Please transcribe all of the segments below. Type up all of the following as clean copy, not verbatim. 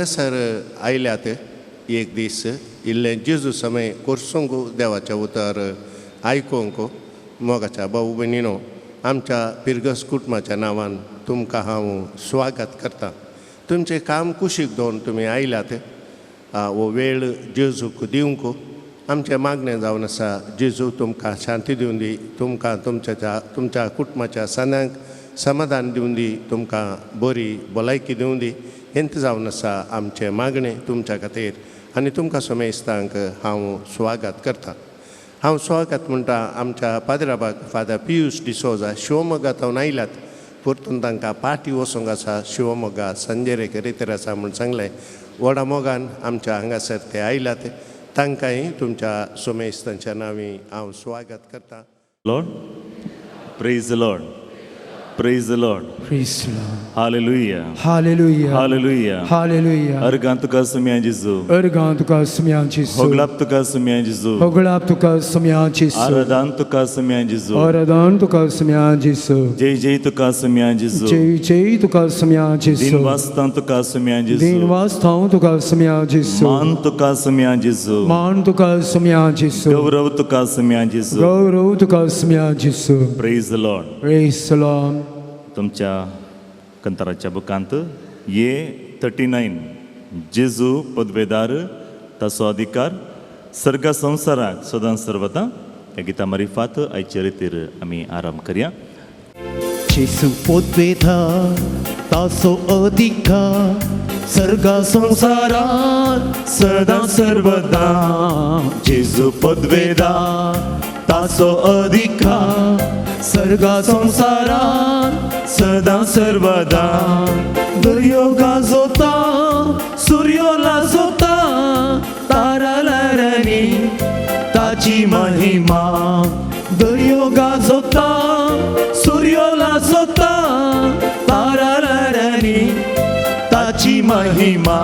हांगासर आयल्यात एक दीस इल्लें जेजू समय कोर्सूंक देवाचें उतर आयकूंक मोगाच्या भाऊ भयणीनो आमच्या पिरगस कुटुंबाच्या नांवान तुमकां हांव स्वागत करतां. तुमचें काम कुशीक दवरून तुमी आयल्यात हो वेळ जेजूक दिवंक आमचें मागणें जावन आसा. जेजू तुमकां शांती दिवन दी, तुमकां तुमच्या तुमच्या कुटुंबाच्या सन्यांक समाधान दिवन दी, तुमकां बरी भलायकी दिवन दी. हेंच जावन आसा आमचें मागणें तुमच्या खातीर आनी तुमकां समेस्तांक हांव स्वागत करतां. हांव स्वागत म्हणटा आमच्या पाद्राबाक फादर पियूश डिसोजा शिवमोग्गा थावन आयल्यात. परतून तांकां पाटी वचूंक आसा शिवमोग्गा संजेरेक रितीर आसा म्हूण सांगलें. व्हडा मोगान आमच्या हांगासर ते आयल्यात, तांकांय तुमच्या सोमेस्तांच्या नांवी हांव स्वागत करतां. Lord, praise the Lord, praise the Lord. Praise the Lord. Hallelujah. Hallelujah. Hallelujah. Hallelujah. अर्गां तुका सुम्या जेजू. अर्गां तुका सुम्या जेजू. होगलाप तुका सुम्या जेजू. होगळाप तुका सुम्या जेजू. आराधन तुका सुम्या जेजू. आराधन तुका सुम्या जेजू. जय जय तुका सुम्या जेजू. जय जय तुका सुम्या जेजू. दिन वास्तां तुका सुम्या जेजू. दिन वास्तां तुका सुम्या जेजू. मान तुका सुम्या जेजू. मान तुका सुम्या जेजू. गौरव तुका सुम्या जेजू. गौरव तुका सुम्या जेजू. Praise the Lord. Praise the Lord. तुमच्या कंताराच्या बुकांत ये 39 जेजू पदवेदार ताचो अधिकार सर्गा संवसाराक सदां सर्वता ह्या गिता मारिफात आयचे रितीर आमी आराम करया. जेजू पदवेदार ताचो अधिकार सर्गा संवसाराक सदां सर्वदा. जेजू पदवेदार ताचो अधिकार सर्गा संवसाराक सदां सर्वदा. दर्यो गाजोता सुर्यो लाजोता तारा लरांनी ताची महिमा. दर्यो गाजोता सुर्यो लाजोता तारा लरांनी ताची महिमा.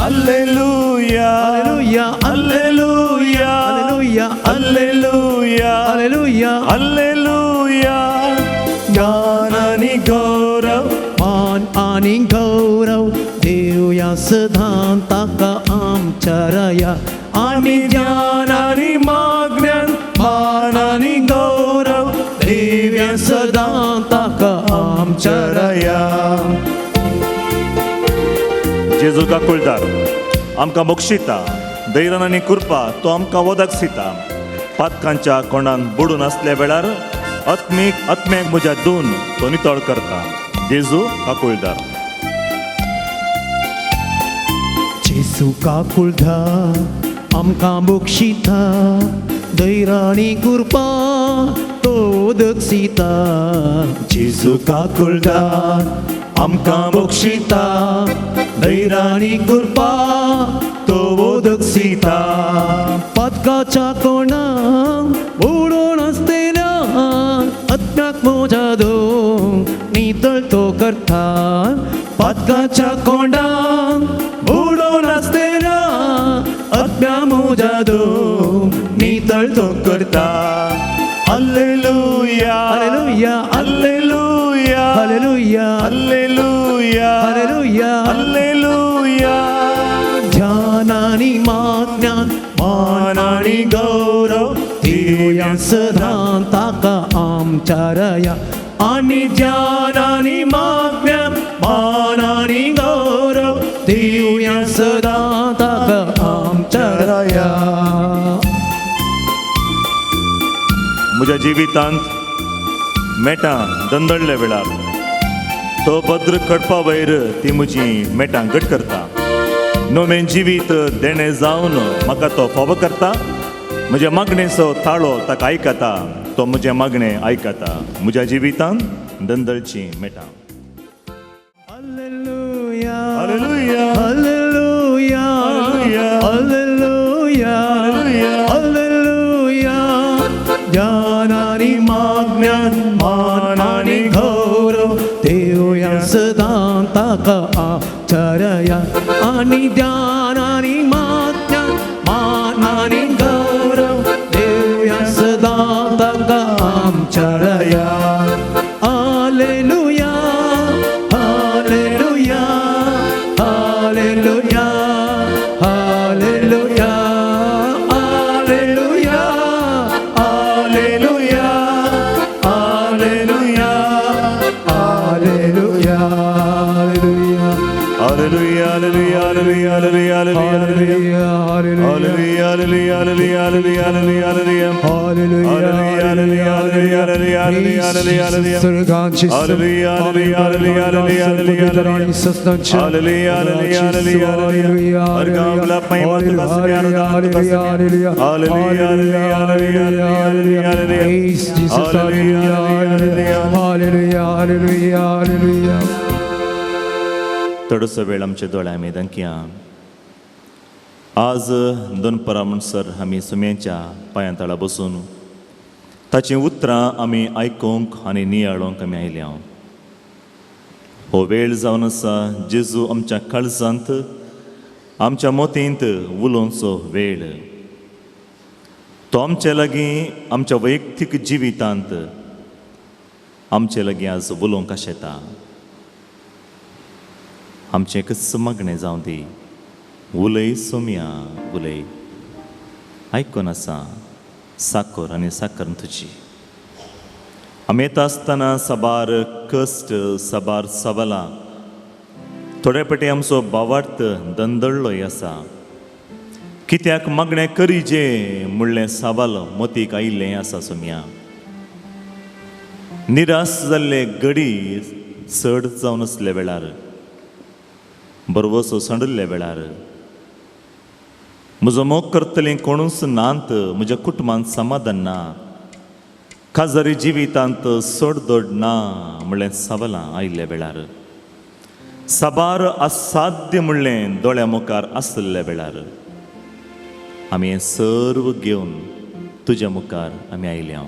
Alleluia. Alleluia. Alleluia. Alleluia. Alleluia. Alleluia. Alleluia. ज्ञान आनी गौरव मान आनी गौरव देवया सदां ताका आमच्या राया. आनी ज्ञान आनी मागण्यान मान आनी गौरव देवया सदां ताका आमच्या राया. जेजू काकुळदार आमकां बक्षिता धैर्यान आनी कृपा तो आमकां वदक सिता. पातकांच्या कोणान बुडून आसल्या वेळार आत्मीक आत्म्याक म्हज्या दोन तो नितळ करता. जेजू काकुळदार. जेजू काकुळदार आमकां बक्षिता धैर्यानी कृपा तो दक्षिता. जेजू काकुळदार आमकां बक्षिता धैर्यानी कृपा तो दक्षिता. पातकाच्या कोणाक उडोवन आसतल्या आत्म्याक म्हज्या दोन नितळ तो करता. पातकाच्या कोंडाक उडोवन आसतल्या आत्म्या म्हज्या दोन नितळ तो करता. Alleluia. Alleluia. Alleluia. Alleluia. Alleluia. Alleluia. Alleluia. ध्यान आनी मागण्यान मान आनी गौरव दिवया सदां ताका आमच्या राया. आनी ज्ञान आनी मागण्यान मान आनी गौरव दिवया सदां ताका आमच्या राया. म्हज्या जिवितांत मेटां दंदळ्ळे वेळार तो भद्र खडपा वयर ती म्हजी मेटां घट करता. नवें जिवीत देणें जावन म्हाका तो फावो करता. म्हज्या मागणेचो ताळो ताका आयकता, तो म्हजें मागणें आयकता. म्हज्या जिवितांत दंदळचीं मेटां. Alleluia. Alleluia. Alleluia. Alleluia. Alleluia. Alleluia. Alleluia. ज्ञान आनी मागण्यान मान आनी गौरव देवया सदां ताका आमच्या राया. आनी ज्ञान आनी मागण्यान मान आनी गौरव देवया सदां ताका आमच्या राया. Alleluia. Alleluia. Alleluia. Hallelujah. Hallelujah. Hallelujah, hallelujah, hallelujah, hallelujah, hallelujah. Hallelujah. Hallelujah, hallelujah, hallelujah, hallelujah, hallelujah, hallelujah. Hallelujah, hallelujah, hallelujah, hallelujah, hallelujah. Hallelujah, hallelujah, hallelujah, hallelujah. अर्गावला महिमा तुका सम्या, आराधना तुका सम्या. Hallelujah, hallelujah, hallelujah, hallelujah, hallelujah. Praise Jesus. Hallelujah, Hallelujah. Hallelujah. Hallelujah. Hallelujah. Hallelujah. थोडोसो वेळ आमच्या दोळ्या आमी दंकया. आज दनपरां म्हणसर आमी सुम्यांच्या पांयां तळा बसून ताचीं उतरां आमी आयकूंक आनी नियाळूंक आमी आयल्या. हो वेळ जावन आसा जेजू आमच्या काळजांत आमच्या मोतींत उलोवचो वेळ. तो आमचे लागीं आमच्या वैयक्तीक जिवितांत आमचे लागीं आज उलोवंक आशेता. आमचें एकच मागणें जावं दी, उलय सोम्या उलय. आयकून आसा साकर आनी साकर तुजी. आमी येता आसतना साबार कश्ट साबार सवालां थोडे पेटी आमचो भावार्थ दंदळ्ळोय आसा. कित्याक मागणें करीजे म्हणलें सवाल मोतीक आयिल्लें आसा सोम्या. निराश जाल्ले गडी चड जावन आसले वेळार, बरवसो सांडिल्ल्या वेळार, म्हजो मोग करतलीं कोणूच नात, म्हज्या कुटुंबांत समाधान ना, खाजरी जिवितांत सोडदोड ना म्हणलें सवालां आयिल्ल्या वेळार, साबार असाध्य म्हणलें दोळ्या मुखार आशिल्ल्या वेळार आमी हें सर्व घेवन तुज्या मुखार आमी आयल्या.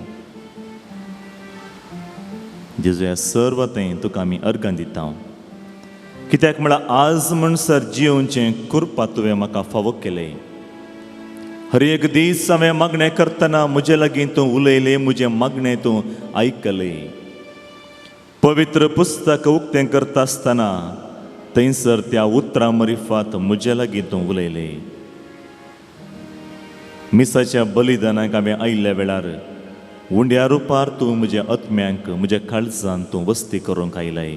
जेजू ह्या सर्व थंय तुका आमी अर्गां दिता. कित्याक म्हळ्यार आज म्हणसर जियोवचें कुरपा तुवें म्हाका फावो केलें. हर एक दीस हांवें मागणें करतना म्हजे लागीं तूं उलयलें, म्हजें मागणें तूं आयकलें. पवित्र पुस्तक उक्तें करता आसतना थंयसर त्या उतरां मरिफात म्हजे लागीं तूं उलयलें. मिसाच्या बलिदानाक हांवें आयिल्ल्या वेळार उंड्या रुपार तूं म्हज्या आत्म्यांक म्हज्या काळजान तूं वस्ती करूंक आयलाय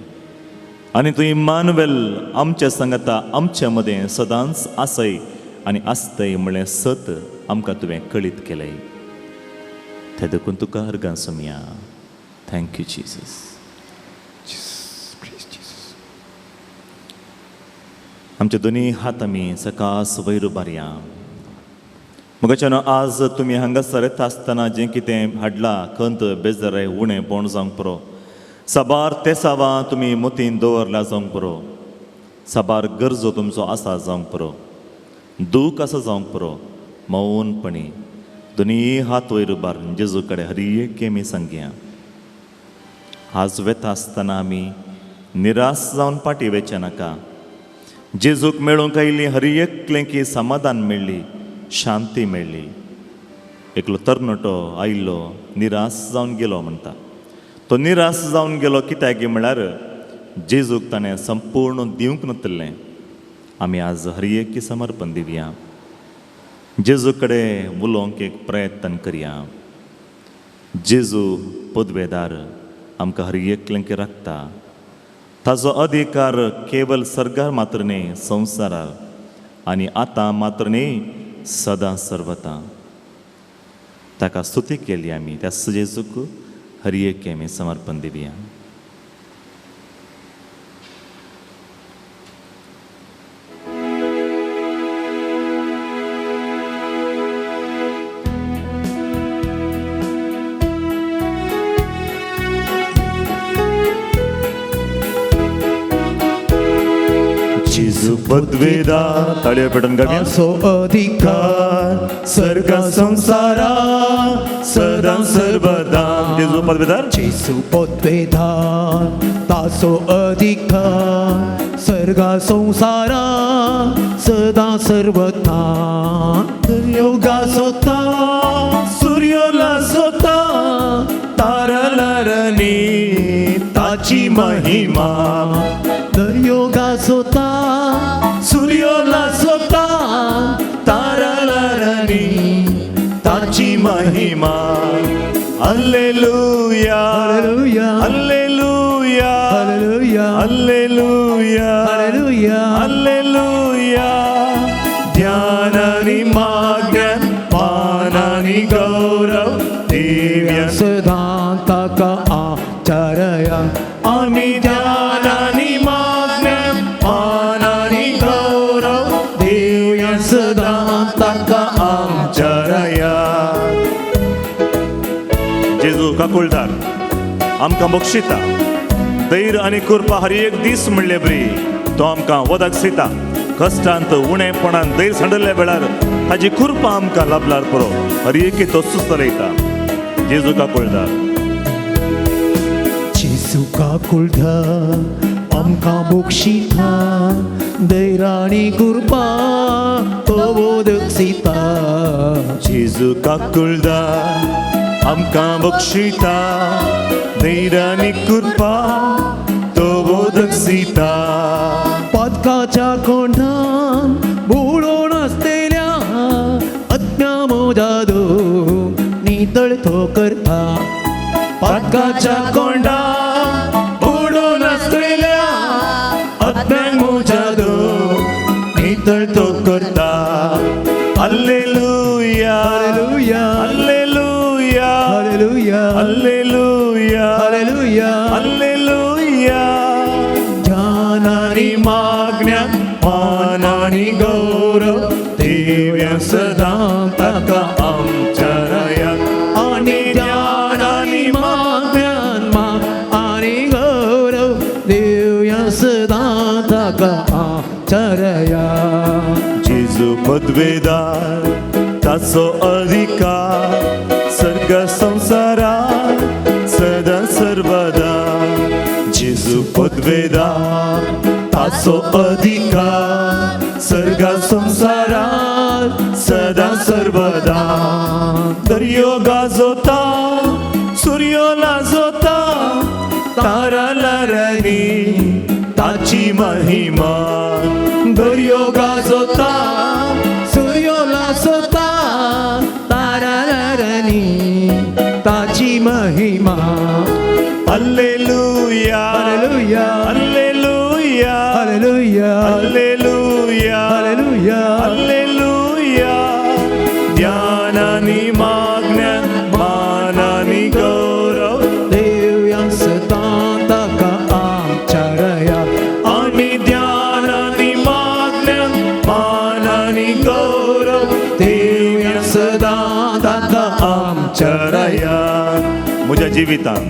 आनी तूं इम्मानुएल आमच्या सांगाता आमच्या मदें सदांच आसय आनी आसतय म्हणलें सत आमकां तुवें कळीत केलें. तें देखून तुका अर्गां सोमया. Thank you Jesus. आमचे दोनी हात आमी सकास वयर उबारया. मुगाच्यान आज तुमी हांगासर येता आसतना जें कितें हाडलां खंत बेजाराय उणें पोण जावंक पुरो, साबार तेसावां तुमी मोतीन दवरल्या जावंक पुरो, साबार गरजो तुमचो आसा जावंक पुरो, दूख आसा जावंक पुरो, मौनपणी दोनी हात वयर उबार जेजू कडेन हर एक आमी सांगया. आज वेता आसतना आमी निराश जावन फाटीं वेचें नाका. जेजूक मेळूंक आयिल्ली हर एकलें की समाधान मेळ्ळी, शांती मेळ्ळी. एकलो तरणाटो आयिल्लो निराश जावन गेलो म्हणटा. तो निराश जावन गेलो कित्याक म्हळ्यार जेजूक ताणें संपूर्ण दिवंक नातिल्लें. आमी आज हर एक समर्पण दिवया, जेजू कडेन उलोवंक एक प्रयत्न करया. जेजू पदवेदार आमकां हर एकल्यांक राखता. ताजो अधिकार केवल सर्गार मात्र न्ही, संवसारार आनी आतां मात्र न्ही, सदां सर्वता. ताका स्तुती केली आमी त्या जेजूक हर एक आमी समर्पण दिवया. पदवेदा ताळयो पेटून गावया. ताचो अधिकार सर्गा संसारा सदां सर्वदा. जेजू पदवेदार, जेजू पदवेदार ताचो अधिकार सर्गा संसारा सदां सर्वदा. योगा सोता सूर्योला सोता तारलारनी ताची महिमा. दर्योगा सोता सूर्योला सोता तारलारनी ताची महिमा. Hallelujah, hallelujah, hallelujah, hallelujah, hallelujah, hallelujah, hallelujah, आनी मागण्यान मान आनी गौरव दिव्या सदां ताका आमच्या राया. आमी ध्यान आनी मागण्यान मान आनी गौरव दिव्या सदां ताका आमच्या राया. जेजू काकुळदार आमकां बक्षिता धैर्य आनी कृपा हर एक दीस म्हणले बरी तो आमकां वदक दिता. कश्टांत उणेपणान धैर्य सांडल्या वेळार ताजी कृपा आमकां लाभल्यार पुरो हर एकी तो चलयता. जेजू काकुळदार. जेजू काकुळदार आमकां बक्षिता धैर्य आनी कृपा तो वदक दिता. जेजू काकुळदार आमकां बक्षिता धैर्य आनी कृपा तो वदक दिता. पातकाच्या कोंडान बुडोवन आसलेल्या आत्म्या म्हज्या नितळ तो करता. पातकाच्या कोंडान बुडोवन आसलेल्या आत्म्या म्हज्या नितळ तो करता. Hallelujah hallelujah hallelujah hallelujah hallelujah hallelujah hallelujah. ध्यान आनी मागण्यान मान आनी गौरव दिव्या सदां ताका आमच्या राया. आनी ध्यान आनी मागण्यान मान आनी गौरव दिव्या सदां ताका आमच्या राया. जेजू पदवेदार ताचो अधिकार सर्ग संवसारा सदां सर्वदा. जेजू पदवेदार ताचो अधिकार सर्ग संवसारा सदां सर्वदा. दर्यो गाजोता सुर्यो लाजोता तारा लारांनी ताची महिमा. दर्यो गाजोता सुर्यो लाजोता तारा लारांनी ताची महिमा. Hallelujah hallelujah hallelujah hallelujah hallelujah hallelujah hallelujah. ध्यान आनी मागण्यान मान आनी गौरव दिव्या सदां ताका आमच्या राया. आनी ध्यान आनी मागण्यान मान आनी गौरव दिव्या सदां ताका आमच्या राया. म्हज्या जिवितान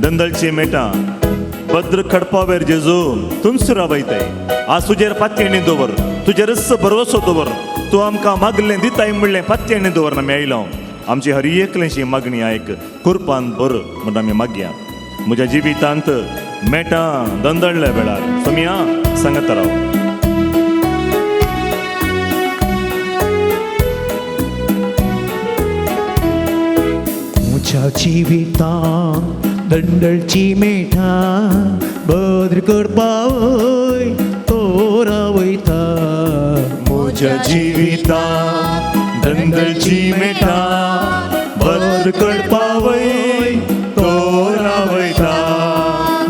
दंदलची मेटां भद्र खडपावेर जेजू तुमस रावयताय. आज तुजेर पातयेणी दवर, तुजेरच भरवसो दवर. तूं आमकां मागलें दिताय म्हणलें पातयेणी दवर आमी आयलो. आमची हर एकल्याची मागणी आयक, कुरपान भर म्हण आमी मागया. म्हज्या जिवितांत मेटां दंदळल्या वेळार सोमिया सांगत राव. म्हज्या जिवितांत दंडळची मेठां बद्र करपावय तो रावयता. म्हज्या जिवितांत दंडळची मेठां बद्र करपावय तो रावयता.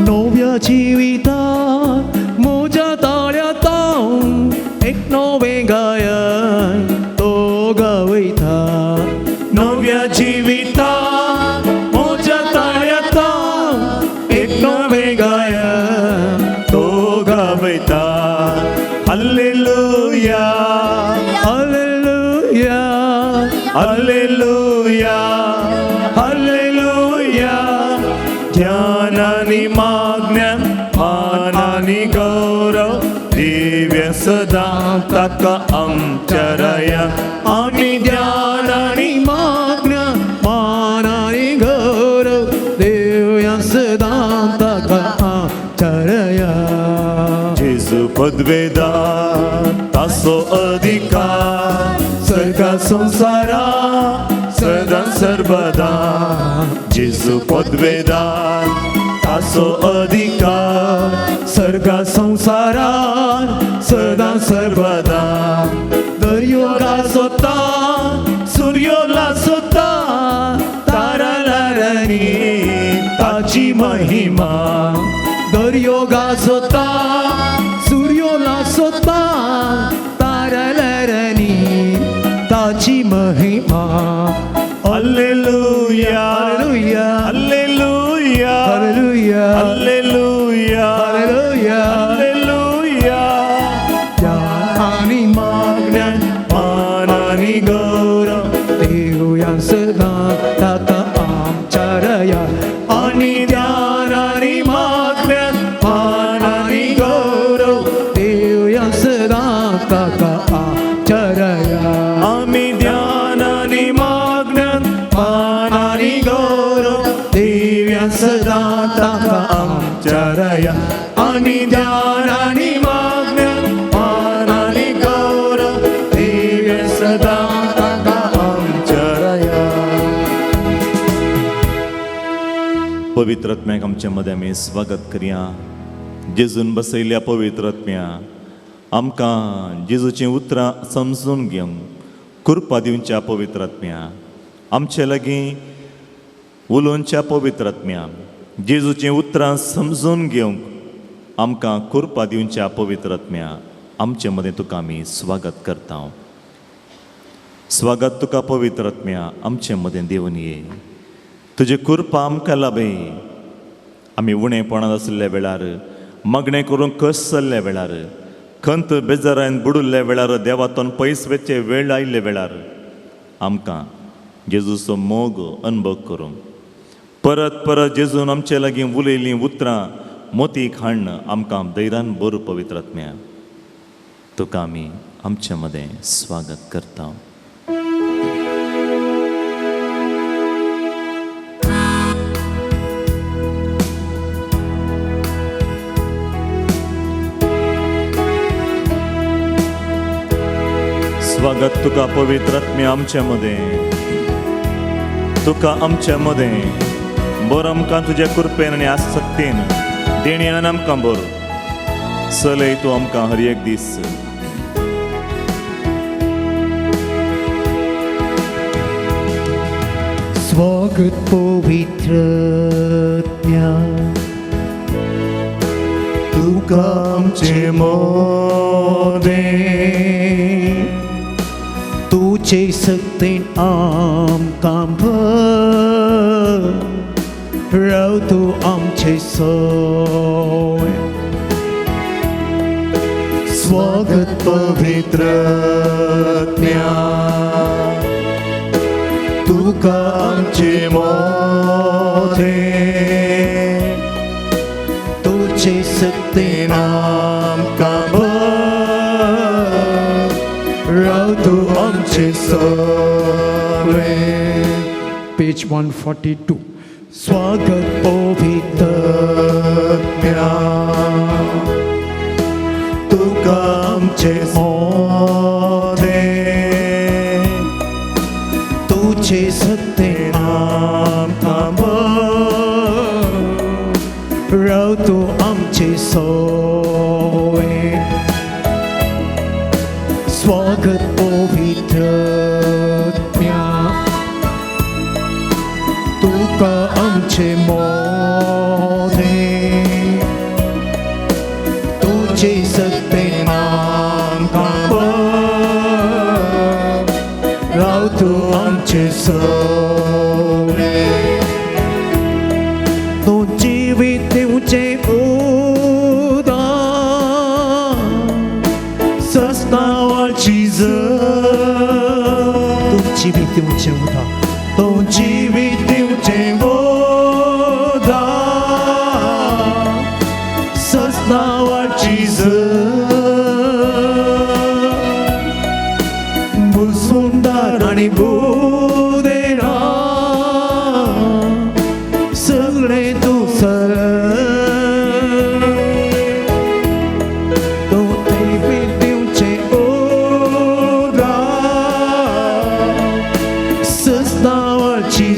नव्या जिवितांत म्हज्या ताळ्यांत एक नवें गायन तो गावयता. नव्या जिवितांत म्हज्या ताळ्यांत एक नवें गायन तो गावयता. Hallelujah hallelujah hallelujah hallelujah. ध्यान आनी मागण्यान मान आनी गौरव दिव्य सदां ताका आमच्या राया. आनी ध्यान आनी मागण्यान मान आनी गौरव दिव्या सदां ताका आमच्या राया. जेजू पदवेदार ताचो अधिकार सर्ग संवसारा सदां सर्वदा. जेजू पदवेदार ताचो अधिकार सर्ग संवसारा सदां सर्वदा. दर्यो गाजोता सुर्यो लाजोता तारा लारांनी ताची महिमा. दर्यो गाजोता सुर्यो लाजोता तारा लारांनी महिमा. Hallelujah, hallelujah, hallelujah, hallelujah, hallelujah, hallelujah, hallelujah. ध्यान आनी मागण्यान मान आनी गौरव देवया सदां ताका आमच्या रया. आनी ध्यान आनी मागण्यान मान आनी गौरव देवया सदां ताका आमच्या रया. आमी ध्यान आनी मागण्यान मान आनी गौरव देवया सदां ताका आमच्या रया. आनी ध्यान आनी मागण्यान मान आनी गौरव देव्या सदां ताका आमच्या रया. पवित्र आत्म्याक आमच्या मदें आमी स्वागत करया. जेजून बसयल्या पवित्र आत्म्या आमकां जेजूचीं उतरां समजून घेवंक कृपा दिवच्या. पवित्र आत्म्या आमचे लागीं उलोवच्या. पवित्र आत्म्या जेजूचीं उतरां समजून घेवंक आमकां कृपा दिवच्या. पवित्र आत्म्या आमचे मदें तुका आमी स्वागत करता. स्वागत तुका पवित्र आत्म्या आमचे मदें देवन ये. तुजी कृपा आमकां लाभय. आमी उणेपणांत आशिल्ल्या वेळार, मागणें करूंक कश्ट जाल्ल्या वेळार, खंत बेजारान बुडिल्ल्या वेळार, देवातून पयस वचचे वेळ आयिल्ल्या वेळार आमकां जेजूचो मोग अनुभव करूंक परत परत जेजून आमचे लागीं उलयलीं उतरां मोती हाडून आमकां धैर्यान बरो. पवित्र आत्म्या तुका आमी आमचे मदें स्वागत करता. स्वागत तुका पवित्र आत्म्या आमचे मदें, तुका आमचे मदें बरो. आमकां तुज्या कृपेन आनी आसक्तेन देण्यान आमकां बरो चलय तूं आमकां हर एक दीस. स्वागत पवित्र आत्म्या तुका आमचे मदें तुजे सक्तेन आमकां भर राव तूं आमचे सोय. स्वागत पवित्र आत्म्या तुका आमचे मदें तुजे सक्तेन आमकां भर राव तूं आमचे सगळे. Page 142. स्वागत पवित्र आत्म्या तुका आमचे मदें तुजे सक्तेन आमकां भर राव तूं आमचे सोय. स्वागत पवित्र आत्म्या तुका आमचे मोदे तुजे सक्तेन आमकां भर राव तूं आमचे सोय. तूं जिवीत दिवचें उदार सस्नावाची तूं जिवीत दिवचें उदार तूं जिवीत दिवचें उदार सस्नावाची सुंदर आनी बुदेरा सगळें तूं सर तूं जिवीत दिवचें उदार सस्नावाची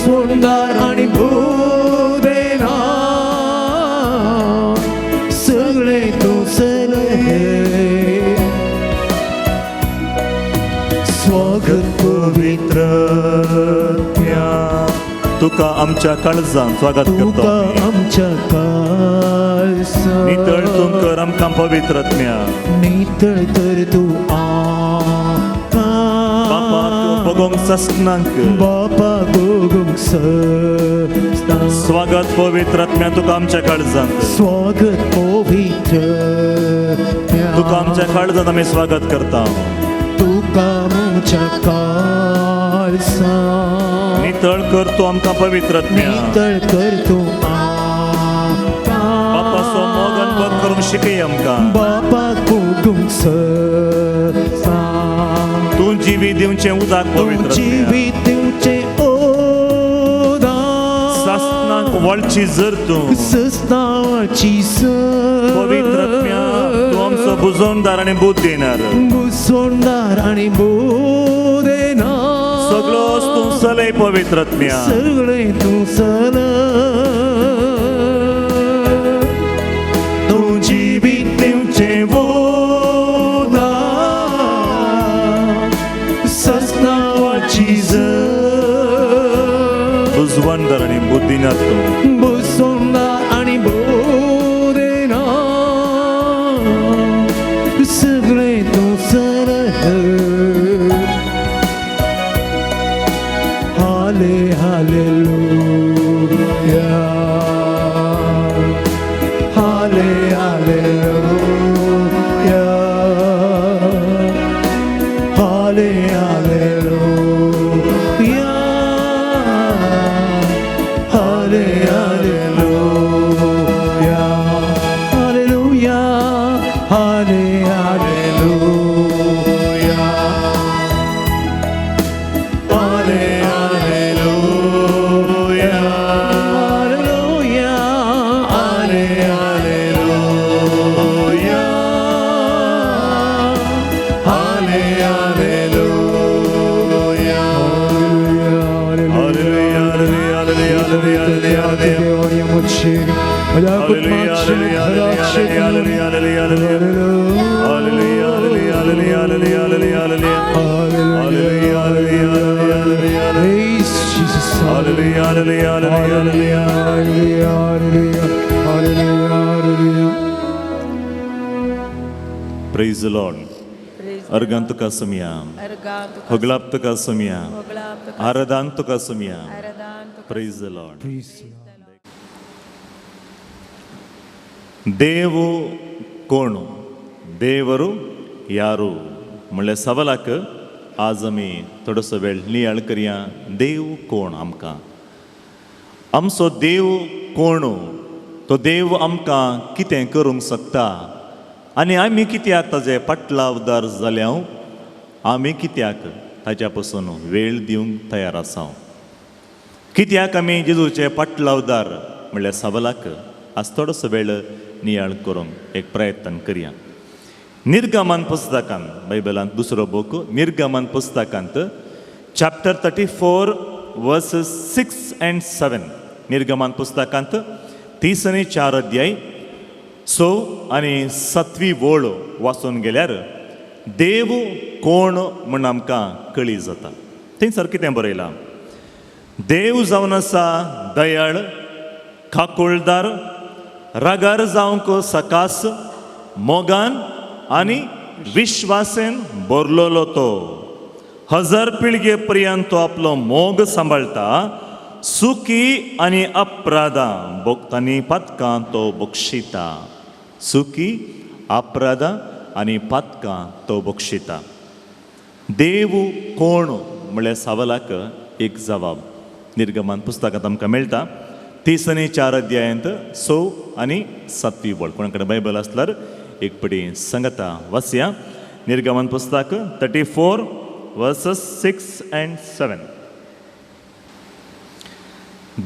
सुंदर आनी बुदेरा सगळें तूं सगळें. स्वागत पवित्र आत्म्या तुका आमच्या काळजान स्वागत करतो तुका आमी. आमच्या काळजान काळसा नितळ तूं कर आमकां पवित्र आत्म्या. नितळ तर तूं आमकां. बापाक बगोंक ससनांक बापाक बगूंक ससना. स्वागत पवित्र आत्म्या तुका आमच्या काळजांत. स्वागत पवित्र आत्म्या. तुका आमच्या काळजांत आमी स्वागत करता. तुका म्हज्या काळसा. नितळ कर तूं आमकां पवित्र आत्म्या. नितळ कर तूं आमकां. बापाचो मोग अनुभव करूंक शिकय आमकां. बापाक बगूंक ससना. तूं जिवी दिवचें उदक पवित्र तूं आत्म्या. जिवीत दिवचें उदक. सासणाक वळची जर तूं सस्नावाची सर. पवित्र आत्म्या तूं आमचो बुजवणदार आनी बुद्ध देणार. बुजवणदार आनी बुद्ध देणार. सगळोच तूं चलय पवित्र आत्म्या. सगळें तूं चलय. तूं जिवीत दिवचें उदक. सस्नावाची जर. बुजवणदार आनी बुद्ध दिनार तूं. बुजवणदार आनी बुद्ध देणार. सगळें तूं चलय. हाले हालेलुया. हाले हालेलुया. हाले हालेलुया. हाले हालेलुया. हालेलुया. हाले हालेलुया. हाले हालेलुया. हालेलुया. हाले हालेलुया. हाले hallelujah. Hallelujah, hallelujah, hallelujah, hallelujah. Hallelujah, hallelujah, hallelujah, hallelujah, hallelujah. Hallelujah, hallelujah, hallelujah, hallelujah, hallelujah. Hallelujah, hallelujah, hallelujah, hallelujah. Praise Jesus. Hallelujah, hallelujah, hallelujah, hallelujah. Hallelujah, hallelujah, hallelujah, hallelujah. Praise the Lord. Organ तुका सुमया, होगलाप तुका सुमया, आराधान तुका Somaiya. Praise the Lord. Praise the Lord. देव कोण, देವರು ಯಾರು म्हणल्यार सवालाक आज आमी थोडोसो वेळ नियाळ करया. देव कोण आमकां, आमचो देव कोण, तो देव आमकां कितें करूंक शकता आनी आमी कित्याक ताजे पाटलावदार जाल्या, आमी कित्याक ताज्या पसून वेळ दिवंक तयार आसा, कित्याक आमी जेजूचे पाटलावदार म्हणल्यार सवालाक आज थोडोसो वेळ नियाळ करूंक एक प्रयत्न करया. निर्गमन पुस्तकांत, बायबलांत दुसरो बूक निर्गमन पुस्तकांत chapter 34 verses 6 and 7. निर्गमन पुस्तकांत 34 अध्याय 6 आनी 7वी वळ वाचून गेल्यार देव कोण म्हूण आमकां कळी जाता. थंयसर कितें बरयलां, देव जावन आसा दयाळ, काकुळदार, रागार जावंक सकास, मोगान आनी विश्वासेन भरलेलो तो. 1000 पिळगे पर्यंत तो आपलो मोग सांबाळटा, सुकी आनी अपराधां आनी पातकां तो बक्षिता. सुकी अपराधां आनी पातकां तो बक्षिता. देव कोण म्हणल्यार सवालाक एक जवाब निर्गमन पुस्तकांत आमकां मेळटा. 34 अध्यायांत 6 आनी 7वी वळ. कोणा कडेन बायबल आसल्यार एक पटी संगता वाचया. निर्गमन पुस्तक 34 verses 6 and 7.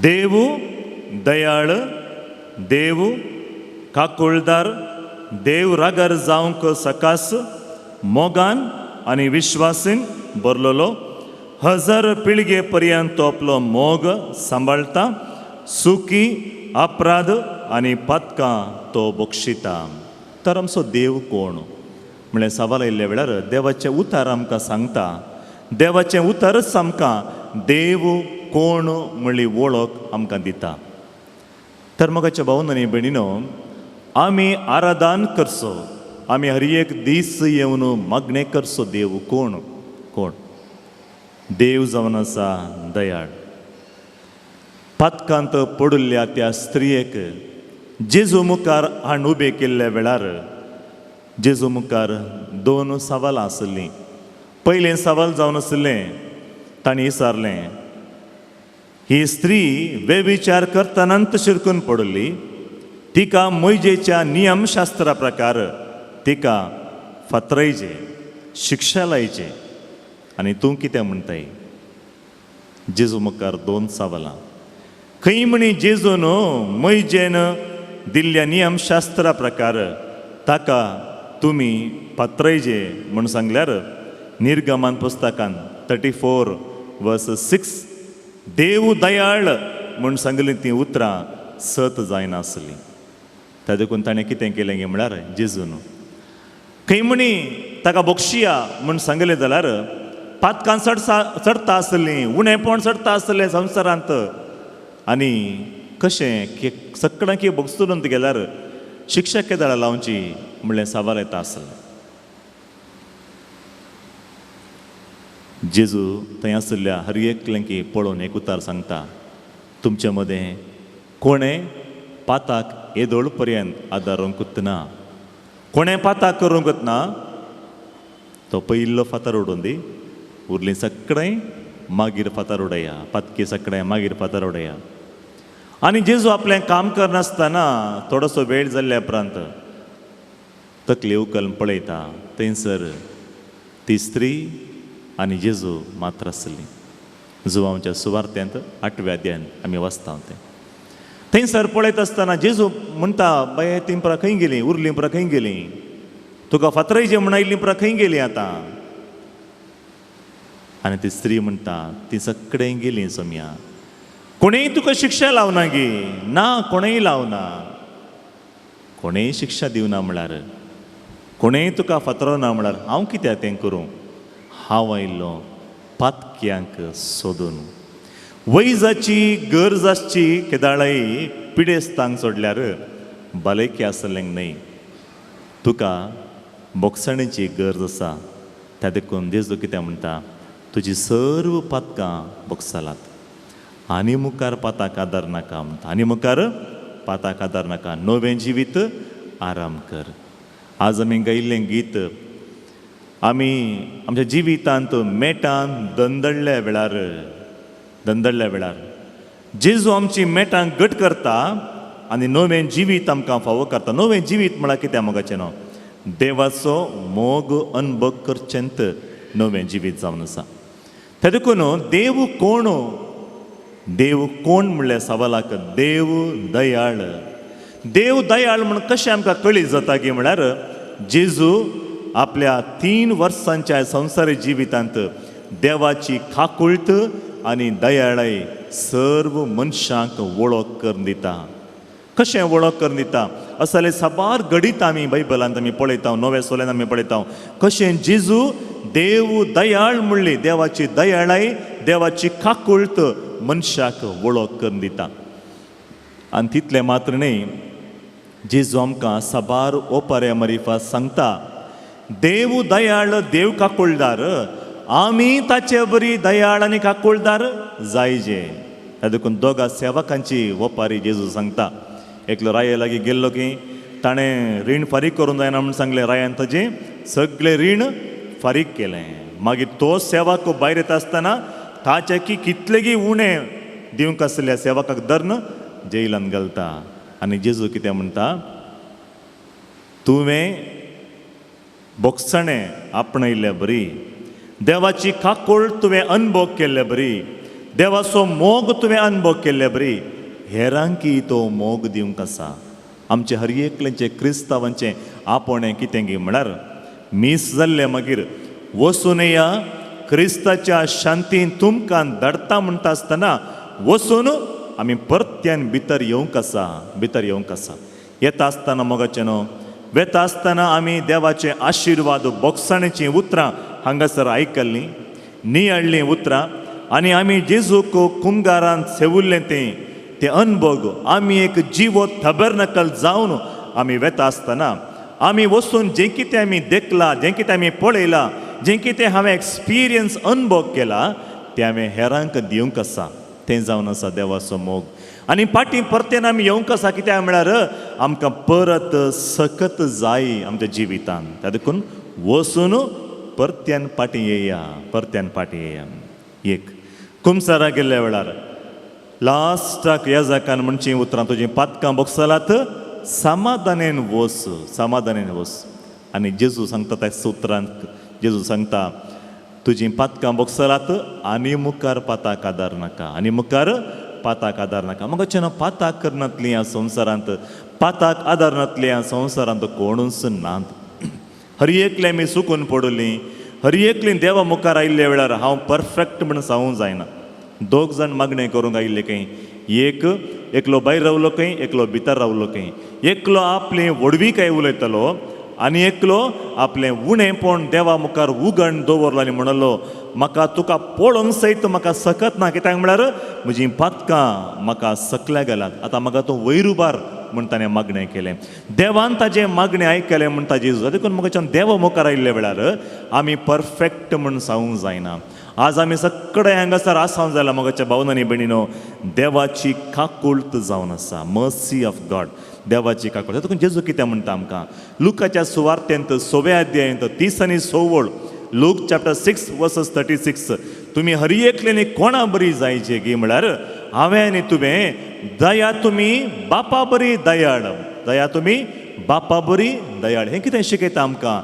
देव दयाळ, देव काकुळदार, देव रागार जावंक सकास, मोगान आनी विश्वासीन भरलेलो, 1000 पिळगे पर्यंत तो आपलो मोग सांबाळटा, सुकी अपराध आनी पातकां तो बक्षिता. तर आमचो देव कोण म्हणल्यार सवाल आयिल्ल्या वेळार देवाचें उतर आमकां सांगता. देवाचें उतरच आमकां देव कोण म्हणली वळख आमकां दिता. तर मोगाच्या भावन आनी भयणीनो, आमी आराधन करचो, आमी हर एक दीस येवन मागणें करचो देव कोण कोण देव जावन आसा दयाळ. पातकांत पडिल्ल्या त्या स्त्रियेक जेजू मुखार हाण उबे केल्ल्या वेळार जेजू मुखार दोन सवालां आशिल्लीं. पयलें सवाल जावन आशिल्लें, तांणी विचारलें, ही स्त्री वेविचार करतना शिरकून पडिल्ली, तिका मोयजेच्या नियमशास्त्रा प्रकार तिका फातरायचे, शिक्षा लायचे, आनी तूं कितें म्हणटाय? जेजू मुखार दोन सवालां. खंय म्हणी जेजून मोयजेन दिल्ल्या नियमशास्त्रा प्रकार ताका तुमी पात्रायचे म्हूण सांगल्यार निर्गमन पुस्तकान 34:6 देव दयाळ म्हूण सांगली तीं उतरां सत जायनासलीं. त्या देखून ताणें कितें केलें गे म्हळ्यार जेजून खंय म्हणी ताका बक्षिया म्हूण सांगलें जाल्यार पातकां चडता आसलीं, उणेपण चडता आसलें संवसारांत, आनी कशें की सगळ्यांक बगसून गेल्यार शिक्षा केदाळा लावची म्हणलें सवाल येता आसलें. जेजू थंय आशिल्ल्या हर एकल्यांकी पळोवन एक उतार सांगता, तुमचे मदें कोणें पाताक येदोळ पर्यंत आदारूंकूच ना, कोणें पाताक करूंकूच ना, तो पयिल्लो फातर उडोवन दी, उरलीं सगळें मागीर फातर उडया, पातकी सगळें मागीर फातर उडया. आनी जेजू आपलें काम करनासतना थोडोसो वेळ जाल्ल्या उपरांत तकली उकल पळयता, थंयसर ती स्त्री आनी जेजू मात्र आसली. जुवांच्या सुवार्थ्यांत 8व्या अध्यायान आमी वाचता तें. थंयसर पळयत आसतना जेजू म्हणटा, बाये तीं परां खंय गेलीं, उरलीं परां खंय गेलीं, तुका फातरायचे म्हण आयिल्लीं परां खंय गेलीं आतां? आनी ती स्त्री म्हणटा, ती सगळें गेलीं सोम्या, कोणेय तुका शिक्षा लावना गे? ना, कोणेय लावना, कोणेय शिक्षा दिवना म्हळ्यार, कोणेय तुका फातरो ना म्हळ्यार हांव कित्याक तें करूं? हांव आयिल्लो पातक्यांक सोदून. वैजाची गरज आसची केदाळाय पिडेस्तांक सोडल्यार भलायकी आसलें न्हय, तुका बोगसणेची गरज आसा. त्या देखून जेजू कितें म्हणटा, तुजी सर्व पातकां बोगसलात, आनी मुखार पाताक आदार नाका म्हणटा, आनी मुखार पाताक आदार नाका, नवें जिवीत आराम कर. आज आमी गायिल्लें गीत आमी आमच्या जिवितांत मेटान दंदडल्या वेळार, दंदडल्या वेळार जेजू आमची मेटां घट करता आनी नवें जिवीत आमकां फावो करता. नवें जिवीत म्हळ्यार कितें मोगाचें न्हू, देवाचो मोग अनुभव करचेंत नवें जिवीत जावन आसा. ते देखून देव कोण, देव कोण म्हणल्यार सवालाक देव दयाळ. देव दयाळ म्हूण कशें आमकां कळीत जाता की म्हळ्यार जेजू आपल्या 3 वर्सांच्या संवसारी जिवितांत देवाची काकुळट आनी दयाळाय सर्व मनशांक वळख करून दिता. कशें वळख करून दिता? असले साबार घडीत आमी बायबलांत आमी पळयता, नव्या सोल्यान आमी पळयता कशें जेजू देव दयाळ म्हणली देवाची दयाळाय, देवाची काकुळट मनशाक वळख करून दिता. आनी तितलें मात्र न्हय, जेजू आमकां साबार ओपाऱ्या मरिफा सांगता, देव दयाळ, देव काकुळदार, आमी ताचे बरी दयाळ आनी काकुळदार जायजे. देखून दोगा सेवकांची ओपारी जेजू सांगता. एकलो राये लागीं गेल्लो की ताणें रीण फारीक करूंक जायना म्हूण सांगलें, रायान ताजें सगळें रीण फारीक केलें. मागीर तो सेवक भायर येता आसतना ताचे की कितलेगी उणें दिवंक आसल्या सेवकाक धरून जेलान घालता. आनी जेजू कितें म्हणटा, तुवें बोगसणें आपणायल्ल्या बरी, देवाची काकूळ तुवें अनुभव केल्ल्या बरी, देवाचो मोग तुवें अनुभव केल्ल्या बरी, हेरांकी तो मोग दिवंक आसा. आमचे हर एकल्याचें क्रिस्तांवांचें आपोवणें कितें गी म्हळ्यार मीस जाल्लें मागीर वचून या क्रिस्ताच्या शांतीन तुमकां धाडटा म्हणटा आसतना वचून आमी परत्यान भितर येवंक आसा, भितर येवंक आसा. येता आसतना मोगाचें न्हू, वेता आसतना आमी देवाचे आशिर्वाद बोगसाणेचीं उतरां हांगासर आयकल्लीं, नियाळ्ळीं उतरां, आनी आमी जेजूक कुमगारान सेवुल्लें तें तें अनभोग आमी एक जिवो थबरनकल जावन आमी वेता आसतना आमी वचून जें कितें आमी देखलां, जें कितें आमी पळयलां, जें कितें हांवें एक्सपिरियन्स अनुभव केला तें हांवें हेरांक दिवंक आसा. तें जावन आसा देवाचो मोग. आनी फाटीं परतेन आमी येवंक आसा, कित्याक म्हळ्यार आमकां परत सकत जाय आमच्या जिवितान. त्या देखून वचून परत्यान फाटीं येया, परत्यान फाटीं येया. एक कुमसारा गेल्ल्या वेळार लास्टाक याजकान म्हणची उतरां, तुजीं पातकां बोगसलात, समाधानेन वच, समाधानेन वच. आनी जेजू सांगता त्या उतरांत, जेजू सांगता तुजीं पातकां बोगसलात आनी मुखार पाताक आदार नाका, आनी मुखार पाताक आदार नाका. म्हाका ना पाताक करनातली ह्या संवसारांत, पाताक आदार नातली ह्या संवसारांत कोणूच नात. हर एकलें आमी चुकून पडली, हर एकली देवा मुखार आयिल्ल्या वेळार हांव परफेक्ट म्हण सांगूंक जायना. दोग जाण मागणें करूंक आयिल्ले खंय, एक एकलो भायर रावलो खंय, एकलो भितर रावलो खंय. एकलो आपलें व्हडविकाय उलयतालो आनी एकलो आपलें उणेंपण देवा मुखार उगण दवरलो आनी म्हणलो म्हाका तुका पळोवंक सयत म्हाका सकत ना, कित्याक म्हळ्यार म्हजीं पातकां म्हाका सकल्या गेलात, आतां म्हाका तूं वयर उबार म्हूण ताणें मागणें केलें. देवान ताजें मागणें आयकलें म्हूण ताजें. देखून म्हाका देवा मुखार आयिल्ल्या वेळार आमी परफेक्ट म्हूण सांगूंक जायना. आज आमी सगळे हांगासर आसांव जाल्यार म्हज्या भावन आनी भयणीनो देवाची काकुळट जावन आसा, मर्सी ऑफ गॉड, देवाची काकुळट. देखून जेजू कितें म्हणटा आमकां लुकाच्या सुवार्तेंत 6व्या अध्यायंत 30 आनी 6 लूक चॅप्टर 6 वर्सस 36, तुमी हर एकल्यानी कोणा बरी जायचे गी म्हळ्यार हांवें आनी तुवें दया तुमी बापा बरी दयाळ, दया तुमी बापा बरी दयाळ. हें कितें शिकयता आमकां?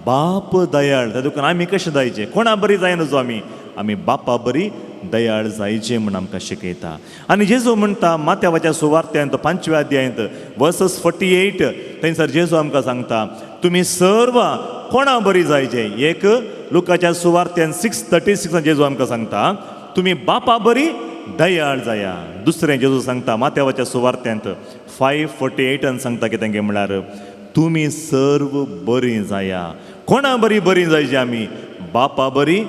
बाप दयाळ. त्या देखून आमी कशें जायचें, कोणा बरी जायना जो आमी आमी बापा बरी दयाळ जायचें म्हूण आमकां शिकयता. आनी जेजू म्हणटा मात्यावाच्या सुवार्त्यांत 5व्या अध्यायांत वर्सस 48 थंयसर जेजू आमकां सांगता तुमी सर्व कोणा बरी जायचें. एक लुकाच्या सुवार्त्यान 6:36 जेजू आमकां सांगता तुमी बापा बरी दयाळ जाया. दुसरें जेजू सांगता मात्यावाच्या सुवार्त्यांत 5:48 सांगता कितें काय म्हळ्यार तुमी सर्व बरीं जाया. कोणा बरी बरीं जायची? आमी बापा बरी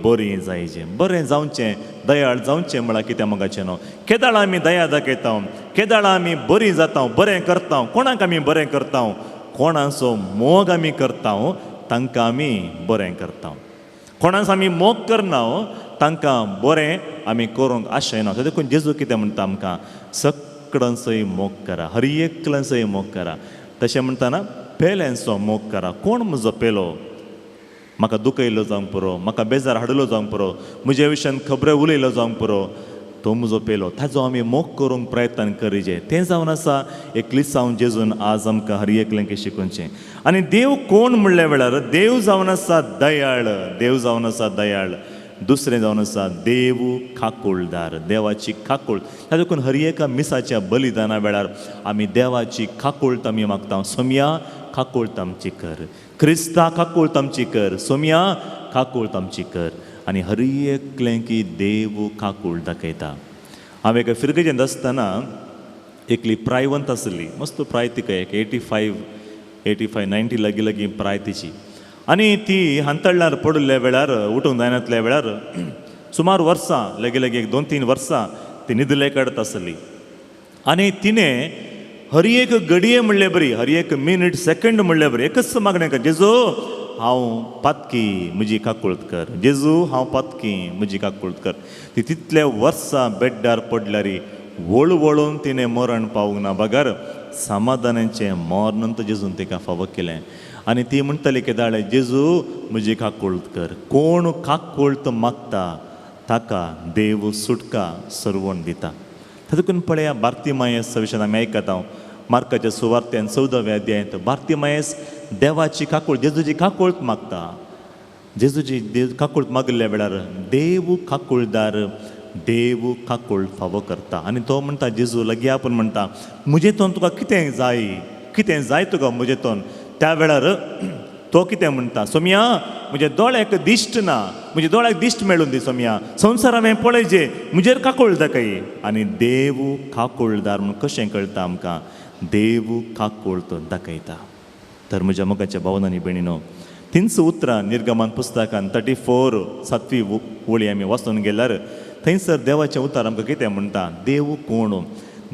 बरीं जायचें. बरें जावचें, दयाळ जावचें म्हळ्यार कितें मोगाचें न्हू. केदाळ आमी दया दाखयता, केदाळ आमी बरीं जाता, बरें करता. कोणाक आमी बरें करता? कोणाचो मोग आमी करता तांकां आमी बरें करता. कोणाचो आमी मोग करना तांकां बरें आमी करूंक आशयना. देखून जेजू कितें म्हणटा आमकां, सगळ्यांचोय मोग करा, हर एकल्यांचोय मोग करा. तशें म्हणटना पेल्यांचो मोग करा. कोण म्हजो पेलो? म्हाका दुखयलो जावंक पुरो, म्हाका बेजार हाडलो जावंक पुरो, म्हज्या विशयान खबरो उलयलो जावंक पुरो, तो म्हजो पेलो. ताजो आमी मोग करूंक प्रयत्न करिजे. तें जावन आसा एक लिसांव जेजून आज आमकां हर एकल्यांक शिकोवचें. आनी देव कोण म्हणल्या वेळार देव जावन आसा दयाळ, देव जावन आसा दयाळ. दुसरें जावन आसा देव काकुळदार, देवाची काकूळ. त्या देखून हर एका मिसाच्या बलिदाना वेळार आमी देवाची काकूळट आमी मागता. सोमया काकूळट आमची कर, क्रिस्ता काकूळट आमची कर, सोमया काकूळट आमची कर. आनी हर एकलें की देव काकूळ दाखयता. हांव एका फिरगजेंत आसतना एकली प्रायवंत आसली, मस्त प्राय तिका, एक 85 90 लागीं लागीं प्राय तिची. आनी ती हांतळ्यार पडिल्ल्या वेळार, उठूंक जायनातल्या वेळार सुमार वर्सां लागीं लागीं एक 2-3 वर्सां ती न्हिदले काडत आसली. आनी तिणें हर एक घडये म्हणले बरी, हर एक मिनीट सेकंड म्हणले बरी एकच मागणें कर, जेजू हांव पातकी म्हजी काकूळत कर, जेजू हांव पातकी म्हजी काकूळत कर. ती तितल्या वर्सां बेड्डार पडल्यार वळवळून तिणें मरण पावूंक ना, बगर समाधानाचें मरण जेजून तिका फावो केलें. आनी ती म्हणटली केदाळे, जेजू म्हजी काकूळत कर. कोण काकूळत मागता ताका देव सुटका सरवण दिता. देखून पळया बार्तिमायस विशयान आमी आयकता हांव मार्काच्या सुवार्त्यान 14व्या अध्यायांत बार्तिमायस देवाची काकूळ, जेजूची काकूळत मागता. जेजूची काकूळत मागिल्ल्या वेळार देव काकूळदार, देव काकूळ फावो करता. आनी तो म्हणटा जेजू लागीं आपूण म्हणटा म्हजें तोंड तुका कितें जाय, कितें जाय तुका म्हजें तोंड. त्या वेळार तो कितें म्हणटा, सोमया म्हज्या दोळ्याक दिश्ट ना, म्हज्या दोळ्याक दिश्ट मेळून दी सोमया, संवसार हांवें पळयचे, म्हजेर काकूळ दाखय. आनी देव काकूळदार म्हूण कशें कळटा आमकां? देव काकूळ तो दाखयता. तर म्हज्या मोगाच्या भावन आनी भयणीनो, तींच उतरां निर्गमन पुस्तकान 34 7वी ओळी आमी वाचून गेल्यार थंयसर देवाचें उतर आमकां कितें म्हणटा, देव कोण?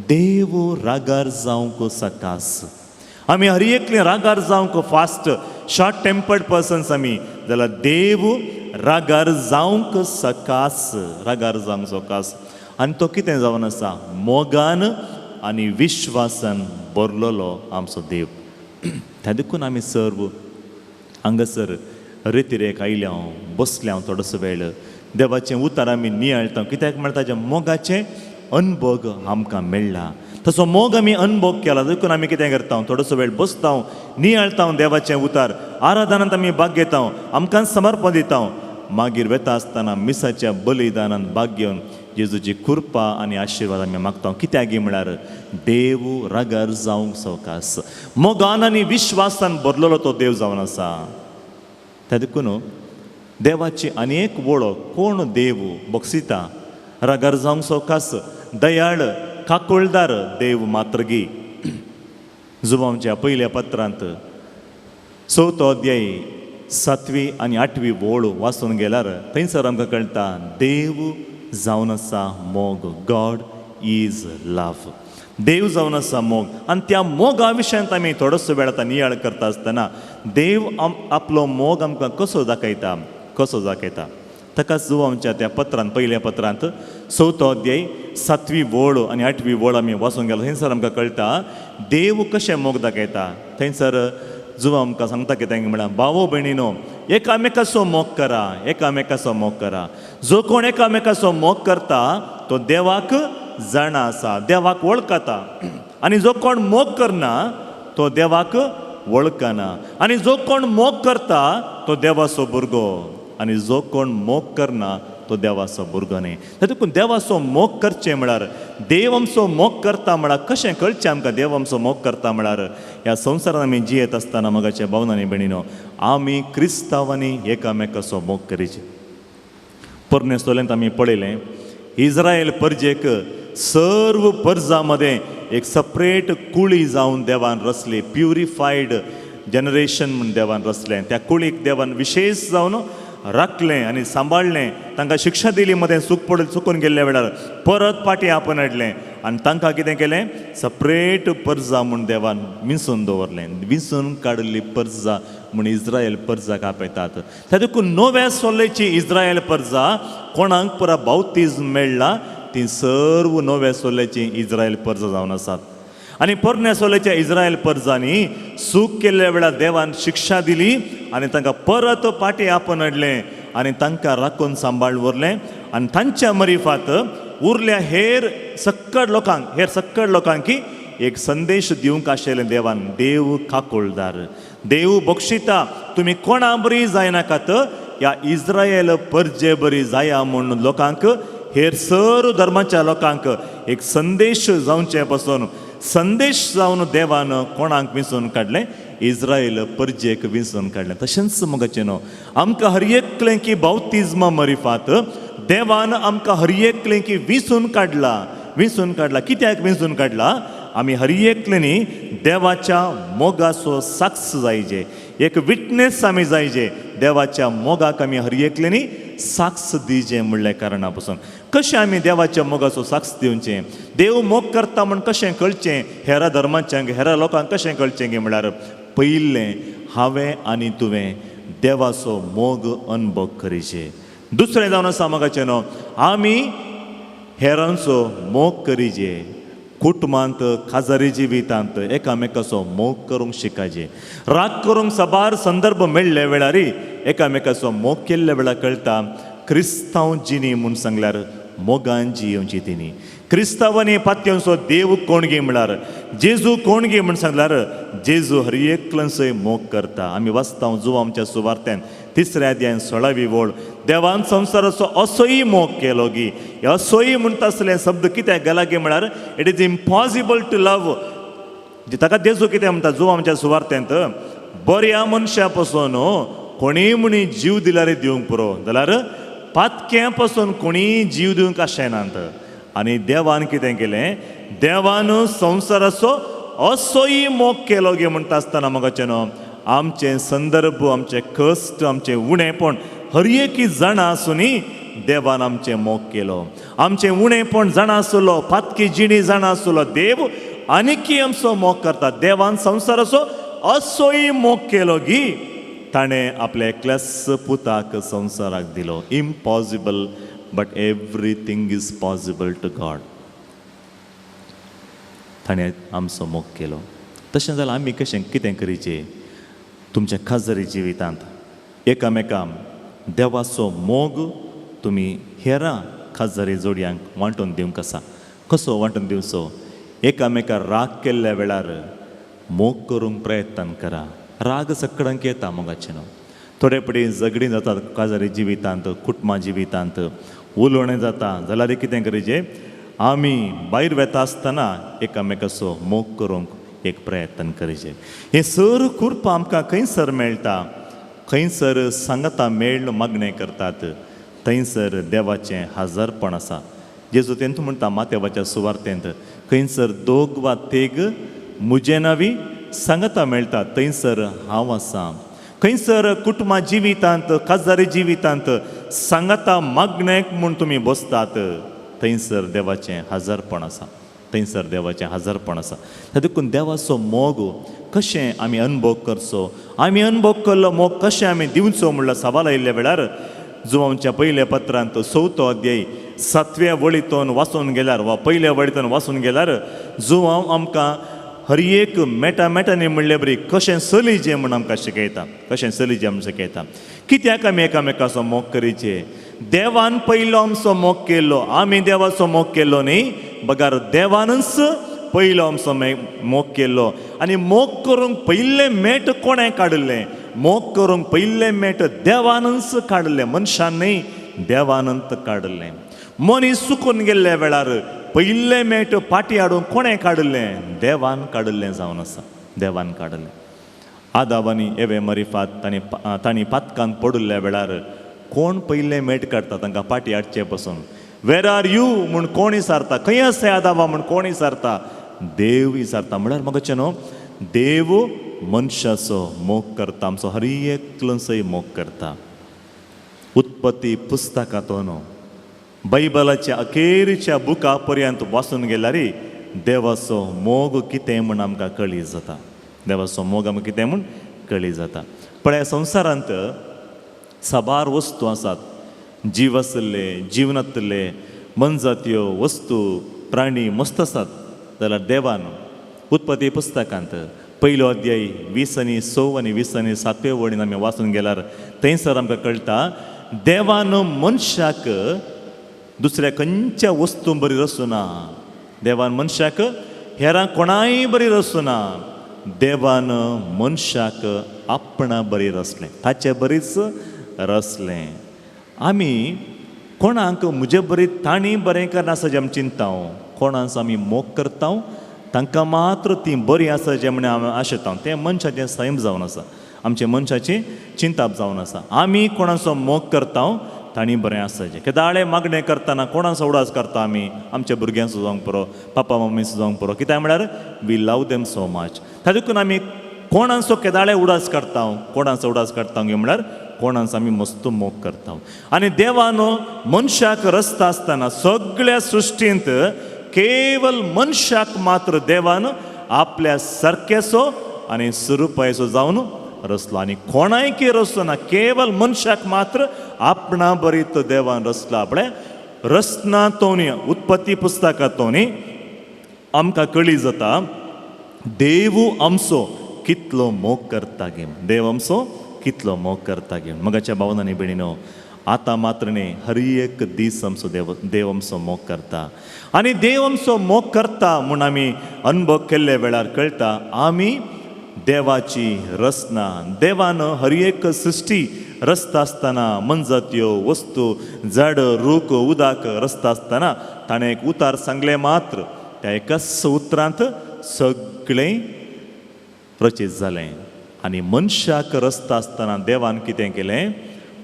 देव रागार जावंक सकास. आमी हर एकले रागार जावंक फास्ट, शॉर्ट टेम्पर्ड पर्सन्स आमी, जाल्यार देव रागार जावंक सकास, रागार जावंक सकास. आनी तो कितें जावन आसा? मोगान आनी विश्वासान भरलेलो आमचो देव. त्या देखून आमी सर्व हांगासर रेतिरेक आयल्या हांव, बसल्या हांव थोडोसो वेळ, देवाचें उतार आमी नियाळटा. कित्याक म्हळ्यार ताच्या मोगाचें अनभोग आमकां मेळ्ळा, तसो मोग आमी अनभोग केला. देखून आमी कितें करता? थोडोसो वेळ बसता, नियाळटा देवाचें उतार, आराधनांत आमी भाग घेता, आमकां समर्पण दिता. मागीर वेता आसतना मिसाच्या बलिदानान भाग घेवन जेजूची कृपा आनी आशिर्वाद आमी मागता. कित्याक म्हळ्यार देव रागार जावंक सवकास, मोगान आनी विश्वासान भरलेलो तो देव जावन आसा. त्या देखून देवाची आनी एक वळख, कोण देव बक्षिता, रागार जावंक सवकास, दयाळ, काकुळदार देव मात्रगी. जुवांच्या पयल्या पत्रांत चवथो अध्याय सातवी आनी आठवी वळ वाचून गेल्यार थंयसर आमकां कळटा देव जावन आसा मोग. गॉड is love. देव जावन आसा मोग. आनी त्या मोगा विशयांत आमी थोडोसो वेळ आतां नियाळ करता आसतना देव आपलो मोग आमकां कसो दाखयता, कसो दाखयता, ताका जुवांच्या त्या पत्रांत, पयल्या पत्रांत चवथो अध्याय सातवी वळ आनी आठवी वळ आमी वाचूंक गेलो, थंयसर आमकां कळटा देव कशें मोग दाखयता. थंयसर जुवा आमकां सांगता कितें म्हळ्यार, भावो भयणीनो, एकामेकाचो मोग करा, एकामेकाचो मोग करा. जो कोण एकामेकाचो मोग करता तो देवाक जाणा आसा, देवाक वळखता. आनी जो कोण मोग करना तो देवाक वळखना. आनी जो कोण मोग करता तो देवाचो भुरगो, आनी जो कोण मोग करना तो देवाचो भुरगो न्ही. देखून देवाचो मोग करचें म्हळ्यार, देव आमचो मोग करता म्हळ्यार कशें कळचें आमकां देव आमचो मोग करता म्हळ्यार? ह्या संवसारांत आमी जियेत आसतना मोगाच्या भावनांनी भयणीनो, आमी क्रिस्तांवांनी एकामेकाचो मोग करीचे. पोरणे सोल्यांत आमी पळयलें इस्रायल परजेक सर्व परजा मदें एक सपरेट कुळी जावन देवान रचली, प्युरिफायड जनरेशन म्हूण देवान रचलें. त्या कुळीक देवान विशेश जावन राखलें आनी सांबाळ्ळें. तांकां शिक्षा दिली, मदें चूक पड चुकून गेल्ल्या वेळार परत पाटी आपण हाडलें आनी तांकां कितें केलें? सपरेट परजा म्हूण देवान विंचून दवरलें. विंचून काडिल्ली परजा म्हूण इस्रायल परजाक आपयतात. त्या देखून नव्या सोल्लेची इस्रायल परजा कोणाक पुरा बावतीज्म मेळ्ळा ती सर्व नव्या सोल्ल्याची इस्रायल परजा जावन आसात. आनी पोरण्या सोल्याच्या इस्रायल परजांनी चूक केल्ल्या वेळार देवान शिक्षा दिली आनी तांकां परत पाटी आपण हाडलें आनी तांकां राखून सांबाळ उरलें. आनी तांच्या मरिफात उरल्या हेर सक्कड लोकांक, हेर सक्कड लोकांक एक संदेश दिवंक आशिल्लें देवान, देव काकुळदार, देव बक्षिता, तुमी कोणा बरी जायनाकात, ह्या इस्रायल परजे बरी जाया म्हूण लोकांक, हेर सर्व धर्माच्या लोकांक एक संदेश जावचे पासून संदेश जावन देवान कोणाक विंचून काडलें? इस्रायल परजेक विंचून काडलें. तशेंच मोगाचें न्हू, आमकां हर एकलें की बावतिज्मा मरिफात देवान आमकां हर एकलें की विंचून काडला, विंचून काडला. कित्याक विंचून काडला? आमी हर एकल्यांनी देवाच्या मोगाचो साक्ष जायजे, एक विटनेस आमी जायजे. देवाच्या मोगाक आमी हर एकल्यांनी साक्ष दिवचें म्हणल्या कारणा पसून कशें आमी देवाच्या मोगाचो साक्ष दिवचें? देव मोग करता म्हूण कशें कळचें हेरा धर्माच्यांक, हेरा लोकांक कशें कळचें गे म्हळ्यार, पयलें हांवें आनी तुवें देवाचो मोग अनभोग करीचे. दुसरें जावन आसा मोगाचें न्हू, आमी हेरांचो मोग करीचे. कुटुंबांत, खाजारी जिवितांत एकामेकाचो मोग करूंक शिकाचे. राग करूंक साबार संदर्भ मेळ्ळे वेळार एकामेकाचो मोग केल्ल्या वेळार कळटा क्रिस्तांव जिणी म्हूण सांगल्यार मोगान जियेवची तिणी. क्रिस्तांवांनी पातयेवचो देव कोण गे म्हळ्यार, जेजू कोण गे म्हूण सांगल्यार, जेजू हर एकल्याचोय मोग करता. आमी वाचता जुवा आमच्या सुवार्थ्यान तिसऱ्या अध्यायान 16वी वळ, देवान संवसाराचो असोय मोग केलो गी. असोय म्हणटा आसले शब्द कित्याक गेला गी म्हळ्यार, it is impossible to love. ताका जेजू कितें म्हणटा जुवा आमच्या सुवार्थ्यांत, बऱ्या मनशा पासून कोणीय म्हणी जीव दिल्यार दिवंक पुरो, जाल्यार पातक्या पासून कोणीय जीव दिवंक आशेनात. आनी देवान कितें केलें? देवान संवसाराचो असोय मोग केलो गे म्हणटा आसतना मोगाचें न्हू, आमचे संदर्भ, आमचे कश्ट, आमचें उणेपण हर एकी जाणा आसुनी देवान आमचें मोग केलो. आमचें उणेपण जाणा आसलो, पातकी जिणी जाणा आसलो देव आनीकी आमचो मोग करता. देवान संवसाराचो असोय मोग केलो की ताणें आपल्या एकल्याच पुताक संवसाराक दिलो. Impossible, but everything is possible to God. ताणें आमचो मोग केलो. तशें जाल्यार आमी कशें कितें करीचें? तुमच्या खाजरी जिवितांत एकामेकां देवाचो मोग तुमी हेरां खाजरी जोडयांक वांटून दिवंक आसा. कसो वांटून दिवचो? एकामेका राग केल्ल्या वेळार मोग करूंक प्रयत्न करा. राग सगळ्यांक येता मोगाचें न्हू. थोडे पटी झगडीं जातात काजारी जिवितांत, कुटुंबा जिवितांत, उलोवणें जाता जाल्यार कितें करीचें? आमी भायर वेता आसतना एकामेकाचो मोग करूंक एक प्रयत्न करीचें. हें सर कुरपा आमकां खंयसर मेळटा? खंयसर सांगता मेळ मागणें करतात थंयसर देवाचें हजारपण आसा. जेजू तेंत म्हणटा मातेवाच्या सुवार्तेंत, खंयसर दोग वा तेग म्हजे नांवी सांगता मेळटा थंयसर हांव आसा. खंयसर कुटुंबा जिवितांत, काजारी जिवितांत सांगता मागणेक म्हूण तुमी बसतात थंयसर देवाचें हजारपण आसा. थंयसर देवाचें हजारपण आसा. देखून देवाचो मोग कशें आमी अनुभव करचो, आमी अनुभव केल्लो मोग कशें आमी दिवचो म्हणल्यार सवाल आयिल्ल्या वेळार जुवांच्या पयल्या पत्रांत 4थो अध्याय 7व्या वळींतून वाचून गेल्यार वा पयल्या वळींतून वाचून गेल्यार जुवांव आमकां हर एक मेटा मेटांनी म्हणले बरी कशें चलीचें म्हूण आमकां शिकयता. कशें चलीचें म्हूण शिकयता. कित्याक आमी एकामेकाचो मोग करीचे? देवान पयलो आमचो मोग केल्लो, आमी देवाचो मोग केल्लो न्ही, बगार देवानच पयलो आमचो मोग केल्लो. आनी मोग करूंक पयलें मेट कोणें काडिल्लें? मोग करूंक पयलें मेट देवानच काडिल्लें, मनशान न्ही, देवानंत काडिल्लें. मनीस चुकून गेल्ल्या वेळार पयलें मेट पाटी हाडूंक कोणें काडिल्लें? देवान काडिल्लें जावन आसा. देवान काडिल्लें. आदाव आनी एवे मरिफात तांणी पातकान पडिल्ल्या वेळार कोण पयलें मेट काडटा तांकां पाटी हाडचे पसून? वेर are you म्हूण कोण विचारता? खंय आसा आदावा म्हूण कोण विचारता? देव विचारता. म्हळ्यार म्हाका न्हू, देव मनशाचो मोग करता, आमचो हर एकलोसय मोग करता. उत्पत्ती पुस्तकांत न्हू बायबलाच्या अखेरच्या बुका पर्यंत वाचून गेल्यार देवाचो मोग कितें म्हूण आमकां कळी जाता. देवाचो मोग आमकां कितें म्हूण कळी जाता. पळय, संवसारांत साबार वस्तू आसात, जीव आशिल्ले, जीव नातिल्ले, मनजात्यो वस्तू, प्राणी मस्त आसात. जाल्यार देवान उत्पत्ती पुस्तकांत 1 अध्याय 20 आनी 6 आनी 20 आनी 7 वळीन आमी वाचून गेल्यार थंयसर आमकां कळटा देवान मनशाक दुसऱ्या खंयच्या वस्तू बरी रचूना. देवान मनशाक हेरां कोणाय बरी रचूना, देवान मनशाक आपणा बरी रचलें, ताचे बरीच रचलें. आमी कोणाक म्हजे बरी तांणी बरें करना आसा जें आमी चिंतता, कोणाचो आमी मोग करता तांकां मात्र तीं बरीं आसा जें म्हण आमी आशेता. तें मनशाचें सैम जावन आसा, आमचें मनशाचें चिंताप जावन आसा. आमी कोणाचो मोग करता तांणी बरें आसाचें. केदाळे मागणें करतना कोणाचो उडास करता आमी? आमच्या भुरग्यांचो जावंक पुरो, पापा मम्मीचो जावंक पुरो. कित्याक म्हळ्यार we love them so much. ताका देखून आमी कोणाचो केदाळे उडास करता, कोणाचो उडास करता म्हळ्यार कोणाचो आमी मस्त मोग करता. आनी देवान मनशाक रस्ता आसतना सगळ्या सृश्टींत केवल मनशाक मात्र देवान आपल्या सारकेचो आनी सुरुपायचो जावन रचलो. आनी कोणायकी रचलो ना, केवल मनशाक मात्र आपणा बरीत देवान रचला. आपल्या रचना तोनी उत्पत्ती पुस्तकांतोनी आमकां कळी जाता देव आमचो कितलो मोग करता गे, देव आमचो कितलो मोग करता गे. मगाच्या भावनांनी आनी भयणीनो, आतां मात्र न्ही, हर एक दीस आमचो देव आमचो मोग करता. आनी देव आमचो मोग करता म्हूण आमी अनुभव केल्ल्या वेळार कळटा आमी देवाची रचना. देवान हर एक सृश्टी रचता आसतना मनजात्यो वस्तू, झाड, रूख, उदक रचता आसतना ताणें एक उतार सांगलें मात्र, त्या एकाच उतरांत सगळें रचीत जालें. आनी मनशाक रचता आसतना देवान कितें केलें?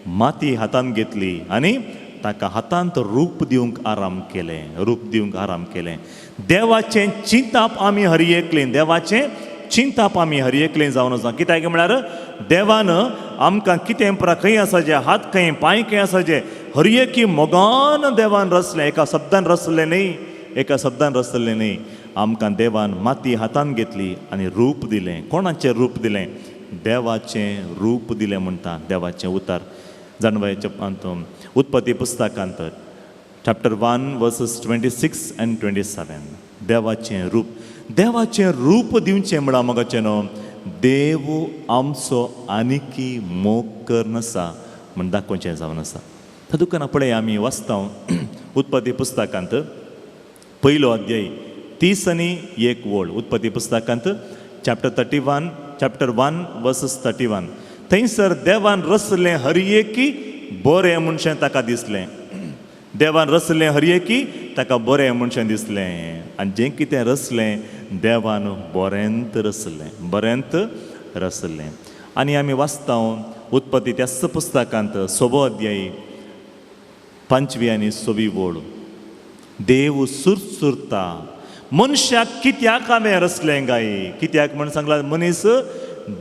माती हातांत घेतली आनी ताका हातांत रूप दिवंक आराम केलें, रूप दिवंक आराम केलें. देवाचें चिंताप आमी हर एकलें, देवाचें चिंताप आमी हर एकलें जावन आसा. कित्याक म्हळ्यार देवान आमकां कितें परा खंय आसाचें, हात खंय, पांय खंय आसाचे, हर एकी मोगान देवान रचलें. एका शब्दान रचलें न्ही, एका शब्दान रचलें न्ही. आमकां देवान माती हातान घेतली आनी रूप दिलें. कोणाचें रूप दिलें? देवाचें रूप दिलें म्हणटा देवाचें उतर. जाणवायच्या उत्पत्ती पुस्तकांत chapter 1 verses 26 and 27. देवाचें रूप, देवाचें रूप दिवचें म्हळ्यार मोगाचें न्हू, देव आमचो आनिकी मोग करून आसा म्हण दाखोवचें जावन आसा. तातूंत पळय आमी वाचता उत्पत्ती पुस्तकांत पयलो अध्याय 30 आनी 1 वळ. उत्पत्ती पुस्तकांत चॅप्टर 31, चॅप्टर 1 वर्सस 31. थंयसर देवान रसलें हरयेकी बरें म्हणशें ताका दिसलें. देवान रसलें हरयेकी ताका बरें म्हणशें दिसलें. आनी जें कितें रसलें देवान बरेंत रसलें, बरेंत रसलें. आनी आमी वाचता उत्पत्ती त्याच पुस्तकांत 6वो अध्याय 5वी आनी 6वी वळ. देव सुरसुरता मनशाक कित्याक हांवें रसलें गाय? कित्याक म्हण सांगला मनीस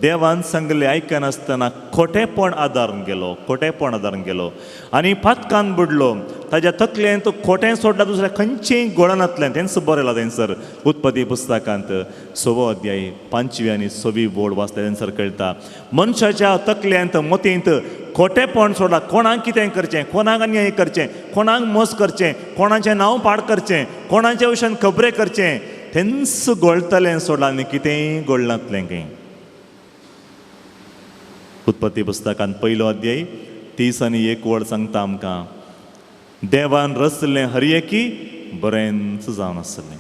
देवान सांगलें आयकनासतना खोटेपण आदारून गेलो, खोटेपण आदारून गेलो आनी पातकान बुडलो. ताज्या तकलेन तो खोटें सोडला, दुसऱ्या खंयचेंय गोळनातलें. तेंच बरयलां थंयसर उत्पत्ती पुस्तकांत 6वो अध्याय 5वी आनी 6वी वळ वाचता थंयसर कळटा मनशाच्या तकल्यांत मतींत खोटेपण सोडला. कोणाक कितें करचें, कोणाक अन्याय करचें, कोणाक मोस करचें, कोणाचें नांव पाड करचें, कोणाच्या विशयान खबरे करचें, तेंच गोळटलें सोडलां आनी कितेंय गोळनातलें खंय. उत्पत्ती पुस्तकांत 1 अध्याय 30 आनी 1 वळ सांगता आमकां देवान रसलें हरयेकी बरेंच जावन आसलें.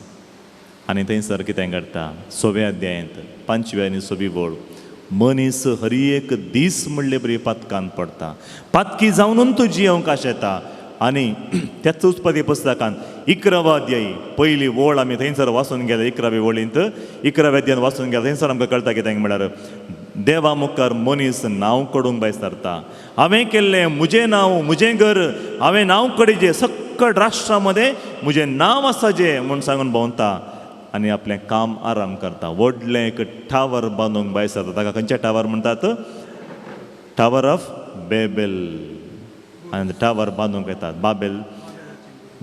आनी थंयसर कितें घडटा 6व्या अध्यायांत 5वी आनी 6वी वळ. मनीस हर एक दीस म्हणले बरी पातकान पडटा, पातकी जावन तूं जियोंक आशेता. आनी त्याच उत्पत्ती पुस्तकांत 11वो अध्याय 1ली वळ आमी थंयसर वाचून गेले. 11वे वळींत 11व्या अध्यायान वाचून गेले थंयसर आमकां कळटा कितें म्हळ्यार देवा मुखार मनीस नांव कडूंक भायर सरता. हांवें केल्लें म्हजें नांव, म्हजें घर, हांवें नांव कडीजें सक्कड राष्ट्रा मदें म्हजें नांव आसा जें म्हूण सांगून भोंवता आनी आपलें काम आराम करता. व्हडलें एक टावर बांदूंक भायर सरता. ताका खंयचें टावर म्हणटात? Tower of Babel. आनी टावर बांदूंक येतात. बाबेल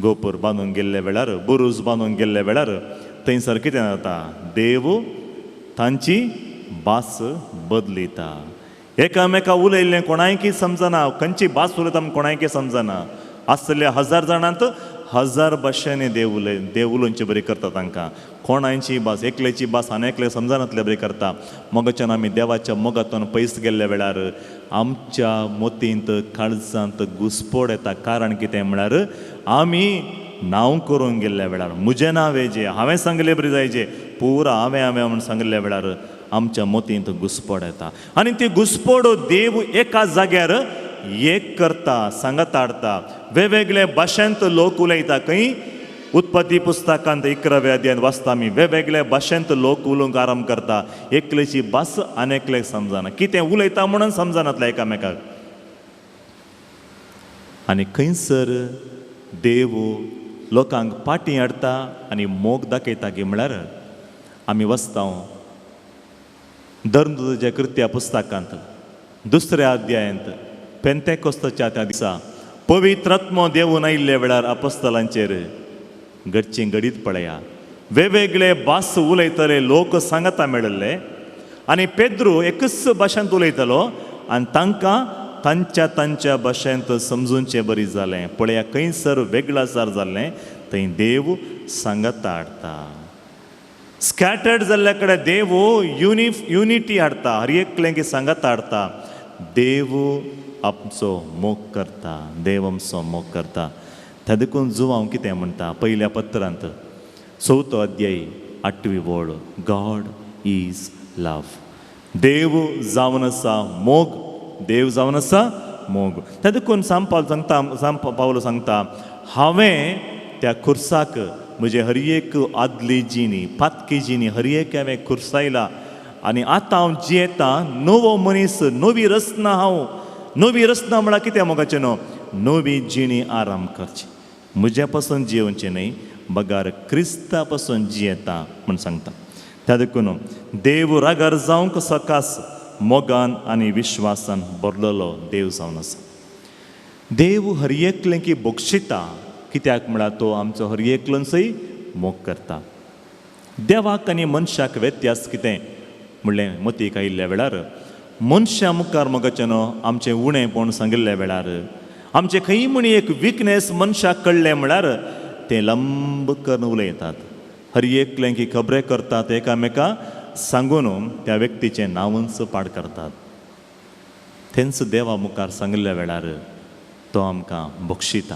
गोपूर बांदूंक गेल्ल्या वेळार, बुरूज बांदूंक गेल्ल्या वेळार थंयसर कितें जाता? देव तांची भास बदलिता. एकामेका उलयल्लें कोणायकी समजना, खंयची भास उलयता म्हूण कोणायकी समजना. आसल्या 1000 जाणांत 1000 भाशेंनी देव उलय, देव उलोवचे बरी करता तांकां. कोणायची भास, एकल्याची भास आनी एकले समजनातले बरी करता. मोगाच्यान आमी देवाच्या मोगातून पयस गेल्ल्या वेळार आमच्या मोतींत काळजांत घुसपोड येता. कारण कितें म्हळ्यार आमी नांव करूंक गेल्ल्या वेळार म्हजें नांव हेजें, हांवें सांगलें बरी जायचें, पुरा हांवें हांवें म्हूण सांगिल्ल्या वेळार आमच्या मोतींत घुसपोड येता. आनी ती घुसपोड देव एका जाग्यार एक करता, सांगत हाडटा. वेगवेगळे भाशेंत लोक उलयता. खंय? उत्पत्ती पुस्तकांत 11व्या अध्यायांत वाचता आमी वेगवेगळे भाशेंत लोक उलोवंक आरंभ करता. एकल्याची भास आनी एकल्याक समजना, कितें उलयता म्हणून समजनातलें एकामेकाक. आनी खंयसर देव लोकांक पाटी हाडटा आनी मोग दाखयता की म्हळ्यार आमी वाचता धर्मदूताच्या कृत्या पुस्तकांत 2ऱ्या अध्यायांत पेंतेकोस्ताच्या त्या दिसा पवित्र आत्मो देवून आयिल्ल्या वेळार अपोस्तलांचेर घडचें घडीत पळया. वेगवेगळे भास उलयतले लोक सांगता मेळिल्ले आनी पेद्रू एकच भाशेंत उलयतलो आनी तांकां तांच्या तांच्या भाशेंत समजूनचें बरी जालें. पळया खंयसर वेगळासार जाल्लें थंय देव सांगता हाडटा. स्कॅटर्ड जाल्ल्या कडेन देव युनिटी हाडटा, हर एकल्याक सांगता हाडटा. देव आमचो मोग करता, देव आमचो मोग करता. त्या देखून जुवांव कितें म्हणटा 1ल्या पत्रांत 4थो अध्याय 8वी वळ, गॉड is love. देव जावन आसा मोग, देव जावन आसा मोग. त्या देखून सांपाल सांगता, पावलो सांगता हांवें त्या खुर्साक म्हजे हर एक आदली जिणी, पातकी जिणी हर एक हांवें खुर्सायला आनी आतां हांव जियेतां नवो मनीस, नवी रचना. हांव नवी रचना म्हळ्यार कितें मोगाचें न्हू, नवी जिणी आराम करची, म्हज्या पासून जियोवचें न्हय बगार क्रिस्ता पासून जियेता म्हूण सांगता. त्या देखून देव रागार जावंक सकास मोगान आनी विश्वासान भरलेलो देव जावन आसा. देव हर एकलें की बक्षिता, कित्याक म्हळ्यार तो आमचो हर एकलोनसय मोग करता. देवाक आनी मनशाक व्यत्यास कितें म्हणलें मतीक आयिल्ल्या वेळार मनशा मुखार मगाचें न्हू आमचें उणेंपण सांगिल्ल्या वेळार आमचें खंय म्हण एक विकनेस मनशाक कळ्ळें म्हळ्यार तें लंब करून उलयतात, हर एकलें की खबरे करतात, एकामेका सांगून त्या व्यक्तीचें नांवूच पाड करतात. तेंच देवा मुखार सांगिल्ल्या वेळार तो आमकां बक्षिता.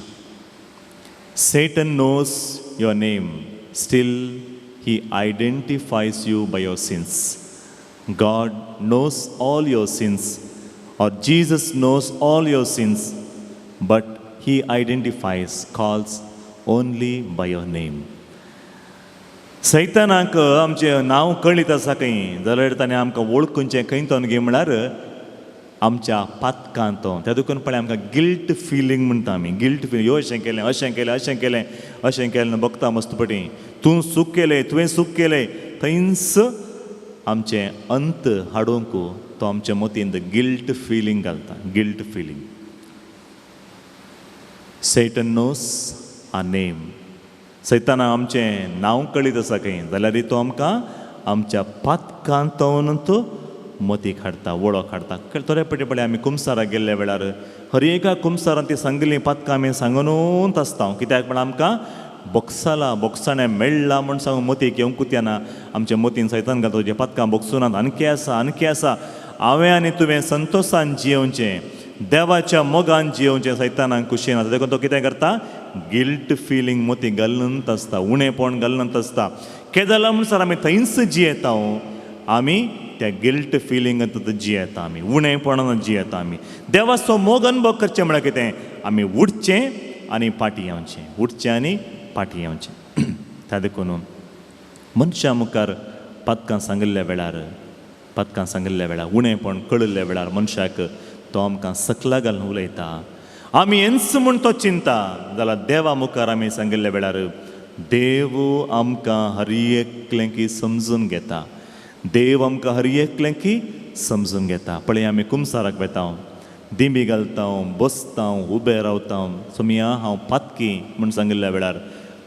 Satan knows your name, still he identifies you by your sins. God knows all your sins, or Jesus knows all your sins, but he identifies, calls only by your name. सैतानाक आमचें नांव कळीत आसा खंय जाल्यार ताणें आमकां वळखुचें खंय तो गे म्हळ्यार आमच्या पातकांत तो. त्या देखून पळय आमकां गिल्ट फिलींग म्हणटा आमी. गिल्ट फिलींग, ह्यो अशें केलें, अशें केलें, अशें केलें, अशें केलें, बघता मस्त पटी तूं चूक केलें, तुवें चूक केलें, थंयच आमचें अंत हाडूंक तो आमच्या मतींत गिल्ट फिलींग घालता. Guilt feeling. Satan knows our name. सैताना आमचें नांव कळीत आसा खंय जाल्यार तो आमकां आमच्या पातकांतून तो मतीक हाडटा, वळख हाडटा. थोडे पटी पळय आमी कुमसाराक गेल्ल्या वेळार हर एका कुमसारान ती सांगिल्लीं पातकां आमी सांगूनच आसता. कित्याक म्हळ्यार आमकां बोक्साला बोक्साणें मेळ्ळां म्हूण सांगून मतीक येवंकूच येना. आमच्या मतीन सैतान घालता तुजें पातकां बोगसुनात, आणखी आसा, आणखी आसा. हांवें आनी तुवें संतोशान जियोवचें, देवाच्या मोगान जियोवचें, सैतानाक खुशी ना. देखून तो कितें करता, गिल्ट फिलींग मती घालूनच आसता, उणेपण घालूनच आसता. केदला म्हणसर आमी थंयच जियेता, आमी त्या गिल्ट फिलिंगांत जियेता, आमी उणेपणान जियेता. आमी देवाचो मोग अनुभव करचें म्हळ्यार कितें, आमी उठचें आनी पाटी येवचें, उठचें आनी पाटी येवचें. त्या देखून मनशा मुखार पातकां सांगिल्ल्या वेळार, पातकां सांगिल्ल्या वेळार, उणेपण कळिल्ल्या वेळार मनशाक तो आमकां सकला घालून उलयता. आमी हेंच म्हूण तो चिंता जाल्यार देवा मुखार आमी सांगिल्ल्या वेळार देव आमकां हर एकलें की समजून घेता. देव आमकां हर एकलें की समजून घेता. पळय आमी कुमसाराक वेता, दिंबी घालता, बसता, उबे रावता, सोमिया हांव पातकी म्हूण सांगिल्ल्या वेळार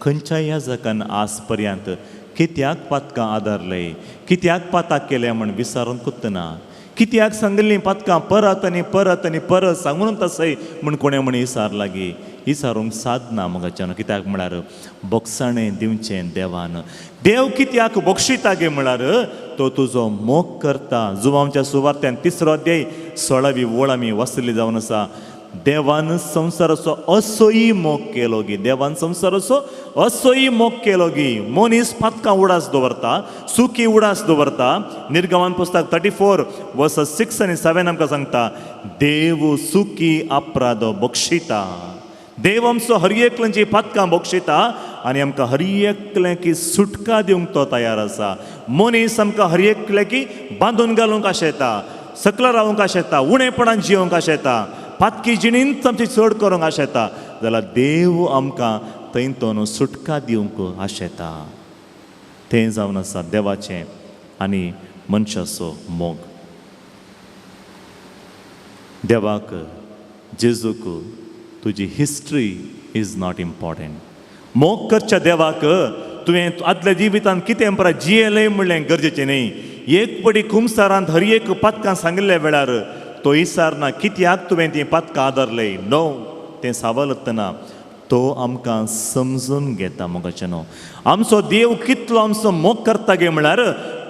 खंयच्या ह्या जगान आज पर्यंत कित्याक पातकां आदारले, कित्याक पाताक केलें म्हूण विचारून कुत्तना, कित्याक सांगिल्लीं पातकां परत आनी परत आनी परत सांगून तसय म्हूण कोणें म्हण इसार लागी इसारूंक सादना मगाच्यान. कित्याक म्हळ्यार बोगसाणें दिवचें देवान. देव कित्याक बक्षिता गे म्हळ्यार तो तुजो मोग करता. जुवांच्या सुवार्त्यान 3 अध्याय 16वी ओळ आमी वाचली जावन आसा. देवान संवसाराचो असोय मोग केलो गी, देवान संवसाराचो असोय मोग केलो गी. मनीस पातकां उडास दवरता, सुकी उडास दवरता. निर्गमन पुस्तक 34:6 आनी 7 आमकां सांगता, देव सुकी अपराध बक्षिता. देव आमचो हर एकल्यांची पातकां बक्षिता आनी आमकां हर एकल्याकी सुटका दिवंक तो तयार आसा. मनीस आमकां हर एकल्याकी बांदून घालूंक आशेता, सकला रावूंक आशेता, उणेपणान जियोवंक आशेता, पातकी जिणेंत आमची चड करूंक आशेता, जाल्यार देव आमकां थंय तो सुटका दिवंक आशेता. तें जावन आसा देवाचें आनी मनशाचो मोग. देवाक, जेजूक तुजी हिस्ट्री is not important. मोग करच्या देवाक तुवें आदल्या जिवितांत कितें परा जियेलें म्हणलें गरजेचें न्ही. एक पटी कुमसारांत हर एक पातकां सांगिल्ल्या वेळार तो इसारना कित्याक तुवें तीं पातकां आदारलें, नो, तें सावलतना तो आमकां समजून घेता. मोगाचें न्हू, आमचो देव कितलो आमचो मोग करता गे म्हळ्यार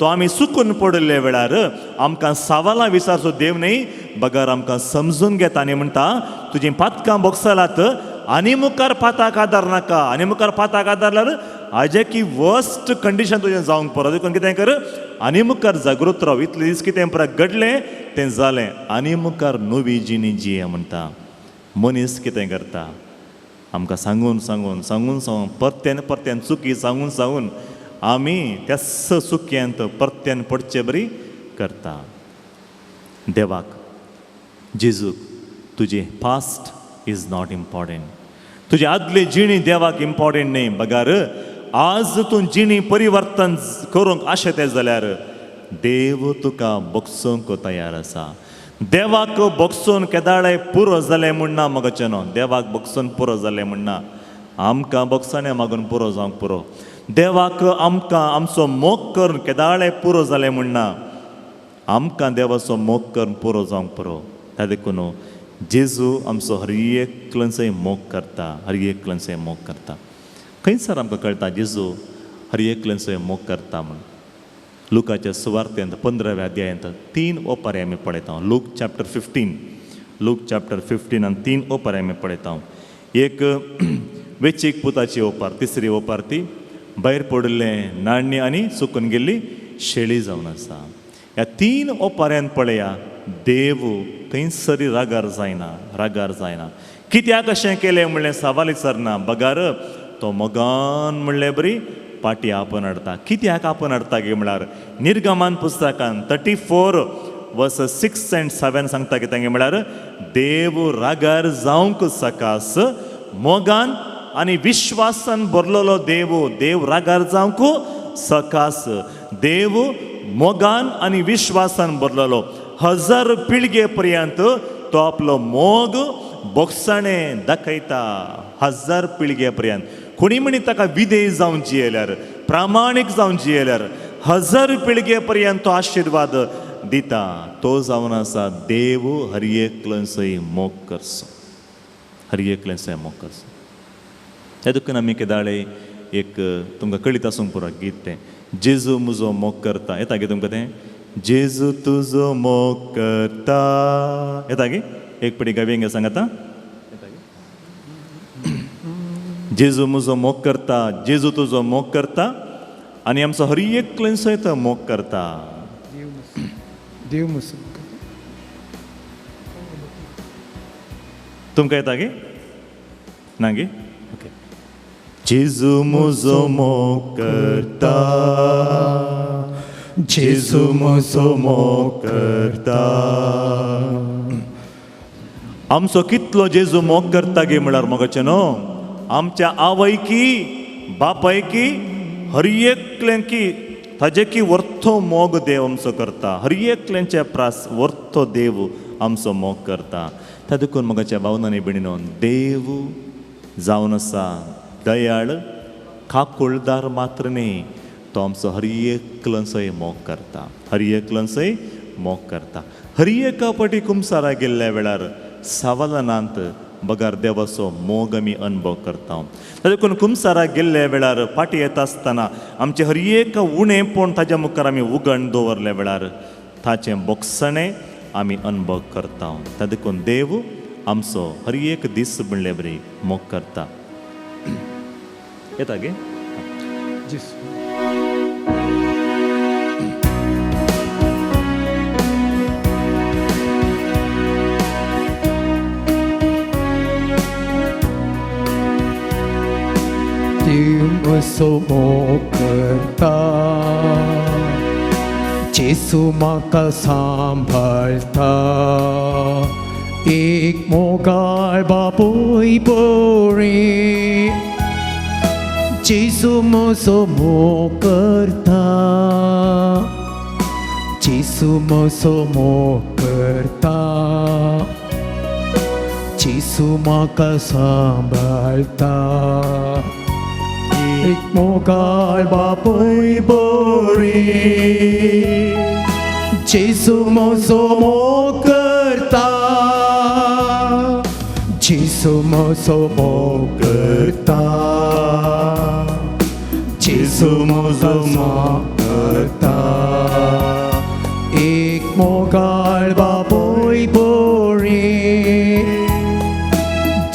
तो आमी चुकून पडिल्ल्या वेळार आमकां सावालां विचारचो देव न्ही, बगर आमकां समजून घेता आनी म्हणटा तुजीं पातकां बोगसलात आनी मुखार पाताक आदार नाका. आनी मुखार पाताक आदारल्यार हाजे की वर्स्ट कंडिशन तुजें जावंक पडो. देखून कितें कर, आनी मुखार जागृत राव. इतले दीस कितें परत घडलें तें जालें, आनी मुखार नवी जिणी जिये म्हणटा. मनीस कितें करता, आमकां सांगून सांगून सांगून सांगून परत्यान परत्यान चुकी सांगून सांगून आमी त्या चुक्यांत परत्यान पडचे बरी करता. देवाक, जेजूक तुजें पास्ट is not important. तुजी आदली जिणी देवाक इम्पॉर्टंट न्ही, बगार आज तूं जिणी परिवर्तन करूंक आशेता जाल्यार देव तुका बगसूंक तयार आसा. देवाक बगसून केदाळे पुरो जालें म्हूण ना मगाचें न्हू, देवाक बगसून पुरो जालें म्हूण ना, आमकां बगसाणें मागून पुरो जावंक पुरो. देवाक आमकां आमचो मोग करून केदाळे पुरो जालें म्हणना, आमकां देवाचो मोग करून पुरो जावंक पुरो. त्या देखून जेजू आमचो हर एकल्याचोय मोग करता, हर एकल्याचोय मोग करता. खंयसर आमकां कळटा जेजू हर एकल्याचोय मोग करता म्हूण? लुकाच्या सुवार्तेंत 15व्या अध्यायांत 3 ओपारी आमी पळयता. लूक चॅप्टर 15, लूक चॅप्टर 15 आनी 3 ओपारी आमी पळयता. एक वेचीक पुताची ओपार, तिसरी ओपार ती भायर पडिल्लें नाण्य आनी सुकून गेल्ली शेळी जावन आसा. ह्या 3 ओपाऱ्यान पळया देव खंयसरी रागार जायना, रागार जायना. कित्याक अशें केलें म्हणलें सवाल विचारना, बगार तो मोगान म्हणलें बरी पाटी आपोवन हाडटा. कित्याक आपोवन हाडटा गे म्हळ्यार निर्गमान पुस्तकान 34:6 and 7 सांगता कितें गे म्हळ्यार देव रागार जावंक सकास मोगान आनी विश्वासान भरलेलो देव, देव रागार जावंक सकास, देव मोगान आनी विश्वासान भरलेलो. 1000 पिळगे पर्यंत तो आपलो मोग बोगसाणे दाखयता. 1000 पिळगे पर्यंत कोणी म्हणी ताका विधेय जावन जियेल्यार, प्रामाणीक जावन जियेल्यार 1000 पिळगे पर्यंत तो आशिर्वाद दिता. तो जावन आसा देव हर एकल्याचोय मोग करचो, हर एकल्याचोय मोग करचो. ह्या दुखून आमी केदाळे एक तुमकां कळीत आसूंक पुरो गीत तें, जेजू म्हजो मोग करता. येता गे तुमकां तें? जेजू तुजो मोग करता, येता गे? एक पटी गावया गे सांगाता. जेजू म्हजो मोग करता, जेजू तुजो मोग करता आनी आमचो हर एकल्याचोय तो मोग करता. देव म्हजो तुमकां येता गे ना गे? ओके. जेजू म्हजो मोग करता, जेजू म्हजो मोग करता. आमचो कितलो जेजू मोग करता गे म्हळ्यार मोगाचें न्हू, आमच्या आवयकी बापायकी हर एकल्यांकी ताजे की वर्थो मोग देव आमचो करता. हर एकल्यांचे प्रास वर्थो देव आमचो मोग करता. त्या देखून मोगाच्या भावनांनी भयणीनो, देव जावन आसा दयाळ काकुळदार मात्र न्ही, तो आमचो हर एकल्याचोय मोग करता, हर एकल्याचोय मोग करता. हर एका पटी कुमसारा गेल्ल्या वेळार सवालनांत बगार देवाचो मोग आमी अनुभव करता. देखून कुमसारा गेल्ल्या वेळार फाटी येता आसतना आमचें हर एक उणेंपण ताज्या मुखार आमी उगण दवरल्या वेळार ताचें बोगसणें आमी अनुभव करता. त्या देखून देव आमचो हर एक दीस म्हणले बरी मोग करता. येता गे? देव म्हजो मोग करता, जेजू म्हाका सांबाळटा, एक मोगाळ बापूय बरी, जेजू म्हजो मोग करता, जेजू म्हजो मोग करता, जेजू म्हाका सांबाळटा, एक मोगाळ बापूय बरी, जेजू म्हजो मोग करता, जेजू म्हजो मोग करता, जेजू म्हजो मोग करता, एक मोगाळ बापूय बरी,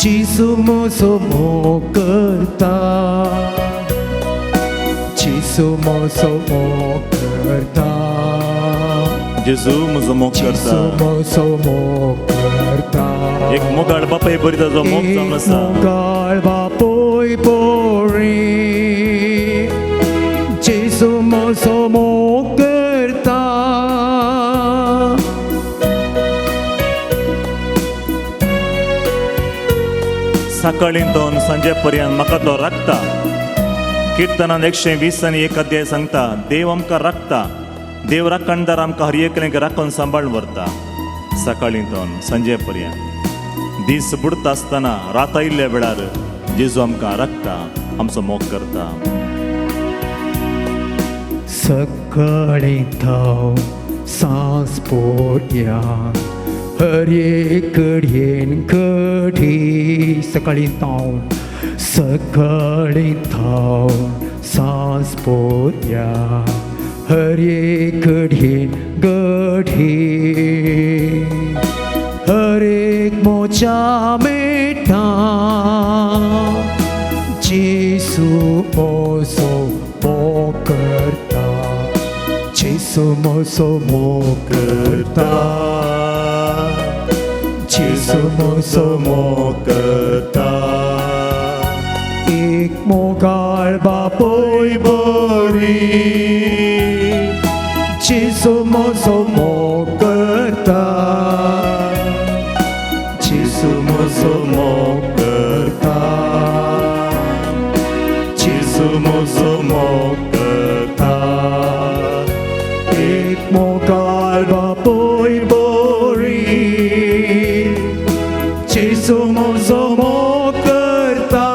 जेजू म्हजो मोग करता, जेजू म्हजो मोग करता, जेजू म्हजो मोग करता, म्हजो मोग करता. एक मोगाळ बापूय बरी ताजो मोग जावन आसा. मोगाळ बापूय बरी, जेजू म्हजो मोग करता, सकाळीं दोन सांजे पर्यंत म्हाका तो राखता. किर्तनान 120 आनी 1 अध्याय सांगता देव आमकां राखता. देव राखणदार आमकां हर एकल्याक राखून सांबाळ व्हरता. सकाळीं दोन सांजे पर्यंत दीस बुडता आसतना रात आयिल्ल्या वेळार जेजू आमकां राखता, आमचो मोग करता. सकाळीं थावन सांज पोरयान हर एक घडयेन घडी सकाळीं थावन सकाळीं थावन सांज पोरयान हर एक घडयेन घडी हर एक मोच्या मेटा जेसू मोसो मोग करता जेसू मोसो मोग करता जेसू मोसो मोग करता एक मोगाळ बापूय बरी जेसू मोसो मोग करता जेसू मोसो मोग करता जेसू मोसो मोग करता एक मोगाळ बापूय बरी जेसू मोसो मोग करता.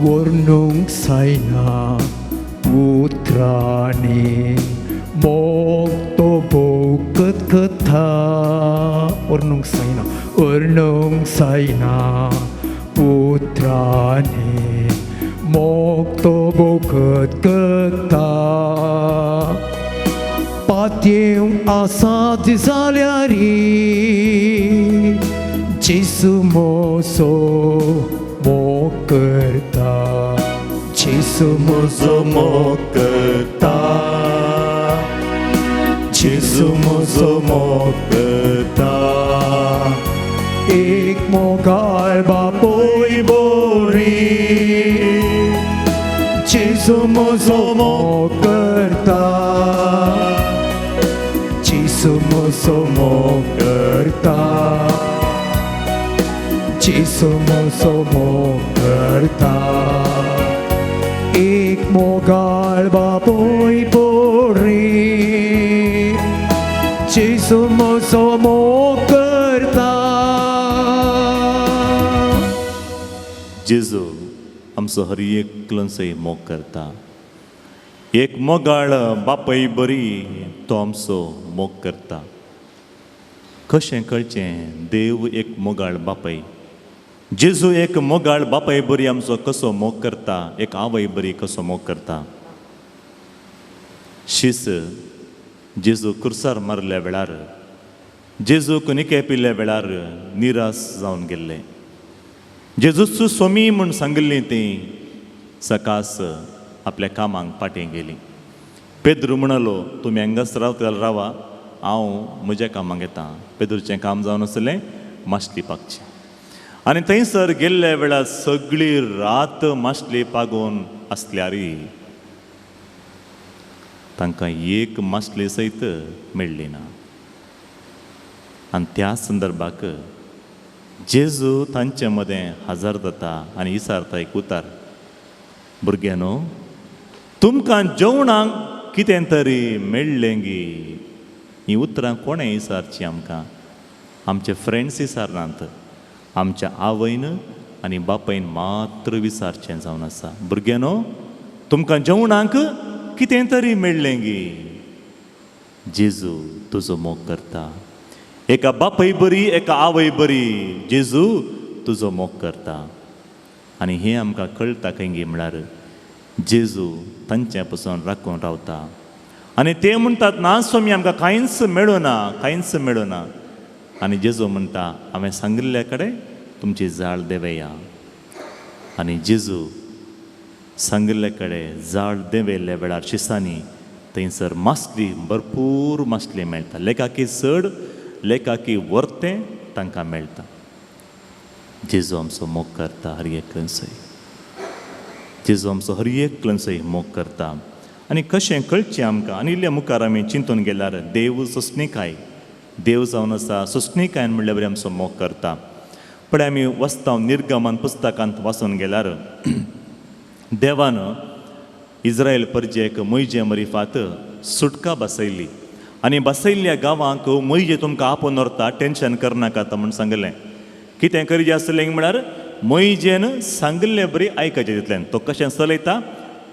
वर्णूंक जायना उतरांनी मोग तो भोव कथकथा वर्णूंक जायना वर्णूंक जायना उतरांनी मोग तो भोव कथकथा पातयेवंक आसात जाल्यार जेसू मोसो मोग करता जेसू मोसो मोग करता जेसू मोसो मोग करता एक मोगाळ बापूय बरी जेसू मोसो मोग करता जेसू मोसो मोग करता जेसू मोसो मोग करता एक मोगाळ बापूय बरी जेसू मोसो मोग करता. जेजू आमचो हर एकलोसय मोग करता. एक मोगाळ बापय बरी तो आमचो मोग करता. कशें कळचें देव एक मोगाळ बापय, जेजू एक मोगाळ बापय बरी आमचो कसो मोग करता, एक आवय बरी कसो मोग करता. शीस जेजू कुर्सार मारल्या वेळार, जेजूक निके पिल्ल्या वेळार निराश जावन गेल्ले. जेजूच सोमी म्हूण सांगिल्ली ती सकास आपल्या कामांक फाटीं गेली. पेद्रू म्हणालो तुमी हांगाच रावता जाल्यार रावा, हांव म्हज्या कामाक येता. पेद्रूचें काम जावन आसलें मासली पागचें. आनी थंयसर गेल्ल्या वेळार सगळी रात मासली पागोवन आसल्यारय तांकां एक मासली सयत मेळ्ळी ना. आनी त्या संदर्भाक जेजू तांचे मदें हजर जाता आनी विचारता एक उतार, भुरग्यांनो तुमकां जेवणाक कितें तरी मेळ्ळें गी? हीं उतरां कोणें विचारचीं आमकां? आमचे फ्रेंड्स विचारनात, आमच्या आवयन आनी बापायन मात्र विचारचें जावन आसा. भुरग्यांनो तुमकां जेवणाक कितें तरी मेळ्ळें गी? जेजू तुजो मोग करता. एका बापय बरी एका आवय बरी जेजू तुजो मोग करता. आनी हें आमकां कळटा खंय म्हळ्यार जेजू तांचे पसून राखून रावता. आनी ते म्हणटात ना स्वामी आमकां कांयच मेळना, कांयच मेळना. आनी जेजू म्हणटा हांवें सांगिल्ल्या कडेन तुमची जाळ देवया. आनी जेजू सांगिल्ल्या कडेन जाळ देंवयल्ल्या वेळार शिसांनी थंयसर मासली, भरपूर मासली मेळटा. लेखाकी चड, लेखाकी वर्तें तांकां मेळटा. जेजू आमचो मोग करता हर एकल्याचोय. जेजू आमचो हर एकल्याचोय मोग करता. आनी कशें कळचें आमकां? आनी इल्ल्या मुखार आमी चिंतून गेल्यार देव सोंसणीकाय, देव जावन आसा सोंसणीकायन म्हणल्यार बरी आमचो मोग करता. पळय आमी वचता निर्गमन पुस्तकांत वाचून गेल्यार देवान इस्रायल परजेक मोयजे मरिफात सुटका बसयली. आनी बसयल्ल्या गांवांक मोयजे तुमकां आपोवन व्हरता, टेंशन करनाकात म्हूण सांगलें. कितें करीजे आसलें म्हळ्यार मोयजेन सांगिल्ले बरी आयकाचें, तितल्यान तो कशें चलयता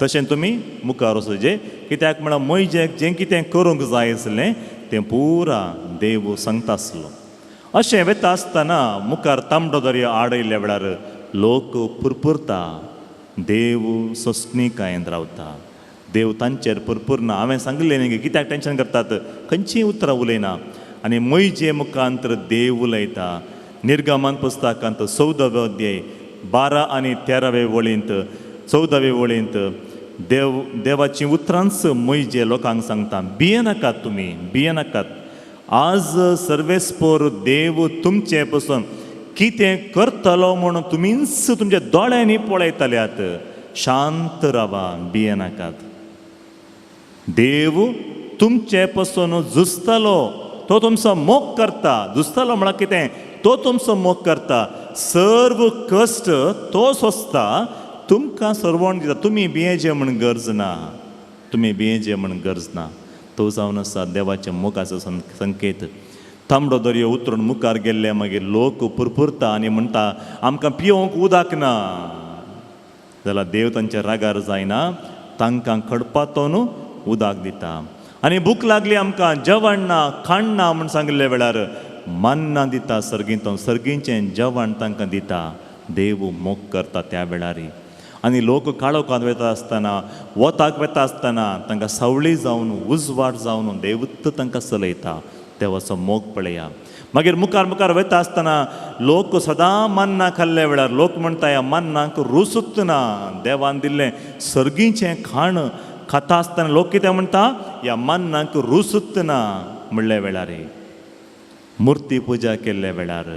तशें तुमी मुखार वचचें. कित्याक म्हळ्यार मोयजेक जें कितें करूंक जाय आसलें तें पुरा देव सांगता आसलो. अशें वेता आसतना मुखार तांबडो दर्या आडयल्ल्या वेळार लोक पुरपुरता, देव सोंसणीकायेन रावता, देव तांचेर पुरपुरना. हांवें सांगिल्लें न्ही कित्याक टेंशन करतात, खंयचीय उतरां उलयना. आनी मोयजे मुखांतर देव उलयता. निर्गमन पुस्तकांत 14वे अध्याय 12 आनी 13वे वळींत, 14वे वळींत देव देवाचीं उतरांच मोयजे लोकांक सांगता, भियेनाकात तुमी, भियेनाकात. आज सर्वेस्पोर देव तुमचे पसून कितें करतलो म्हणून तुमीच तुमच्या दोळ्यांनी पळयतल्यात. शांत रावा, भियेनाकात. देव तुमचे पसून झुजतलो, तो तुमचो मोग करता. झुजतलो म्हळ्यार कितें? तो तुमचो मोग करता, सर्व कश्ट तो सोंसता, तुमकां सर्वण दिता. तुमी भियेचे म्हण गरज ना, तुमी भियेचे म्हण गरज ना. तो जावन आसा देवाच्या मोगाचो संकेत. तांबडो दर्यो उतरून मुखार गेल्ले मागीर लोक पुरपुरता आनी म्हणटा आमकां पियोवंक उदक ना. जाल्यार देव तांच्या रागार जायना, तांकां खडपातोन उदक दिता. आनी भूक लागली आमकां, जेवण ना, खाण ना म्हूण सांगिल्ल्या वेळार मान्ना दिता सर्गींतून, सर्गींचें जेवण तांकां दिता. देव मोग करता त्या वेळार. आनी लोक काळोखांत वता आसतना, वताक वता आसतना तांकां सावळी जावन, उजवाड जावन देवूच तांकां चलयता. देवाचो मोग पळया. मागीर मुखार मुखार वता आसतना लोक सदां मान्ना खाल्ल्या वेळार लोक म्हणटा ह्या मान्नाक रुसूच ना. देवान दिल्लें सर्गीचें खाण खाता आसतना लोक कितें म्हणटा, ह्या मान्नाक रुसूच ना म्हणल्या वेळार, मुर्ती पुजा केल्ल्या वेळार,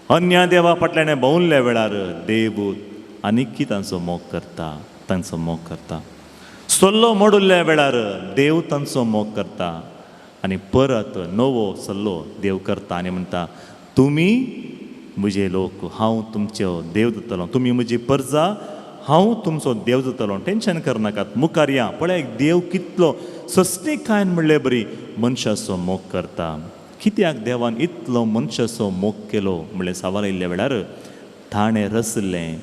अन्य देवा फाटल्यान भोंवल्ल्या वेळार देव आनीकी तांचो मोग करता, तांचो मोग करता. सल्लो मोडुल्ल्या वेळार देव तांचो मोग करता आनी परत नवो सल्लो देव करता आनी म्हणटा तुमी म्हजे लोक, हांव तुमचो देव जातलो, तुमी म्हजी परजा, हांव तुमचो देव जातलो. टेंशन करनाकात, मुखार या. पळय देव कितलो सस्नीकायन म्हणले बरी मनशाचो मोग करता. कित्याक देवान इतलो मनशाचो मोग केलो म्हणलें सवाल आयिल्ल्या वेळार ताणें रचलें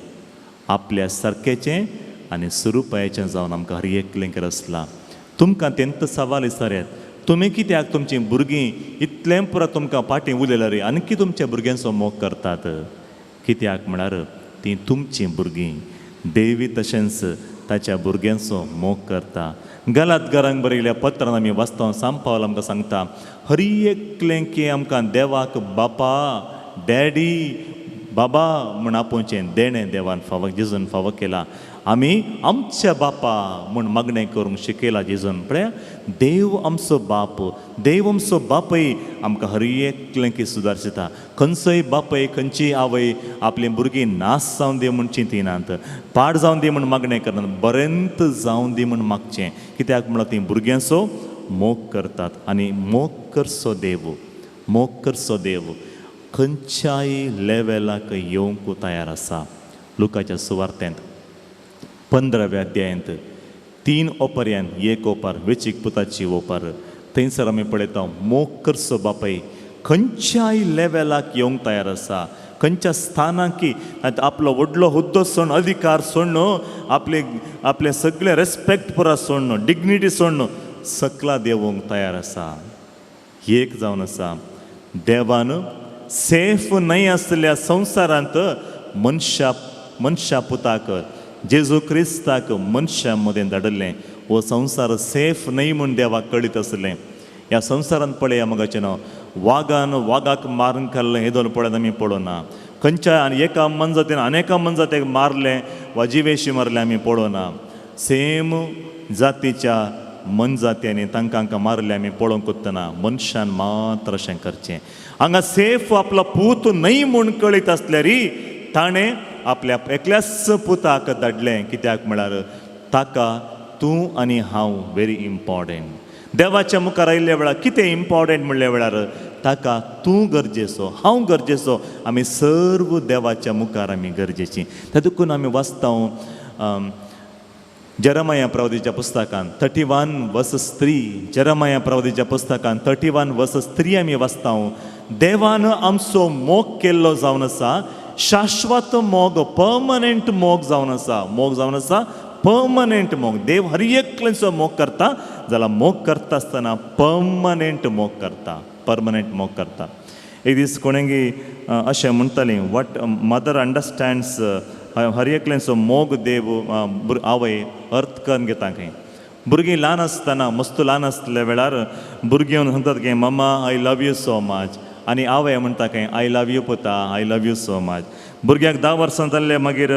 आपल्या सारकेचें आनी सुरुपायाचें जावन आमकां हर एकलेंक रचलां. तुमकां तेंत सवाल विचारयात, तुमी कित्याक तुमचीं भुरगीं इतलें पुरो तुमकां फाटीं उलयल्यार आनीकी तुमच्या भुरग्यांचो मोग करतात? कित्याक म्हळ्यार तीं तुमचीं भुरगीं. देवी तशेंच ताच्या भुरग्यांचो मोग करता. गलातगारांक बरयल्या पत्रान आमी वाचता, सांपावल आमकां सांगता हर एकलें की आमकां देवाक बापा, डॅडी, बाबा म्हूण आपोवचें देणें देवान फावो, जेजून फावो केलां. आमी आमच्या बापा म्हूण मागणें करूंक शिकयलां जेजून. पळया देव आमचो बाप, देव आमचो बापय आमकां हर एकलें की सुदारशिता. खंयचोय बापय, खंयचीय आवय आपलीं भुरगीं नाश जावन दी म्हूण चिंतिनात, पाड जावन दी म्हूण मागणें करनात, बरेंत जावन दी म्हूण मागचें. कित्याक म्हळ्यार तीं भुरग्यांचो मोग करतात. आनी मोग करचो देव, मोग करचो देव खंयच्याय लेवलाक येवंक तयार आसा. लुकाच्या सुवार्तेंत 15व्या अध्यायांत 3 ओपर्यान 1 ओपार वेचीक पुताची ओपार, थंयसर आमी पळयता मोग करचो बापय खंयच्याय लेवलाक येवंक तयार आसा. खंयच्या स्थानाकी आपलो व्हडलो हुद्दो सोडून, अधिकार सोडून, आपले आपले सगळे रेस्पेक्ट पुरा सोडून, डिग्निटी सोडून सकला देवूंक तयार आसा. एक जावन आसा देवान सेफ न्हय आसल्या संवसारांत मनशा मनशा पुताक जेजू क्रिस्ताक मनशां मदें धाडिल्लें. हो संवसार सेफ न्हय म्हूण देवाक कळीत आसलें. ह्या संवसारांत पळया मगाचें न्हू, वागान वागाक मारून खाल्लें हेदोळ पळयत आमी पळोवना. खंयच्या आनी एका मनजातीन आनी एका मनजातीक मारलें वा जिवेशी मारलें आमी पळोवना. सेम जातीच्या मनजात्यांनी तांकां मारलें आमी पळोवंक वतना. मनशान मात्र अशें करचें. हांगा सेफ आपलो पूत न्हय म्हूण कळीत आसल्यार ताणें आपल्या एकल्याच पुताक धाडलें. कित्याक म्हळ्यार ताका तूं आनी हांव व्हेरी इम्पॉर्टंट. देवाच्या मुखार आयिल्ल्या वेळार कितें इम्पॉर्टंट म्हणल्या वेळार ताका तूं गरजेचो, हांव गरजेचो, आमी सर्व देवाच्या मुखार आमी गरजेचीं. तातूंत आमी वाचता जेरमाया प्रवादीच्या पुस्तकान 31:3, जेरमाया प्रवादीच्या पुस्तकान 31:3 आमी वाचता, देवान आमचो मोग केल्लो जावन आसा, शाश्वत मोग, पर्मनंट मोग जावन आसा, मोग जावन आसा पर्मनंट मोग. देव हर एकल्याचो मोग करता जाल्यार मोग करता आसतना पर्मनंट मोग करता, पर्मनंट मोग करता. एक दीस कोणेगी अशें म्हणटालीं, what mother understands, हर एकल्याचो मोग देव आवय अर्थ करून घेता खंय. भुरगीं ल्हान आसतना, मस्त ल्हान आसल्या वेळार भुरगीं येवन सांगतात की mama I love you so much, आनी आवय म्हणटा खंय I love you पुता, I love you so much. भुरग्याक 10 वर्सां जाल्ले मागीर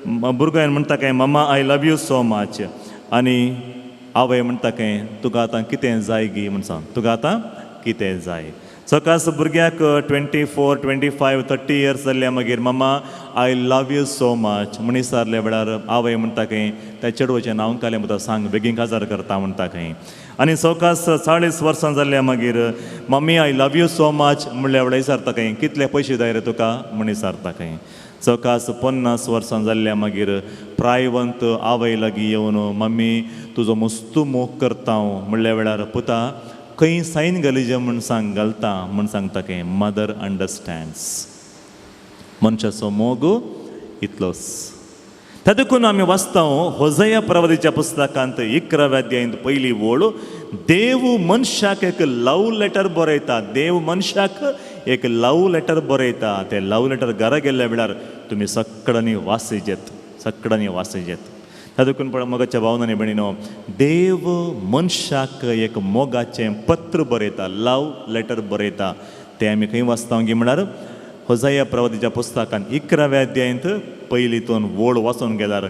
भुरगो येवन म्हणटा खंय mama I love you so much, आनी आवय म्हणटा खंय तुका आतां कितें जाय गी म्हण सांग, तुका आतां कितें जाय. सकास भुरग्याक 24, 25, 30 इयर्स जाल्ल्या मागीर mama I love you so much म्हण विचारल्या वेळार आवय म्हणटा खंय त्या चेडवाचें नांव कालें पुता सांग, बेगीन काजार करता म्हणटा खंय. आनी सवकास 40 वर्सां जाल्ल्या मागीर mummy I love you so much म्हणल्या वेळार विचारता खंय कितले पयशे जाय रे तुका म्हण विचारता खंय. सवकास 50 वर्सां जाल्ल्या मागीर प्रायवंत आवय लागीं येवन मम्मी तुजो मस्तू मोग करता हांव म्हणल्या वेळार पुता खंय सायन घालिजे म्हूण सांग, घालता म्हूण सांगता खंय. मदर अंडरस्टँड्स, मनशाचो मोग इतलोच. त्या देखून आमी वाचता होजया प्रवादीच्या पुस्तकांत 11व्या अध्यायांत पयली ओळ, देव मनशाक एक लव लेटर बरयता, देव मनशाक एक लव लेटर बरयता. तें लव लेटर घरा गेल्ल्या वेळार तुमी सगळ्यांनी वाचयजेत, सगळ्यांनी वाचयजेत. त्या देखून पळय मोगाच्या भावनांनी भयणीनो, देव मनशाक एक मोगाचें पत्र बरयता, लव लेटर बरयता. तें आमी खंय वाचता गी म्हळ्यार होजया प्रवादीच्या पुस्तकान 11व्या अध्यायांत पयली दोन ओळ वाचून गेल्यार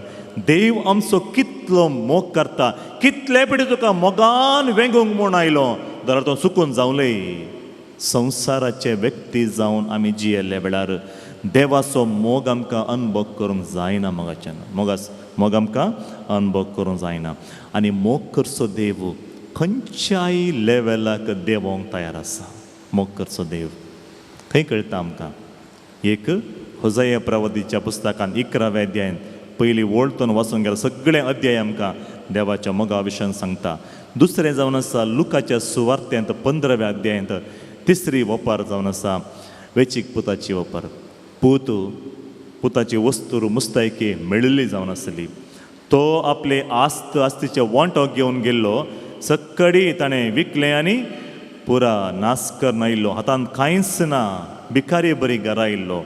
देव आमचो कितलो मोग करता, कितले पिडी तुका मोगान वेंगूंक म्हूण आयलो जाल्यार तो चुकून जावले. संवसाराचे व्यक्ती जावन आमी जियेल्ल्या वेळार देवाचो मोग आमकां अनुभव करूंक जायना, मोगाच्यान मोगास मोग आमकां अनुभव करूंक जायना. आनी मोग करचो देव खंयच्याय लेवलाक देवोंक तयार आसा. मोग करचो देव खंय कळटा आमकां? एक होजया प्रवादीच्या पुस्तकान 11व्या अध्यायान पयली ओळतून वाचून गेल्यार सगळे अध्याय आमकां देवाच्या मोगा विशयान सांगता. दुसरें जावन आसा लुकाच्या सुवार्त्यांत 15व्या अध्यायांत तिसरी वपार जावन आसा वेचीक पुताची वपार. पूत पुताची वस्तूर मुस्तायकी मेळिल्ली जावन आसली, तो आपले आस्त आस्तीचे वांटो घेवन गेल्लो, सक्कडी ताणें विकलें आनी पुरा नास करून आयिल्लो, हातांत कांयच ना, भिकारी बरी घरा आयिल्लो.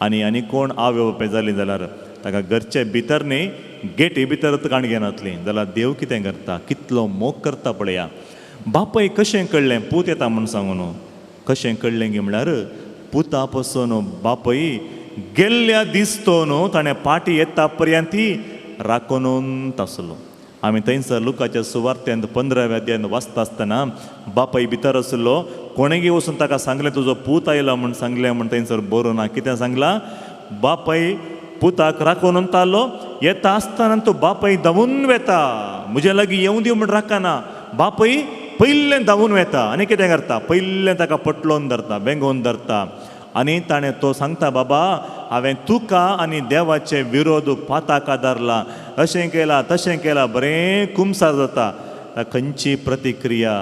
आनी आनी कोण आवय बापाय जाली जाल्यार ताका घरचे भितर न्ही गेटी भितर काण घेनातली जाल्यार देव कितें करता, कितलो मोग करता पळया. बापाय कशें कळ्ळें पूत येता म्हूण सांगून, कशें कळ्ळें गी म्हळ्यार पुता पसून बापय गेल्ल्या दिसतो न्हू ताणें पाटी येता पर्यंत राखून आसलो. आमी थंयसर लुकाच्या सुवार्त्यांत 15व्या अध्यायांत वाचता आसतना बापाय भितर आसलो, कोणेगी वचून ताका सांगलें तुजो पूत आयला म्हूण सांगलें म्हूण थंयसर बरोवं ना. कितें सांगलां? बापाय पुताक राखून तालो, येता आसतना तो बापाय धांवून वेता, म्हज्या लागीं येवं दी म्हूण राखना, बापाय पयलें धांवून वेता आनी कितें करता, पयलें ताका पटलोवन धरता, वेंगोवन धरता. आनी ताणें तो सांगता बाबा हांवें तुका आनी देवाचे विरोध पाताक आदारला, अशें केलां तशें केलां, बरें कुमसार जाता. खंयची प्रतिक्रिया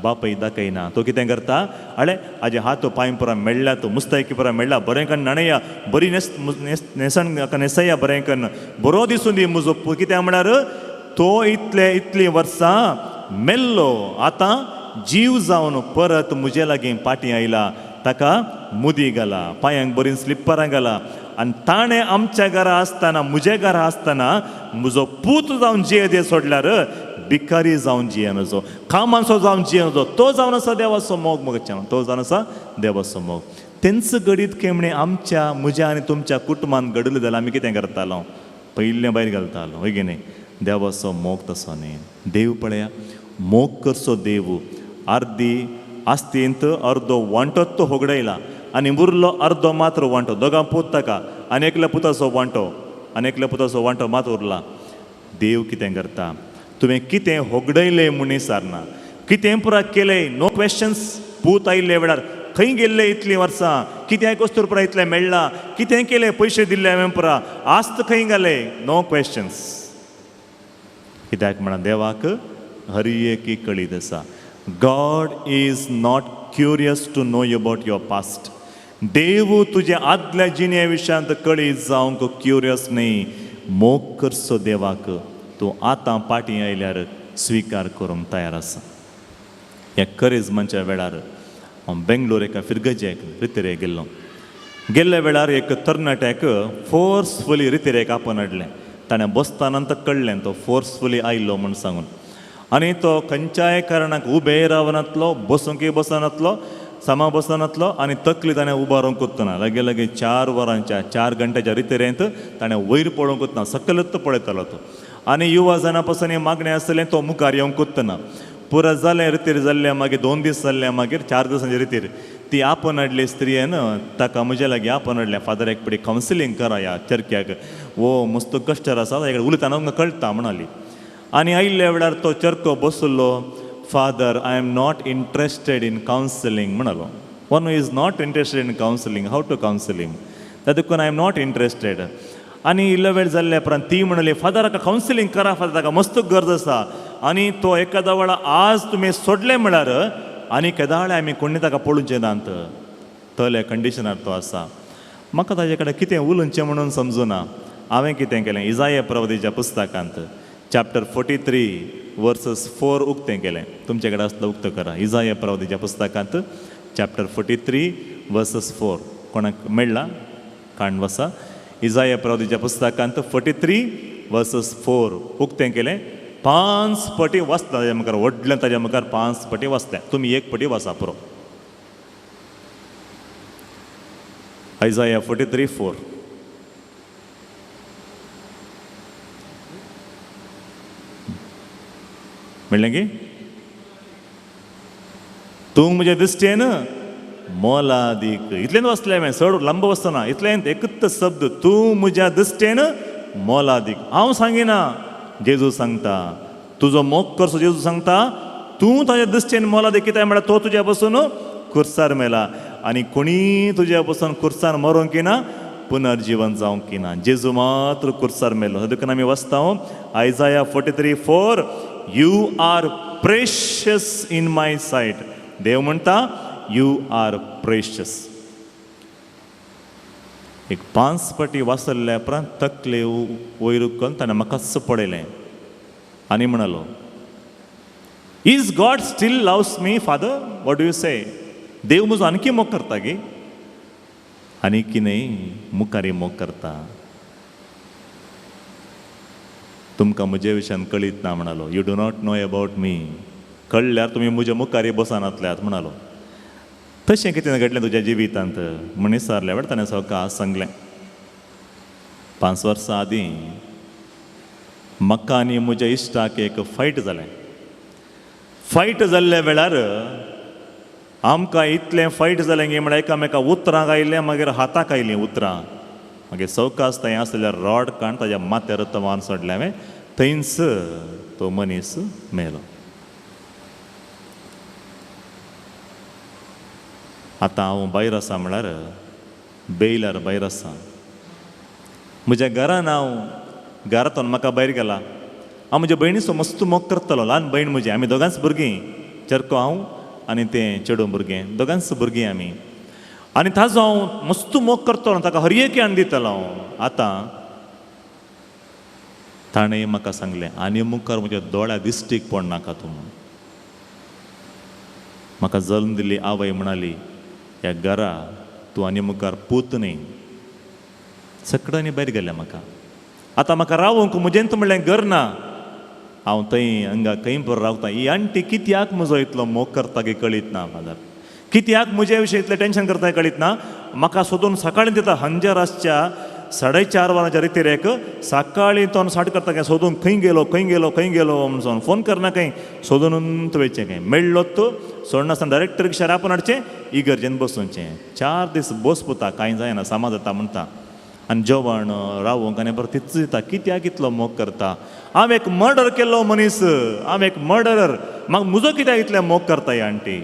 बापय दाखयना. तो कितें करता, आळे हाजे हात पांय पुरा मेळ्ळ्या, तो मुस्तायकी पुरा मेळ्ळा, बरें कन्न न्हाणया, बरी नेस न्हेसण न्हेसया, बरें कन्न बरो दिसून दी म्हजो. कितें म्हळ्यार तो इतले इतलीं वर्सां मेल्लो, आतां जीव जावन परत म्हजे लागीं पाटी आयला, ताका मुदी घाला, पांयांक बरीं स्लिपरां घाला, आनी ताणें आमच्या घरा आसतना म्हज्या घरा आसतना म्हजो पूत जावन जिये दे सोडल्यार भिकारी जावन जिये नजो, कामाचो जावन जिये नजो. तो जावन आसा देवाचो मोग, मोगाच्यान तो जावन आसा देवाचो मोग. तेंच घडीत केमणे आमच्या म्हज्या आनी तुमच्या कुटुंबान घडलें जाल्यार आमी कितें करतालो, पयलें भायर घालतालो, हय की न्ही? देवाचो मोग तसो न्ही. देव पळया मोग करचो देव अर्दी आस्तींत अर्दो वांटो तो होगडयला आनी उरलो अर्दो मात्र वांटो, दोगां पूत ताका आनी एकल्या पुताचो वांटो, आनी एकल्या पुताचो वांटो मात उरला. देव कितें करता, तुवें कितें होगडयलें म्हूण विचारना, कितें पुरा केलें, नो क्वेश्चन्स. पूत आयिल्ले वेळार खंय गेल्ले इतलीं वर्सां, कित्याक वस्तूर पुरा इतलें मेळ्ळां, कितें केलें, पयशे दिल्ले हांवें पुरा, आस्त खंय घाले, नो क्वेश्चन्स. कित्याक म्हणा देवाक हर एक कळीत आसा. God is not curious to know about your past. देव तुज्या आदल्या जिणे विशयांत कळीत जावंक क्युरियस न्ही. मोग करचो देवाक तूं आतां पाटी आयल्यार स्विकार करूंक तयार आसा. ह्या करिज्माच्या वेळार हांव बेंगलोर एका फिरगजेक रितेरेक गेल्लो. गेल्ल्या वेळार एक तरणाट्याक फोर्सफुली रितेरेक आपोवन हाडलें. ताणें बसतानंतर कळ्ळें तो फोर्सफुली आयलो म्हूण सांगून. आनी तो खंयच्याय कारणाक उबे रावनातलो, बसूंकय बसनातलो, सामा बसनातलो आनी तकली ताणें उबारूंक वतना लगे लगे 4 वरांच्या 4 घंट्याच्या रितेरेंत ताणें वयर पळोवंक वतना सकलच पळयतालो तो. आनी युवा जाणा पासून हें मागणें आसलें तो मुखार येवंक वतना पुरो जालें रितीर जाल्लें. मागीर 2 दीस जाल्ले, मागीर 4 दिसांचे रितीर ती आपोवन हाडली स्त्रियेन ताका म्हज्या लागीं आपोवन हाडलें. फादर एक पडी कावन्सिलींग करा ह्या चरक्याक, वो मस्त कश्टर आसा ताका उलयतना आमकां कळटा म्हणाली. आनी आयिल्ल्या वेळार तो चरको बसलो. Father I am not interested in counselling म्हणालो. One is not interested in counselling, how to counselling, त्या देखून I am not interested. आनी इल्लो वेळ जाल्ल्या उपरांत ती म्हणाली फादर हाका कावन्सिलींग करा फादर, ताका मस्त गरज आसा. आनी तो एकादा वेळा आज तुमी सोडलें म्हळ्यार आनी केदाळे आमी कोणी ताका पळोवचें नात, तल्या कंडिशनार तो आसा. म्हाका ताजे कडेन कितें उलोवचें म्हणून समजुना. हांवें कितें केलें, इजाया प्रवदीच्या पुस्तकांत चॅप्टर 43 वर्सस 4 उक्तें केलें. तुमचे कडेन आसलो उक्तो करा. इजाया प्रवदीच्या पुस्तकांत चॅप्टर 43 वर्सस 4 कोणाक मेळ्ळा कांड वसा. इजाया प्रवदीच्या पुस्तकांत 43 वर्सस 4 उक्तें केलें. 5 पटी वाचता ताज्या मुखार, व्हडलें ताज्या मुखार 5 पटी वाचलें. तुमी 1 पटी वाचा पुरो. आयजाया 43:4. म्हणलें की तूं म्हज्या दृश्टेन मोलादीक. इतलेंच वाचलें हांवें, चड लांब वचना, इतलें एकूच शब्द, तूं म्हज्या दृश्टेन मोलादीक. हांव सांगिना, जेजू सांगता. तुजो मोग करचो जेजू सांगता. तूं ताज्या दृश्टेन मोलादीक कित्याक म्हळ्यार तो तुज्या पसून खुर्सार मेला आनी कोणीय तुज्या पसून खुर्सार मरोंक ना, पुनर्जीवन जावंक ना. जेजू मात्र खुर्सार मेलो. देखून आमी वाचता आयजाया 43:4, you are precious in my sight. देव म्हणटा you are precious. एक 5 पटी वाचल्ल्या उपरांत तकले वयर उखलून ताणें म्हाकाच पळयलें आनी म्हणालो, is God still loves me father, what do you say? देव म्हजो आणखी मोग करता गी? आनी की न्हय मुखारी मोग करता. तुमकां म्हजे विशयान कळीत ना म्हणालो. You do not know about me. कळ्ळ्यार तुमी म्हज्या मुखारी बसनातल्यात म्हणालो. तशें कितें घडलें तुज्या जिवितांत म्हण विचारल्या वेळार ताणें सवकास सांगलें, 5 वर्सां आदीं म्हाका आनी म्हज्या इश्टाक एक फायट जालें. फायट जाल्ल्या वेळार आमकां इतलें फायट जालें की म्हळ्यार एकामेका उतरांक आयलें, मागीर हाताक आयलीं उतरां. मागीर सवकास थंय आसलेल्या रॉड काण ताज्या माथ्यार तवान सोडलें हांवें, थंयच तो मनीस मेलो. आतां हांव भायर आसा म्हळ्यार बेयलार भायर आसा. म्हज्या घरान हांव घरांतून म्हाका भायर गेला. हांव म्हज्या भयणीचो मस्त मोग करतालो. ल्हान भयण म्हजी, आमी दोगांच भुरगीं, चरको हांव आनी तें चेडूं भुरगें, दोगांच भुरगीं आमी. आनी ताजो हांव मस्त मोग करतालो, ताका हर एक हाडून दितालो हांव. आतां ताणें म्हाका सांगलें, आनी मुखार म्हज्या दोळ्या दिश्टीक पडनाका तूं. म्हाका जल्म दिल्ली आवय म्हणाली, ह्या घरा तूं आनी मुखार पूत न्हय. सगळ्यांनी भायर गेलें म्हाका. आतां म्हाका रावंक म्हजेंत म्हणलें घर ना. हांव थंय हांगा खंय बरो रावता. ही आण्टी कित्याक म्हजो इतलो मोग करता की कळीत ना फादर, कित्याक म्हजे विशीं इतलें टेंशन करता कळीत ना. म्हाका सोदून सकाळीं दिता हंजार आसच्या 4:30 वरांच्या रितेरेक सकाळीं तो साठ करता काय सोदून खंय गेलो खंय गेलो खंय गेलो म्हणून फोन करना, खंय सोदून वयचें, खंय मेळ्ळो तो सोडनासतना डायरेक्ट रिक्षार आपोवन हाडचें, इगर्जेन बसोवचें. 4 दीस बस पुता, कांय जायना, सामा जाता म्हणटा. आनी जेवण रावंक आनी बरें तीच दिता. कित्याक इतलो मोग करता? हांव एक मर्डर केल्लो मनीस, हांव एक मर्डरर, म्हाका म्हजो कित्याक इतलें मोग करता ही आण्टी?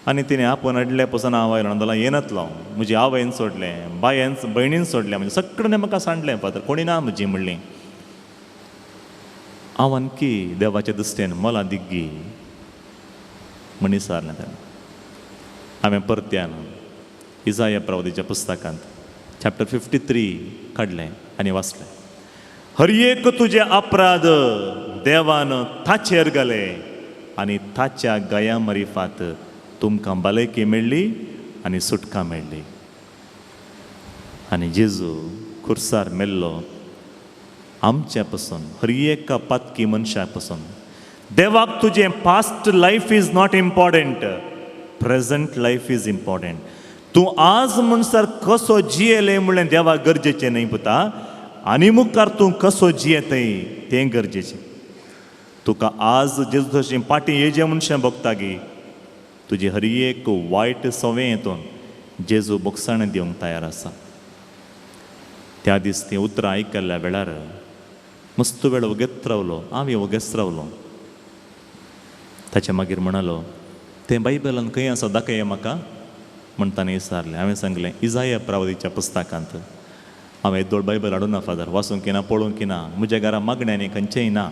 आनी तिणें आपोवन हाडले पसून हांव आयलो ना जाल्यार येनातलो. म्हजी आवयन सोडलें, बायन भयणीन सोडलें, म्हणजे सगळ्यांनी म्हाका सांडलें फादर, कोणी ना म्हजी म्हणली. हांव आणखी देवाच्या दृश्टेन मला दिग्गी म्हण विचारलें ताणें. हांवें परत्यान इजाया प्रवादीच्या पुस्तकांत चॅप्टर 53 काडलें आनी वाचलें. हर एक तुजे अपराध देवान ताचेर घाले आनी ताच्या गया मरिफात तुमकां भलायकी मेळ्ळी आनी सुटका मेळ्ळी. आनी जेजू खुर्सार मेल्लो आमच्या पसून, हर एका पातकी मनशा पसून. देवाक तुजें past life is not important, present life is important. तूं आज म्हणसर कसो जियेलें म्हणलें देवाक गरजेचें न्हय पुता, आनी मुखार तूं कसो जियेतय तें गरजेचें. तुका आज जेजू तशें पाटी येजें मनशां भोगता गी, तुजी हर एक वायट संवय हितून जेजू बोगसाणें दिवंक तयार आसा. त्या दीस तीं उतरां आयकल्ल्या वेळार मस्त वेळ वगेत रावलो, हांव वगेच रावलो. ताच्या मागीर म्हणालो, तें बायबलान खंय आसा दाखय म्हाका म्हण ताणें विचारलें. हांवें सांगलें इजाया प्रवादीच्या पुस्तकांत. हांवें येदोळ बायबल हाडूं ना फादर, वाचूंक ना पळोवंक ना, म्हज्या घरा मागण्यांनी खंयचेंय ना,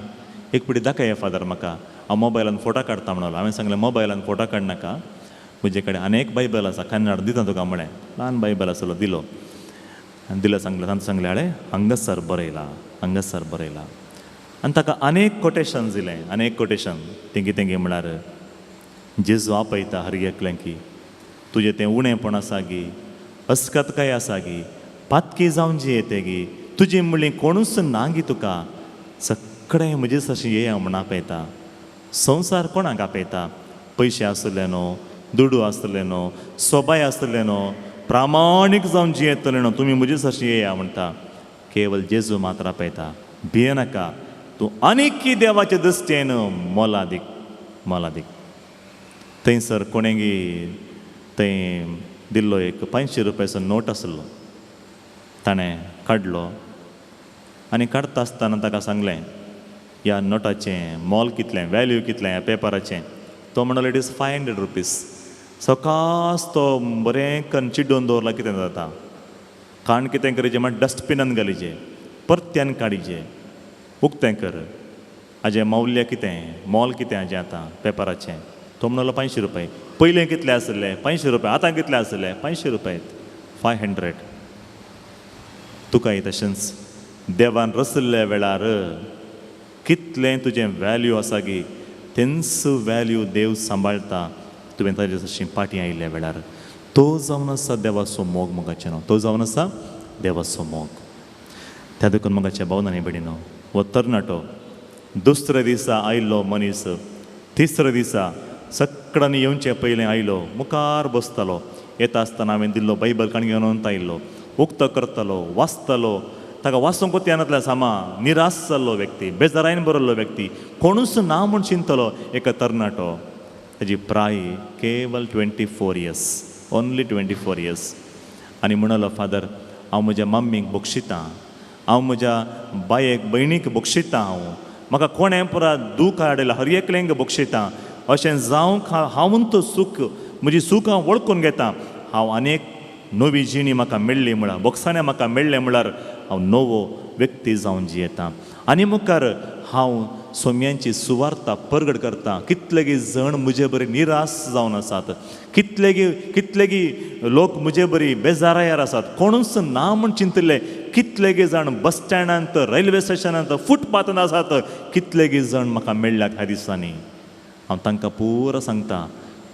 एक पिडी दाखय फादर म्हाका, हांव मोबायलान फोटो काडटा म्हणलो. हांवें सांगलें मोबायलान फोटो काडनाका, म्हजे कडेन आनी एक बायबल आसा कन्नड दिता तुका म्हळें. ल्हान बायबल आसलो दिलो आनी दिलो सांगलें, तांकां सांगलें हाडे हांगासर बरयला, हांगासर बरयला. आनी ताका अनेक कोटेशन दिलें, अनेक कोटेशन तेंगी तेंगी म्हळ्यार जेजू आपयता हर एकलें की तुजें तें उणेंपण आसा गी, अस्कतकाय आसा गी, पातकी जावन जियेते गी, तुजी म्हणली कोणूच ना गी तुका, सगळें म्हजे अशें येया म्हण आपयता. संवसार कोणाक आपयता? पयशे आसले न्हू, दुडू आसले न्हू, सोबाय आसले न्हू, प्रामाणीक जावन जियेतले न्हू, तुमी म्हजे सरशी येया म्हणटा. केवल जेजू मात्र आपयता, भियेनाका, तूं आनीक देवाचे दृश्टेन मोलादीक, मोलादीक. थंयसर कोणेगी थंय दिल्लो एक 500 रुपयाचो नोट आसलो, ताणें काडलो आनी काडटा आसतना ताका सांगलें ह्या नोटाचें मोल कितलें, वेल्यू कितलें ह्या पेपराचें. तो म्हणलो it is 500 rupees. सकास तो बरें कन्न चिड्डून दवरला कितें जाता, काण कितें करचें म्हळ्यार डस्टबिनान घालीचें, परत्यान काडीचें, उक्तें कर, हाजें मौल्य कितें, मोल कितें हाजें आतां पेपराचें. तो म्हणलो 500 रुपये. पयलें कितलें आसलें 500 रुपया, आतां कितलें आसलें 500 रुपये, 500. तुकाय तशेंच देवान रसल्ल्या वेळार कितलें तुजें वेल्यू आसा गी, तेंच वेल्यू देव सांबाळटा. तुवें ताजे तशी पाटी आयिल्ल्या वेळार तो जावन आसा देवाचो मोग मोगाचें न्हू, तो जावन आसा देवाचो मोग. त्या देखून मोगाच्या भावनांनी भयणीनो, हो तरणाटो दुसऱ्या दिसा आयिल्लो मनीस तिसऱ्या दिसा सगळ्यांनी येवचे पयलें आयलो, मुखार बसतालो. येता आसतना हांवें दिल्लो बायबल काण घेवन आयिल्लो, उक्तो करतालो, वाचतालो. ताका वाचूंक येनातल्या सामा निराश जाल्लो व्यक्ती, बेजारायन बरयल्लो व्यक्ती, कोणूच ना म्हूण चिंतलो एका तरणाटो. ताजी प्राय केवल 24 इयर्स, ओन्ली 24 इयर्स. आनी म्हणलो फादर हांव म्हज्या मम्मीक बक्षितां, हांव म्हज्या बायेक भयणीक बक्षितां, हांव म्हाका कोणें पुरा दूख हाडला हर एकल्यांक बक्षितां, अशें जावंक हांवून तो सूख म्हजी सूख हांव वळखून घेता. हांव अनेक नवी जिणी म्हाका मेळ्ळी म्हळ्यार, बोगसाणें म्हाका मेळ्ळें म्हळ्यार हांव नवो व्यक्ती जावन जियेता. आनी मुखार हांव सोम्यांची सुवार्ता परगट करता. कितलेगी जण म्हजे बरी निराश जावन आसात, कितलेगी कितलेगी लोक म्हजे बरी बेजारायार आसात, कोणूच ना म्हूण चिंतिल्ले कितलेगी जाण बस स्टँडांत, रेल्वे स्टेशनांत, फुटपाथांत आसात, कितलेगी जाण म्हाका मेळ्ळ्यात ह्या दिसांनी. हांव तांकां पुरो सांगता,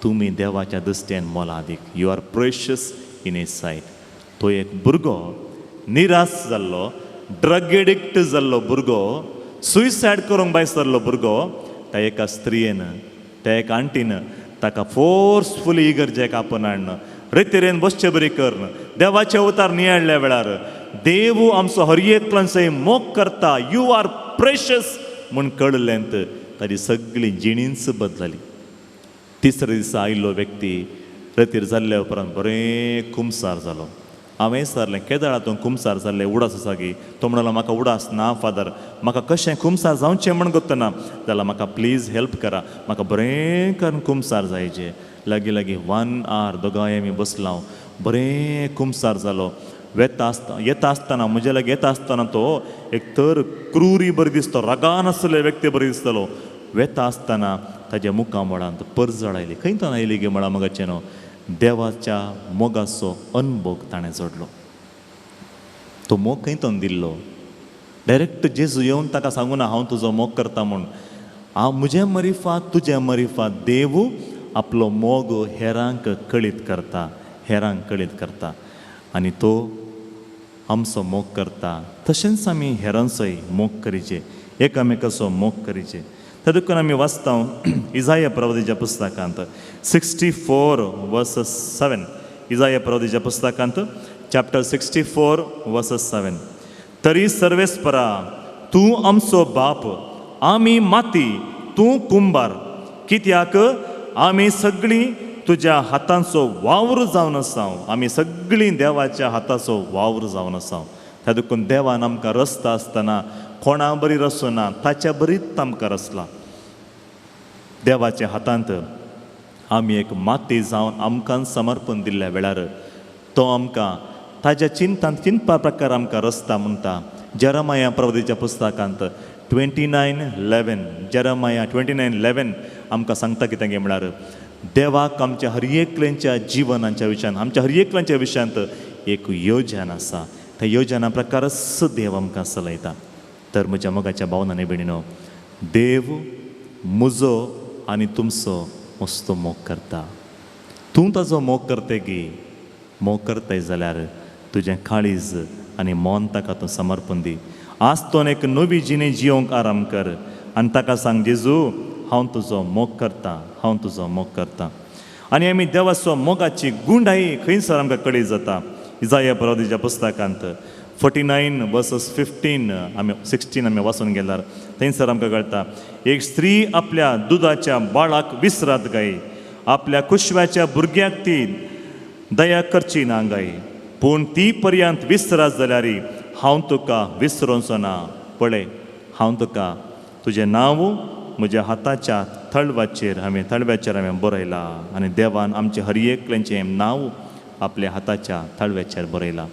तुमी देवाच्या दृश्टेन मोलादीक, you are precious in his sight. तो एक भुरगो निराश जाल्लो, ड्रग एडिक्ट जाल्लो भुरगो, सुयसायड करूंक भायर सरलो भुरगो, त्या एका स्त्रियेन, त्या एका आंटीन ताका फोर्सफुली इगर्जेक आपोवन हाडन, रेतिरेन बसचे बरी करून देवाचे अवतार नियाळ्ळ्या वेळार देव आमचो हर एकल्याचो मोग करता, you are precious म्हूण कळ्ळें ताजी सगळी जिणींच बदलली. तिसऱ्या दिसा आयिल्लो व्यक्ती रतीर जाल्ल्या उपरांत बरें कुमसार जालो. हांवें विचारलें केदळा तूं कुमसार जाल्लें उडास आसा गी? तो म्हणलो म्हाका उडास ना फादर, म्हाका कशें कुमसार जावचें म्हण गोत्तना जाल्यार म्हाका प्लीज हेल्प करा, म्हाका बरें करून कुमसार जायचें. लागीं लागीं 1 our दोगांय आमी बसला, बरें कुमसार जालो. वेता आसतना येता आसतना म्हज्या लागीं येता आसतना तो एक तर क्रुरी बरी दिसतो, रागान आसले व्यक्ती बरी दिसतलो. वेता आसतना ताज्या मुखामळांत परजळ आयली. खंय ताणें आयली गे म्हळ्यार मोगाचें न्हू, देवाच्या मोगाचो अनभोग ताणें जोडलो. तो मोग खंय तो दिल्लो? डायरेक्ट जेजू येवन ताका सांगू ना हांव तुजो मोग करता म्हूण. हांव म्हजें मरिफात तुजें मरिफात देव आपलो मोग हेरांक कळीत करता, हेरांक कळीत करता आनी तो आमचो मोग करता. तशेंच आमी हेरांचोय मोग करीचे, एकामेकाचो मोग करीचे. त्या देखून आमी वाचता इजाया प्रवादीच्या पुस्तकांत 64:7, इजाया प्रवादीच्या पुस्तकांत चॅप्टर 64:7, तरी सर्वेस्परा तूं आमचो बाप, आमी माती, तूं कुंबार, कित्याक आमी सगळीं तुज्या हातांचो वावर जावन आसा. आमी सगळीं देवाच्या हाताचो वावर जावन आसा. त्या देखून देवान आमकां रस्ता आसतना कोणा बरी रचना ताच्या बरीच आमकां रचला. देवाच्या हातांत आमी एक माती जावन आमकां समर्पण दिल्ल्या वेळार तो आमकां ताज्या चिंतान चिंतपा प्रकार आमकां रस्ता म्हणटा. जेरमाया प्रवदीच्या पुस्तकांत 29:11, जेरमाया 29:11 आमकां सांगता कितें गे म्हळ्यार देवाक आमच्या हर एकल्यांच्या जिवनाच्या विशयान, आमच्या हर एकल्यांच्या विशयांत एक योजन आसा. त्या योजना प्रकारच देव आमकां चलयता. तर म्हज्या मोगाच्या भावना आनी भयणीनो, देव म्हजो आनी तुमचो मस्तो मोग करता. तूं ताजो मोग करते गी, मोग करताय जाल्यार तुजें काळीज आनी मन ताका तूं समर्पण दी. आज तो एक नवी जिणे जियोंक आराम कर आनी ताका सांग, जेजू हांव तुजो मोग करता, हांव तुजो मोग करता. आनी आमी देवाचो मोगाची गुंडाई खंयसर आमकां कळी जाता. इजाया प्रवादीच्या पुस्तकांत 49:15 आमी 16 आमी वाचून गेल्यार थंयसर आमकां कळटा, एक स्त्री आपल्या दुदाच्या बाळाक विसरात गाय, आपल्या कुशव्याच्या भुरग्याक ती दया करची ना गाय, पूण ती पर्यंत विसरात जाल्यार हांव तुका विसरोचो ना. पळय हांव तुका तुजें नांव म्हज्या हाताच्या थळवाचेर हांवें थळव्याचेर हांवें बरयलां. आनी देवान आमचें हर एकल्याचें नांव आपल्या हाताच्या थळव्याचेर बरयलां.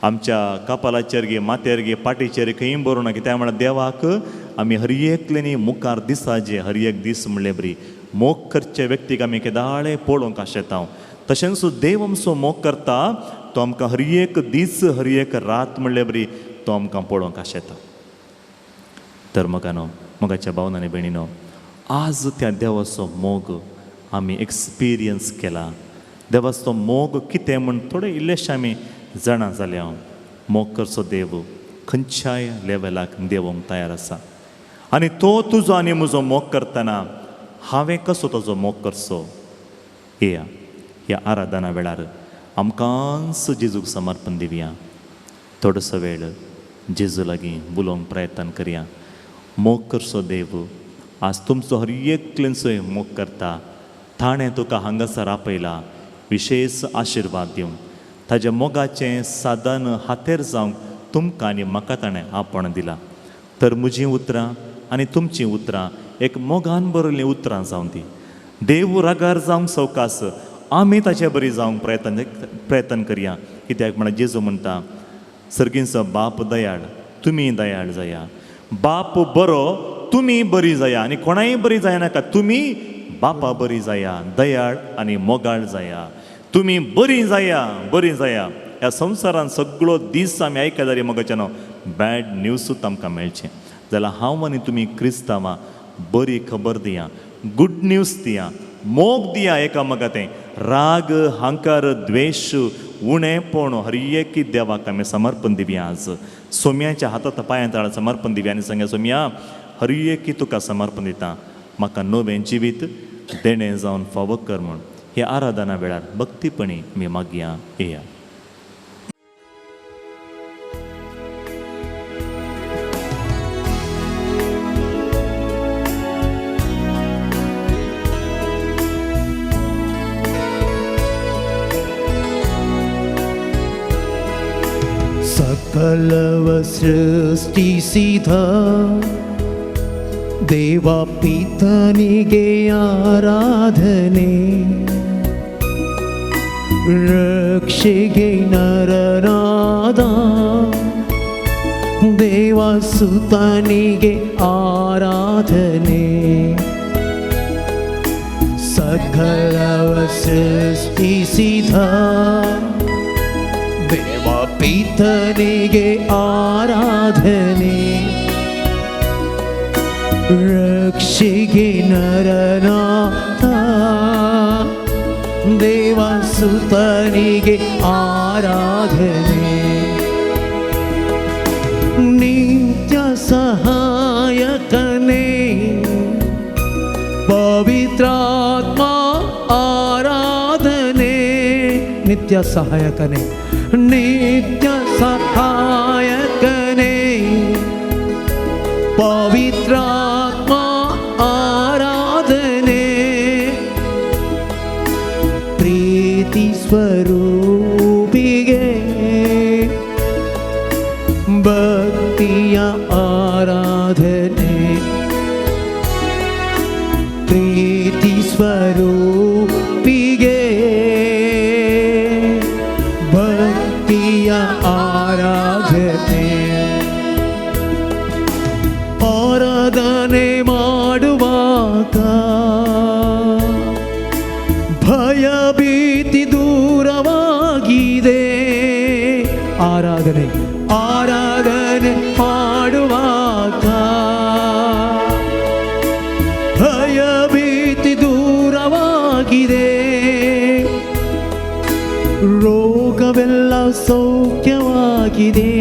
आमच्या कपालाचेर गे, माथ्यार गे, पाटीचेर खंय बरोवं ना. कित्याक म्हळ्यार देवाक आमी हर एकल्यानी मुखार दिसाचे हर एक दीस म्हणले बरी मोग करचे व्यक्तीक आमी केदाळे पळोवंक आशेता. तशेंच देव आमचो मोग करता, तो आमकां हर एक दीस हर एक रात म्हणले बरी तो आमकां पळोवंक आशेता. तर मोगानो, मोगाच्या भावना आनी भयणीनो, आज त्या देवाचो मोग आमी एक्सपिरियन्स केला. देवाचो मोग कितें म्हूण थोडे इल्लेशे आमी जाणा जाल्या. मोग करचो देव खंयच्याय लेवलाक देवोंक तयार आसा. आनी तो तुजो आनी म्हजो मोग करतना हांवें कसो ताजो मोग करचो? येया ह्या आराधना वेळार आमकांच जेजूक समर्पण दिवया. थोडोसो वेळ जेजू लागीं उलोवंक प्रयत्न करया. मोग करचो देव आज तुमचो हर एकल्यांचोय मोग करता. ताणें तुका हांगासर आपयला विशेश आशिर्वाद दिवंक, ताज्या मोगाचें साधन हातेर जावंक तुमकां आनी म्हाका ताणें आपण दिलां. तर म्हजीं उतरां आनी तुमचीं उतरां एक मोगान बरयल्लीं उतरां जावं ती. देव रागार जावंक सवकास आमी ताचे बरी जावंक प्रयत्न करया. कित्याक म्हळ्यार जेजू म्हणटा, सर्गींचो बाप दयाळ, तुमी दयाळ जाया. बाप बरो, तुमी बरी जाया. आनी कोणाय बरी जायनाका, तुमी बापा बरी जाया, दयाळ आनी मोगाळ जाया. तुमी बरी जाया, बरी जाया. ह्या संवसारान सगळो दीस आमी आयकल्यार जाल्यार मोगाच्यानो बॅड न्यूजूच आमकां मेळचें. जाल्यार हांव आनी तुमी क्रिस्तांवां बरी खबर दिया, गुड न्यूज दिया, मोग दिया एकामेकां. राग, हांकार, द्वेश, उणेपण हर एक देवाक आमी समर्पण दिवया. आज सोम्याच्या हातात पांयां तळा समर्पण दिवया आनी सांगया, सोम्या हर एक तुका समर्पण दिता, म्हाका नवें जिवीत देणें जावन फावो कर म्हूण. हे आराधना वेळार भक्तीपणी आमी मागया. येया. सकलव ಸೃಷ್ಟಿಸಿದ ದೇವ ಪಿತನಿಗೆ ಆರಾಧನೆ, ರಕ್ಷೆಗೆ ನರನಾಗಿದ ದೇವಸುತನಿಗೆ ಆರಾಧನೆ. ಸಕಲವ ಸೃಷ್ಟಿಸಿದ ದೇವ ಪಿತನಿಗೆ ಆರಾಧನೆ. ರಕ್ಷೆಗೆ ನರನಾಥ ದೇವಸುತನಿಗೆ ಆರಾಧನೆ. ನಿತ್ಯ ಸಹಾಯಕನೇ ಪವಿತ್ರಾತ್ಮ ಆರಾಧನೆ. ನಿತ್ಯ ಸಹಾಯಕನೇ, ನಿತ್ಯ ಸಹಾಯಕನೇ ಪವಿತ್ರಾತ್ಮ ಆರಾಧನೆ. ಪ್ರೀತಿ ಸ್ವರೂಪಿಗೆ ಭಕ್ತಿಯ ಆರಾಧನೆ. ಪ್ರೀತಿ ಸ್ವರೂಪಿಗೆ ಭಕ್ತಿಯ ಆರಾಧನೆ. ಆರಾಧನೆ ಮಾಡುವಾಗ ಭಯ ಭೀತಿ ದೂರವಾಗಿದೆ. ಆರಾಧನೆ ಆರಾಧನೆ ಮಾಡುವಾಗ ಭಯ ಭೀತಿ ದೂರವಾಗಿದೆ. ರೋಗವೆಲ್ಲ ಸೌಖ್ಯವಾಗಿದೆ.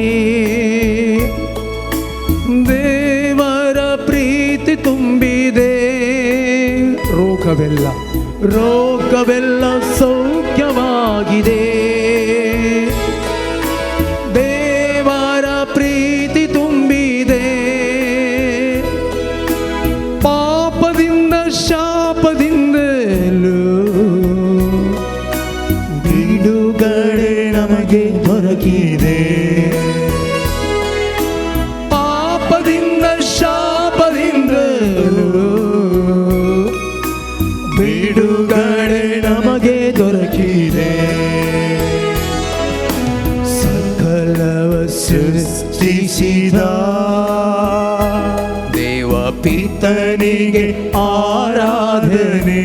ದೇವರ ಪ್ರೀತಿ ತುಂಬಿದೆ. ರೋಗವೆಲ್ಲ ರೋಗವೆಲ್ಲ ಸೌಖ್ಯವಾಗಿದೆ. ದೇವರ ಪ್ರೀತಿ ತುಂಬಿದೆ. ಪಾಪದಿಂದ ಶಾಪದಿಂದಲೂ ಬಿಡುಗಡೆ ನಮಗೆ ದೊರಕಿದೆ. ಪಾಪದಿಂದ ಶಾಪದಿಂದಲೂ ಬಿಡುಗಡೆ ನಮಗೆ ದೊರಕಿದೆ. ಸಕಲವ ಸೃಷ್ಟಿಸಿದ ದೇವ ಪಿತನಿಗೆ ಆರಾಧನೆ.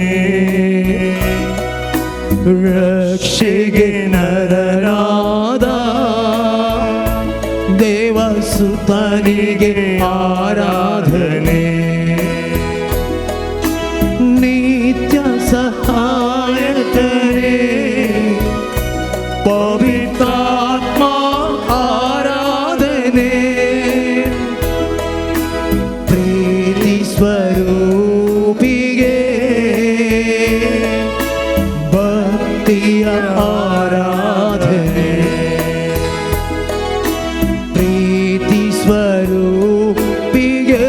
ರಕ್ಷೆಗೆ ನರನಾದ ದೇವಸುತನಿಗೆ ಆರಾಧನೆ. ನಿತ್ಯ ಸಹಾಯಕನೇ ಪವಿತ್ರಾತ್ಮ ಆರಾಧನೆ. ಪ್ರೀತಿ ಸ್ವರೂಪಿಗೆ ಭಕ್ತಿಯ ಆರಾಧನೆ. ಪ್ರೀತಿ ಸ್ವರೂಪಿಗೆ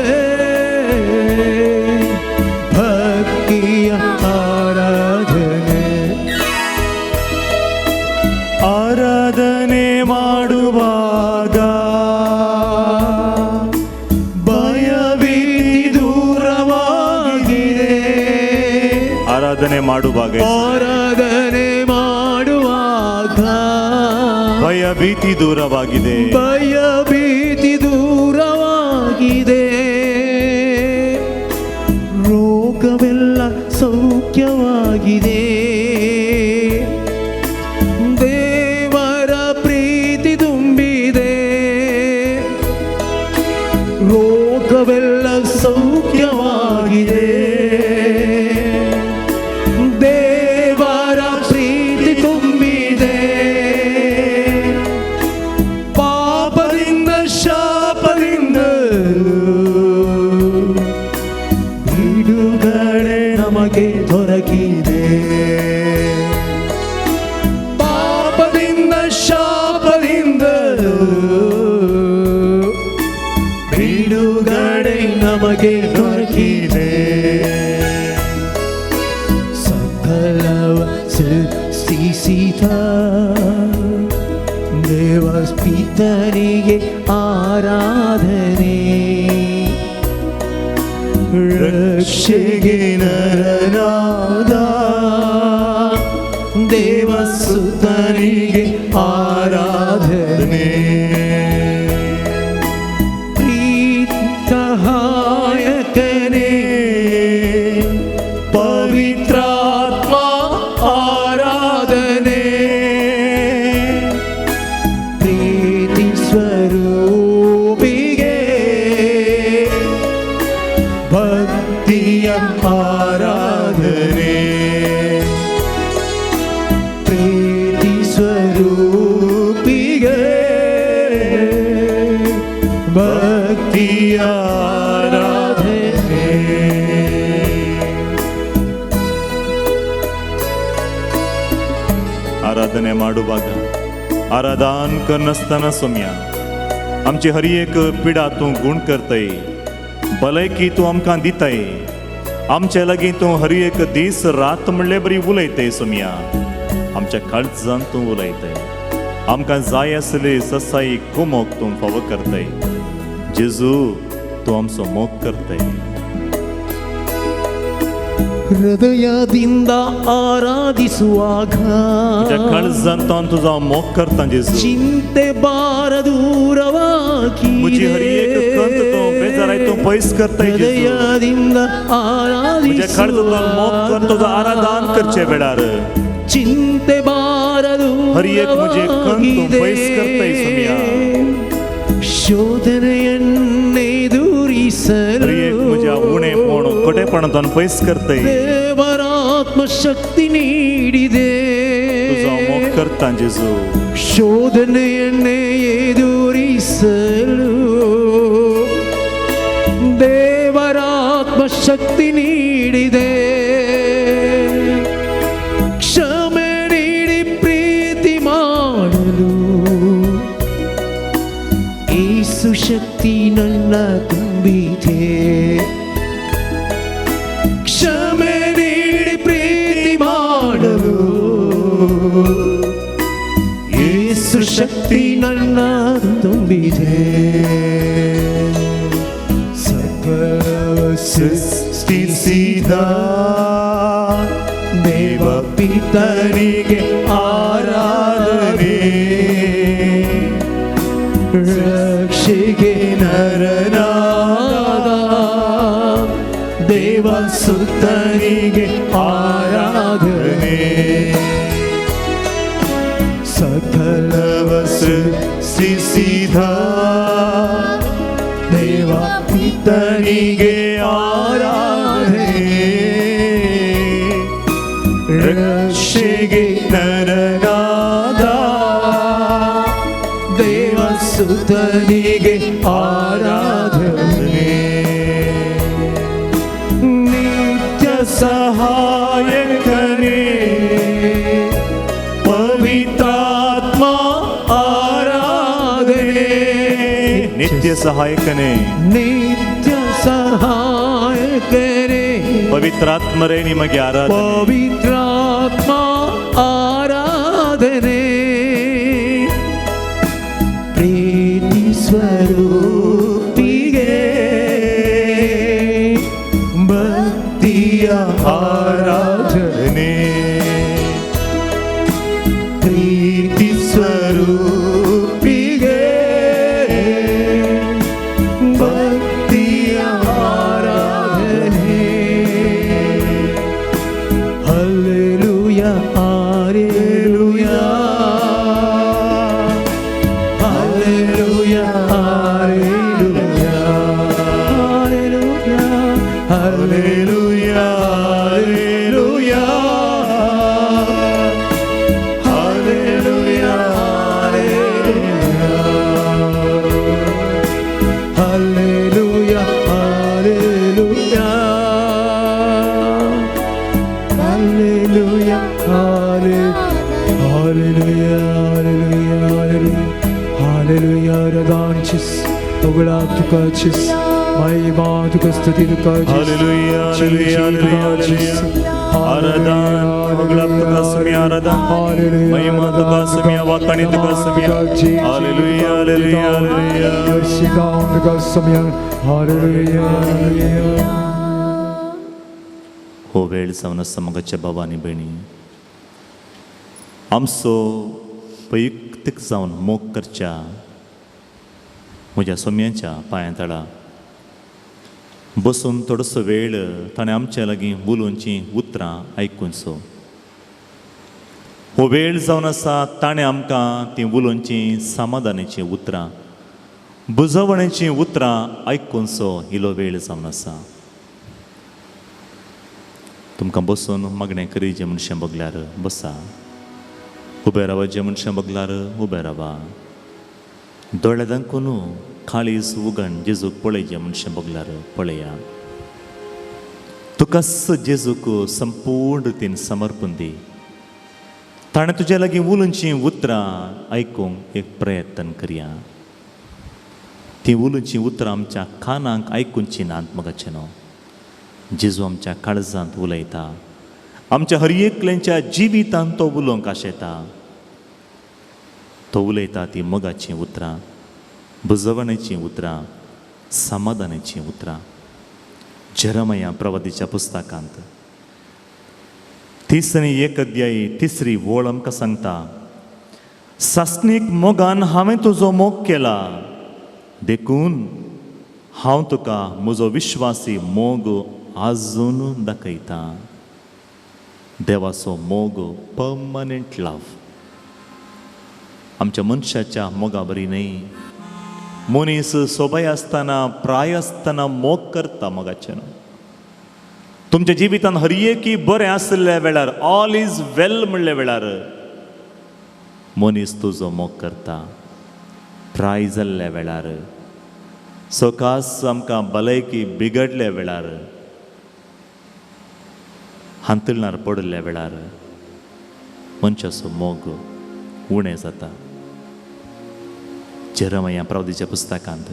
ಭಕ್ತಿಯ ಆರಾಧನೆ. ಆರಾಧನೆ ಮಾಡುವಾಗ ಭಯಭೀತಿ ದೂರವಾಗಿದೆ. ಆರಾಧನೆ ಮಾಡುವಾಗ ಆರಾಧನೆ ಮಾಡುವಾಗ ಭಯ ಭೀತಿ ದೂರವಾಗಿದೆ. ಭಯ ಭೀತಿ ದೂರವಾಗಿದೆ. ರೋಗವೆಲ್ಲ ಸೌಖ್ಯವಾಗಿದೆ. ದೇವರ ಪ್ರೀತಿ ತುಂಬಿದೆ. ರೋಗವೆಲ್ಲ ಸೌಖ್ಯವಾಗಿದೆ. ದೇವರ ಪ್ರೀತಿ ತುಂಬಿದೆ. ಪಾಪದಿಂದ ಶಾಪದಿಂದ ಬಿಡುಗಡೆ ನಮಗೆ ದೊರಕಿದೆ. ಪಾಪದಿಂದ ಶಾಪದಿಂದ ಬಿಡುಗಡೆ ನಮಗೆ ದೊರಕಿದೆ. ಸಕಲವ ಸೃಷ್ಟಿಸಿದ ದೇವ ಪಿತನಿಗೆ ಆರಾಧನೆ. ರಕ್ಷೆಗೆ ನರನಾದ ದೇವಸುತನಿಗೆ ಆರಾಧನೆ. ಭಕ್ತಿಯ ಆರಾಧನೆ. ಆರಾಧನೆ ಮಾಡುವಾಗ आराधन करनासतना सोम्या आमची हर एक पिडा तूं गूण करतय, भलायकी तूं आमकां दिताय, आमचे लागीं तूं हर एक दीस रात म्हणले बरी उलयतय सोम्या, आमच्या काळजान तूं उलयतय, आमकां जाय आसली ससाई कुमोक तूं फावो करतय. जेजू तूं आमचो मोग करतय. ಹೃದಯದಿಂದ ಆರಾಧಿಸುವಾಗ ಕಾಳಜಾನ್ ತುಜೋ मोग करता जेजू, ಚಿಂತೆ ಭಾರ ದೂರವಾಗಿ मुझी हर एक कंत तूं बेजाराय तूं पयस करताय जेजू. ಹೃದಯದಿಂದ म्हज्या काळजांतलो मोग कर तुजो आराधन करचे वेळार ಚಿಂತೆ ಭಾರ हर एक म्हजे कंत तूं पयस करताय सोम्या. ಶೋಧನೆಯನ್ನೆದುರಿಸಲು हर एक म्हज्या उणेपण कोटेपणांतून पयस करताय. ದೇವರಾತ್ಮ ಶಕ್ತಿ ನೀಡಿದೆ. तुजो मोग करता जेजू. ಶೋಧನೆಯನ್ನೇ ಎದುರಿಸಲು ದೇವರಾತ್ಮ ಶಕ್ತಿ ನೀಡಿದೆ. ಕ್ಷಮೆ ನೀಡಿ ಪ್ರೀತಿ ಮಾಡಲು ಏಸು ಶಕ್ತಿ ನನ್ನ ತುಂಬಿದೆ. ಕ್ಷಮೆ ನೀಡಿ ಪ್ರೀತಿ ಮಾಡಲು ಏಸು ಶಕ್ತಿ ನನ್ನ ತುಂಬಿದೆ. ಸಕಲ ಸೃಷ್ಟಿಸಿದ ದೇವ ಪಿತನಿಗೆ ಆರಾಧನೆ, ರಕ್ಷೆಗೆ ನರನಾದ ದೇವ ಸುತನಿಗೆ ಆರಾಧನೆ. ಸಕಲವ ಸೃಷ್ಟಿಸಿದ ದೇವ ಪಿತನಿಗೆ ಆರಾಧನೆ, ರಕ್ಷೆಗೆ ನರನಾದ ದೇವ ಸುತನಿಗೆ ಆರಾಧನೆ. ನಿತ್ಯ ಸಹಾಯಕನೇ ಪವಿತ್ರಾತ್ಮ ಆರಾಧನೆ. ನಿತ್ಯ ಸಹಾಯಕನೇ, ನಿತ್ಯ ಸಹಾಯಕನೇ ಪವಿತ್ರಾತ್ಮರೇ ನಿಮಗೆ ಆರಾಧನೆ. ಪವಿತ್ರಾತ್ಮ ಆರಾಧನೆ. ಪ್ರೀತಿ ಸ್ವರೂಪಿಗೆ ಭಕ್ತಿಯ ಆರಾಧನೆ, ಪ್ರೀತಿ ಸ್ವರೂಪಿಗೆ ಭಕ್ತಿಯ ಆರಾಧನೆ. Hallelujah hallelujah hallelujah hallelujah hallelujah hallelujah hallelujah hallelujah hallelujah hallelujah hallelujah hallelujah hallelujah hallelujah. ರದಾಂಚಿಸ್ ಹೊಗಳ ತುಕಾಚಿಸ್ ಮಹಿಮಾ ತುಕ ಸ್ತುತಿ ತುಕಾಚಿಸ್ ಹಾಲೆಲೂಯಾ ಹಾಲೆಲೂಯಾ ಹಾಲೆಲೂಯಾ. ಆರಾಧನ ಹೊಗಳ ತುಕ ಸುಮಿಯ ಆರಾಧನ ಮಹಿಮಾ ತುಕ ಸುಮಿಯ ವಾಕಣಿ ತುಕ ಸುಮಿಯ. Hallelujah hallelujah hallelujah. हो वेळ जावन आसा मोगाच्या भावा आनी भयणी, आमचो वैयक्तीक जावन मोग करच्या म्हज्या सोम्यांच्या पांयां तळा बसून थोडोसो वेळ ताणें आमच्या लागीं उलोवचीं उतरां आयकुचो. हो वेळ जावन आसा ताणें आमकां तीं उलोवचीं समाधानाचीं उतरां, बुजवणेचीं उतरां आयकुचो इलो वेळ जावन आसा. तुमकां बसून मागणें करीजे मनशां बगल्यार बसा, उबे रावा जे मनशां बगल्यार उबे रावा, दोळे दाखोवन काळीज उगण जेजूक पळयचें मनशां बगल्यार पळया. तुकाच जेजूक संपूर्ण रितीन समर्पण दी. ताणें तुज्या लागीं उलोवचीं उतरां आयकूंक एक प्रयत्न करया. तीं उलोवचीं उतरां आमच्या कानांक आयकुचीं नात मगाचें न्हू. जेजू आमच्या काळजांत उलयता, आमच्या हर एकल्यांच्या जिवितांत तो उलोवंक आशेता. तो उलयता ती मोगाचीं उतरां, बुजवणेचीं उतरां, समाधानाचीं उतरां. जेरमया प्रवादीच्या पुस्तकांत 31 अध्यायी 3 वळ आमकां सांगता, सासणीक मोगान हांवें तुजो मोग केला, देखून हांव तुका म्हजो विश्वासी मोग आजून दाखयता. देवाचो मोग पर्मनंट लव, आमच्या मनशाच्या मोगा बरी न्हय. मनीस सोबाय आसतना, प्राय आसतना मोग करता मोगाचें. तुमच्या जिवितान हर एकी बरें आशिल्ल्या वेळार, ऑल is वेल म्हणल्या वेळार मनीस तुजो मोग करता. प्राय जाल्ल्या वेळार, सकास आमकां भलायकी बिगडल्या वेळार, हांतुळणार पडिल्ल्या वेळार मनशाचो मोग उणें जाता. जेरमया प्रवादीच्या पुस्तकांत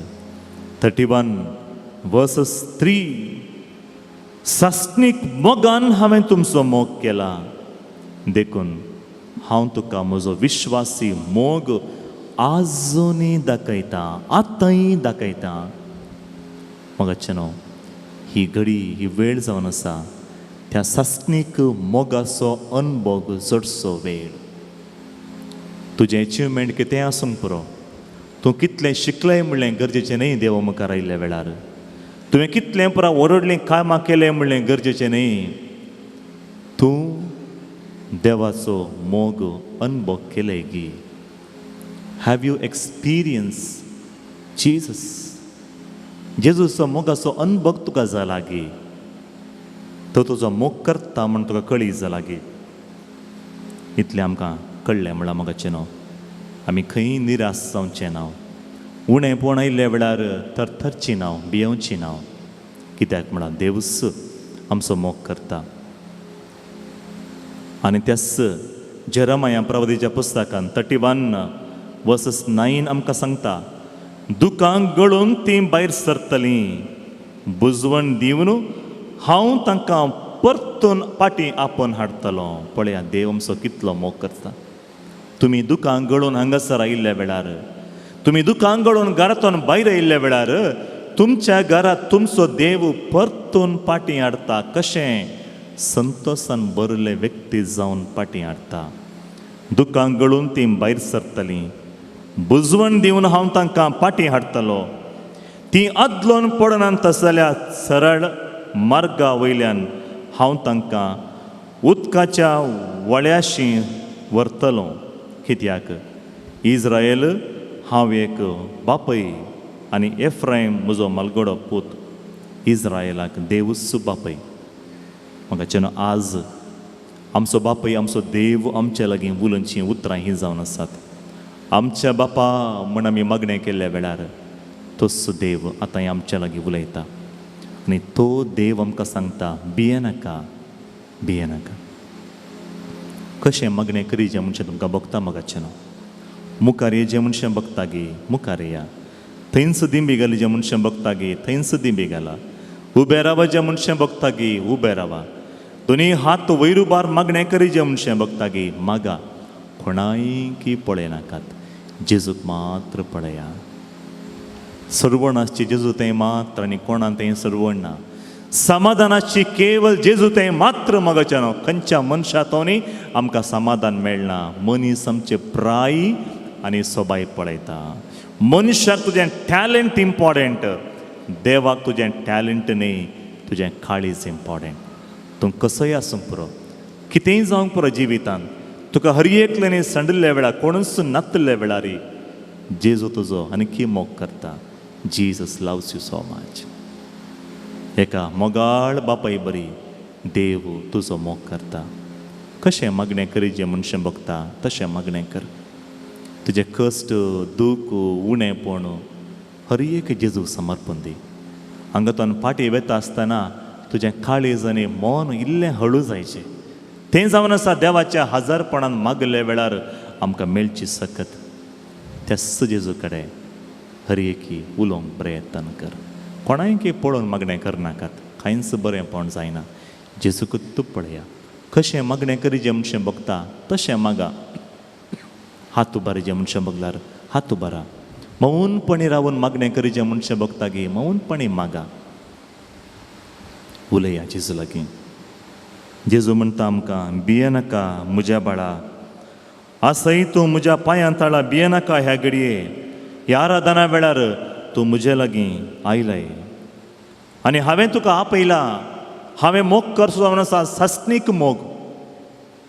31:3, सासणीक मोगान हांवें तुमचो मोग केला, देखून हांव तुका म्हजो विश्वासी मोग आजुनूय दाखयता, आतांय दाखयता. मोगाचें न्हू, ही घडी, ही वेळ जावन आसा त्या सासणीक मोगाचो अनभोग चडसो वेळ. तुजें एचिवमेंट कितेंय आसूंक पुरो, तूं कितलें शिकलें म्हणलें गरजेचें न्हय देवा मुखार आयिल्ल्या वेळार. तुवें कितलें पुरा व्हडलीं कामां केलें म्हणलें गरजेचें न्हय. तूं देवाचो मोग अनभोग केलें गी? Have you experience Jesus? जेजूचो मोगाचो अनभोग तुका जाला गी? तो तुजो मोग करता म्हूण तुका कळी जाला गी? इतलें आमकां कळ्ळें म्हणल्यार मोगाचें न्हू, आमी खंय निराश जावचें ना, उणेंपण आयिल्ल्या वेळार थरथरची ना, भियेवची ना. कित्याक म्हळ्यार देवूच आमचो मोग करता. आनी त्याच जेरमया प्रवादीच्या पुस्तकान 31:9 आमकां सांगता, दुकां गळून तीं भायर सरतलीं, बुजवण दिवन हांव तांकां परतून फाटीं आपोवन हाडटलो. पळया देव आमचो कितलो मोग करता. तुमी दुकां गळून हांगासर आयिल्ल्या वेळार, तुमी दुकां गळून घरांतून भायर आयिल्ल्या वेळार, तुमच्या घरांत तुमचो देव परतून फाटीं हाडटा. कशें? संतोशान भरिल्ले व्यक्ती जावन फाटीं हाडटा. दुकां गळून तीं भायर सरतलीं, बुजवण दिवन हांव तांकां फाटीं हाडटलो. तीं आदलोन पडनात जाल्यार सरळ मार्गा वयल्यान हांव तांकां उदकाच्या वळ्याशी व्हरतलो. कित्याक इज्रायल हांव एक बापय आनी एफ्रायम म्हजो मालगडो पूत. इज्रायलाक देवूच बापय. म्हाका न्हू आज आमचो बापय, आमचो देव आमच्या लागीं उलोवचीं उतरां हीं जावन आसात. आमच्या बापा म्हण आमी मागणें केल्ल्या वेळार तोच देव आतां आमच्या लागीं उलयता आनी तो देव आमकां सांगता, भियेनाका, भियेनाका. कशें मागणें करीचें म्हणचें तुमकां बगता मोगाचें न्हू. मुखार ये जे मनशां बगता गे, मुखार या. थंयच दिंबी घाली जे मनशां बगता गे, थंयच दिंबी घाला. उबे रावा जे मनशां बगता गे, उबे रावा. दोनी हात वयर उबार मागणें करी जे मनशां बगता गे, मागा. कोणायकी पळयनाकात, जेजूक मात्र पळया. सर्वण आसची जेजू तें मात्र आनी कोणाक तें सर्वण ना. समाधानाची केवल जेजू तें मात्र मोगाचें न्हू. खंयच्या मनशा तोनी आमकां समाधान मेळना. मनीस आमचे प्राय आनी सोबाय पळयता. मनशाक तुजें टॅलंट इम्पॉर्टंट, देवाक तुजें टॅलंट न्हय, तुजें काळीज इम्पॉर्टंट. तूं कसोय आसूंक पुरो, कितेंय जावंक पुरो जिवितांत, तुका हर एकल्यानी सांडिल्ल्या वेळार, कोणूच नातिल्ल्या वेळार जेजू तुजो आनी की मोग करता. Jesus loves you so much. एका मोगाळ बापाय बरी देव तुजो मोग करता. कशें मागणें करी जें मनशां बगता तशें मागणें कर. तुजें कश्ट, दूख, उणेंपण हर एक जेजू समर्पण दी. हांगा पाटी वेता आसतना तुजें काळीज आनी मन इल्लें हळू जायचें. तें जावन आसा देवाच्या हजारपणान मागल्या वेळार आमकां मेळची सकत. त्याच जेजू कडेन हर एकी उलोवंक प्रयत्न कर. कोणायकी पळोवन मागणें करनाकात, कांयच बरेंपण जायना. जेजूक तूं पळया कशें मागणें करी जें मनशें बगता तशें मागा. हात उबारी जें मनशें बगल्यार हात उबारा. मौनपणी रावन मागणें करी जें मनशें बगता गी मौनपणी मागा. उलया जेजू लागीं. जेजू म्हणटा आमकां भियेनाका म्हज्या बाळा, आसय तूं म्हज्या पांयां ताळा, भियेनाका ह्या घडये ह्या आराधना वेळार तूं म्हजे लागीं आयलाय आनी हांवें तुका आपयला. हांवें मोग करचो जावन आसा सासणीक मोग.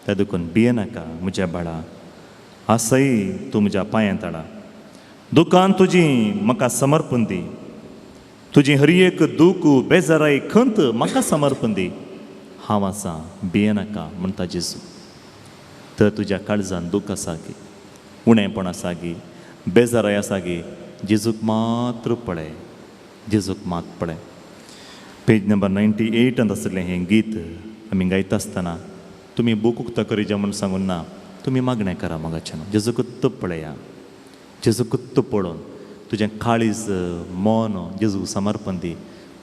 त्या देखून भियेनाका म्हज्या बाळा, आसय तूं म्हज्या पांयां ताळा. दुकान तुजी म्हाका समर्पण दी, तुजी हर एक दूख बेजाराय खंत म्हाका समर्पण दी. हांव आसा भियेनाका म्हणटा जेजू. तर तुज्या काळजान दूख आसा गी, उणेपण आसा गी, बेजाराय आसा गी, जेजूक मात्र पळय, जेजूक मात पळय. पेज नंबर 98 आशिल्लें हें गीत आमी गायता आसतना तुमी बूक उक्तो करीजे म्हूण सांगून ना, तुमी मागणें करा मोगाचें. जेजूकूच पळया, जेजूकूच पळोवन तुजें काळीज मन जेजू समर्पण दी.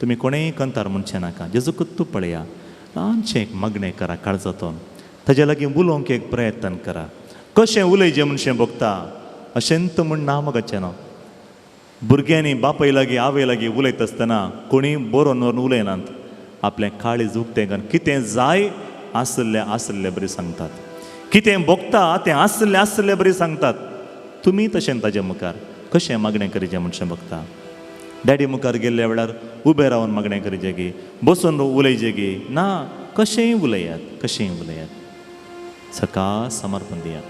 तुमी कोणेय कंतार म्हणचें नाका. जेजूकूच पळया, ल्हानशें एक मागणें करा काळजांतून, ताजे लागीं उलोवंक एक प्रयत्न करा. कशें उलयचें म्हणशें भोगता अशेंत म्हूण ना मोगाचें न्हू. भुरग्यांनी बापाय लागीं आवय लागीं उलयता आसतना कोणीय बरोवन व्हरून उलयनात. आपलें काळीज उक्तें करून कितें जाय आसलें आसलें बरी सांगतात, कितें भोगता तें आसलें आसलें बरी सांगतात. तुमी तशें ताजे मुखार कशें मागणें करीचें म्हणशें भोगता. डॅडी मुखार गेल्ल्या वेळार उबें रावन मागणें करीचें गी, बसून उलयचें गी ना, कशेंय उलयात, कशेंय उलयात. सकाळ समर्पण दियात.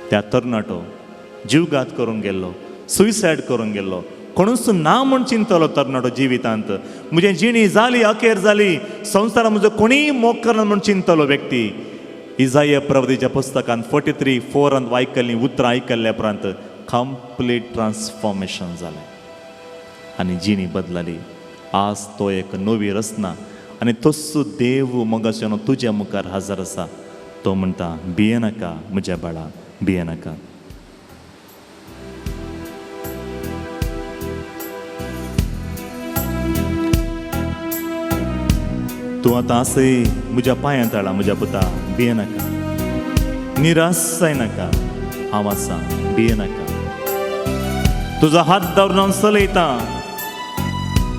त्या तरणाटो जीवघात करूंक गेल्लो, सुयसायड करूंक गेल्लो, कोणूच ना म्हूण चिंतलो तरणाटो जिवितांत. म्हजें जिणी जाली, अखेर जाली, संवसारांत म्हजो कोणीय मोग करना म्हूण चिंतलो व्यक्ती. इजाय प्रवृत्तीच्या पुस्तकांत 43:4 आयकल्लीं उतरां आयकल्ल्या उपरांत कंप्लीट ट्रान्सफॉर्मेशन जालें आनी जिणी बदलली. आज तो एक नवी रचना आनी तस्सो देव मोगाचो तुज्या मुखार हजर आसा. तो म्हणटा भियेनाका म्हज्या बाळा, भियेनाका. तूं आतां आसय म्हज्या पांयां तळा म्हज्या पुता, भियेनाका, निराश जायनाका, हांव आसा, भियेनाका. तुजो हात धरून हांव चलयतां.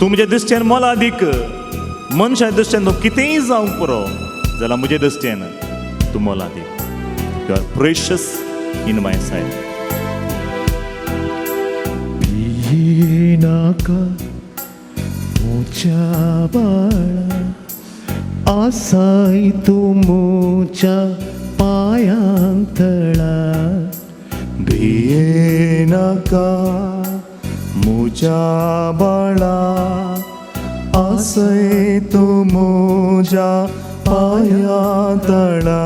तूं म्हज्या दृश्टेन मोलादीक, मनशा दृश्टेन तूं कितेंय जावंक पुरो जाल्यार म्हजे दृश्टेन तूं मोलादीक. You are precious in my sight. भियेनाका म्हज्या बाळा, आसाय तूं म्हज्या पांयां तळा. भियेनाका म्हज्या बाळा, आसय तूं म्हज्या पांयां तळा.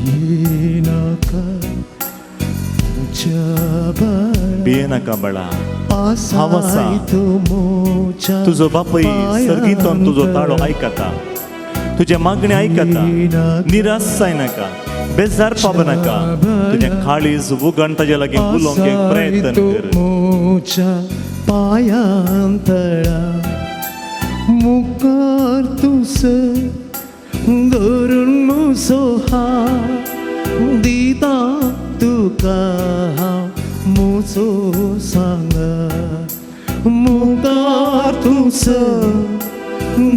भियेनाका म्हज्या बाळा, भियेनाका बाळा, हांव आसा. आसाय तूं म्हज्या तुजो बापूय सर्गींतून तुजो ताळो आयकता, तुजें मागणें आयकता. निराश जायनाका, बेजार पावनाका. तुजें काळीज उगण ताजे लागीं उलोवंक एक प्रयत्न कर. म्हज्या पांयां तळा, मुखार तूं सर धरून म्हजो हात दिता तुका हांव म्हजो सांगात. मुखार तूं सर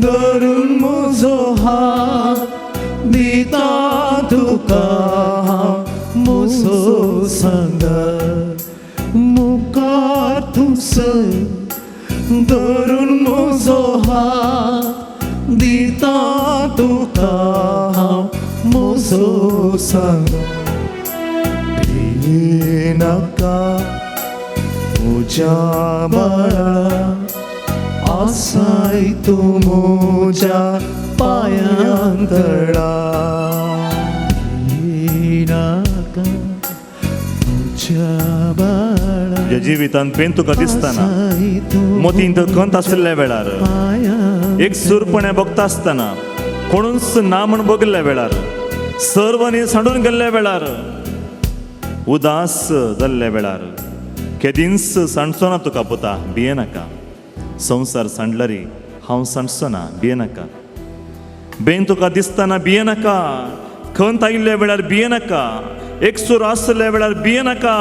धरून म्हजो हात दिता तुका हांव म्हजो सांगात. मुखार तूं सर धरून म्हजो हात दिता तुका हांव म्हजो सांगात. भियेनाका म्हज्या बाळा, आसाय तूं म्हज्या पांयां तळा. भियेनाका म्हज्या बाळा, तुज्या जिवितांत पेन तुका दिसतना, मोतींत खंत आशिल्ल्या वेळार, एक सुरपणे बघता आसतना, कोणूच ना म्हण बघिल्ल्या वेळार, सर्वांनी सांडून गेल्ल्या वेळार, उदास जाल्ल्या वेळार, केदींच सांडचो ना तुका पुता, भिये नाका. संवसार सांडलरी हांव सांडचो ना, भिये नाका. बेन तुका दिसतना भिये नाका, खंत आयिल्ल्या वेळार भिये नाका, एकसूर आसल्या वेळार भिये नाका,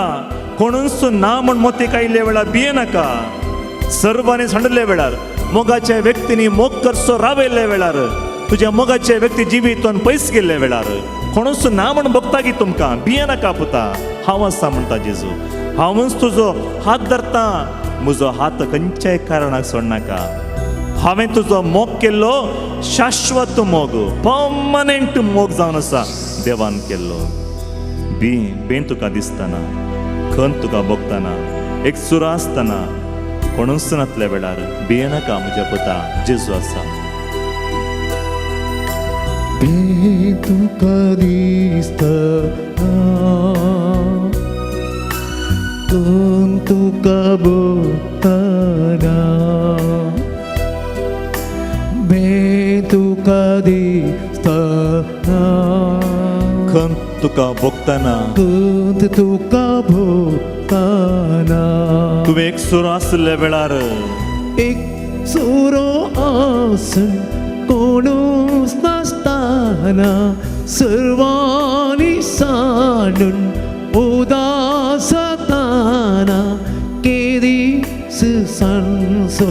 कोणूच ना म्हण मोतीक आयिल्ल्या वेळार भिये नाका. सर्वांनी सांडल्या वेळार, मोगाच्या व्यक्तींनी मोग करचो रावयल्ल्या वेळार, तुज्या मोगाच्या व्यक्ती जिवितान पयस गेल्ल्या वेळार, कोणूच ना म्हण बघता की तुमकां, भिये नाका पुता, हांव आसा म्हणटा जेजू. हांवूच तुजो हात धरता, म्हजो हात खंयच्याय कारणाक सोडनाका. हांवें तुजो मोग केल्लो शाश्वत मोग, पर्मनंट मोग जावन आसा देवान केल्लो. बी बेन तुका दिसतना, खंत तुका भोगतना, एक सुरा आसतना, कोणूच नातल्या वेळार भिये नाका म्हज्या पुता, जेजू आसा. बे तुका दिसतना, कोण तुका भोगतना, बे तुका दिसतना, खंत तुका भोगतना, कोण तुका भोगतना, तुवें एक सुरो आसल्या वेळार, एक सुरो आसून कोणूच नासतना, सर्वांनी सांडून उदासताना, केदीस सांडसो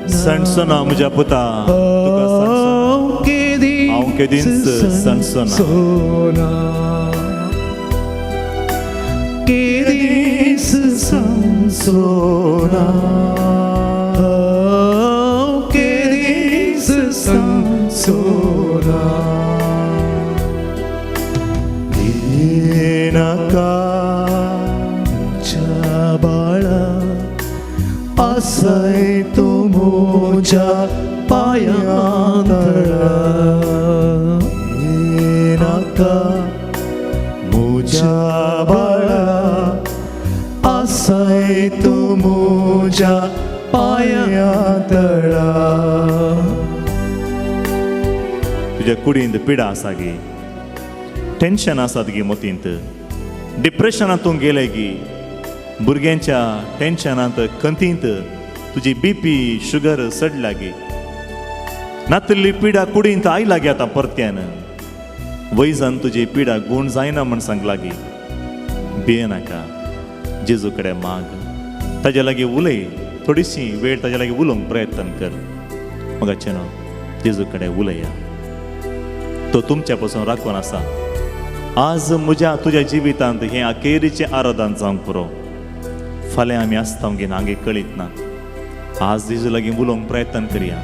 सांडचो ना म्हज्या पुता, तुका सांडचो ना. केदीस हांव केदींच सांडचो ना. सोना, केदीस सांडसो ना, केदीस सांडसो ना. भिये नाका, म्हज्या बाळा, आसाय तूं म्हज्या पांयां तळा. भिये नाका म्हज्या बाळा, आसाय तूं म्हज्या पांयां तळा. तुज्या कुडींत पिडा आसा गी, टेन्शन आसात गी, मोतींत डिप्रेशनांत तूं गेले गी, भुरग्यांच्या टेन्शनांत खंतींत तुजी बीपी शुगर चडल्या गी, नातल्ली पिडा कुडींत आयला गी, आतां परत्यान वैजान तुजी पिडा गूण जायना म्हण सांगला गी, भिये नाका. जेजू कडेन माग, ताज्या लागीं उलय, थोडीशी वेळ ताज्या लागीं उलोवंक प्रयत्न कर. मगाचें न्हू, जेजू कडेन उलया, तो तुमच्या पासून राखून आसा. आज म्हज्या तुज्या जिवितांत हें अखेरीचें आराधन जावंक पुरो. फाल्यां आमी आसता गे नागे कळीत ना. आज जेजू लागीं उलोवंक प्रयत्न करया.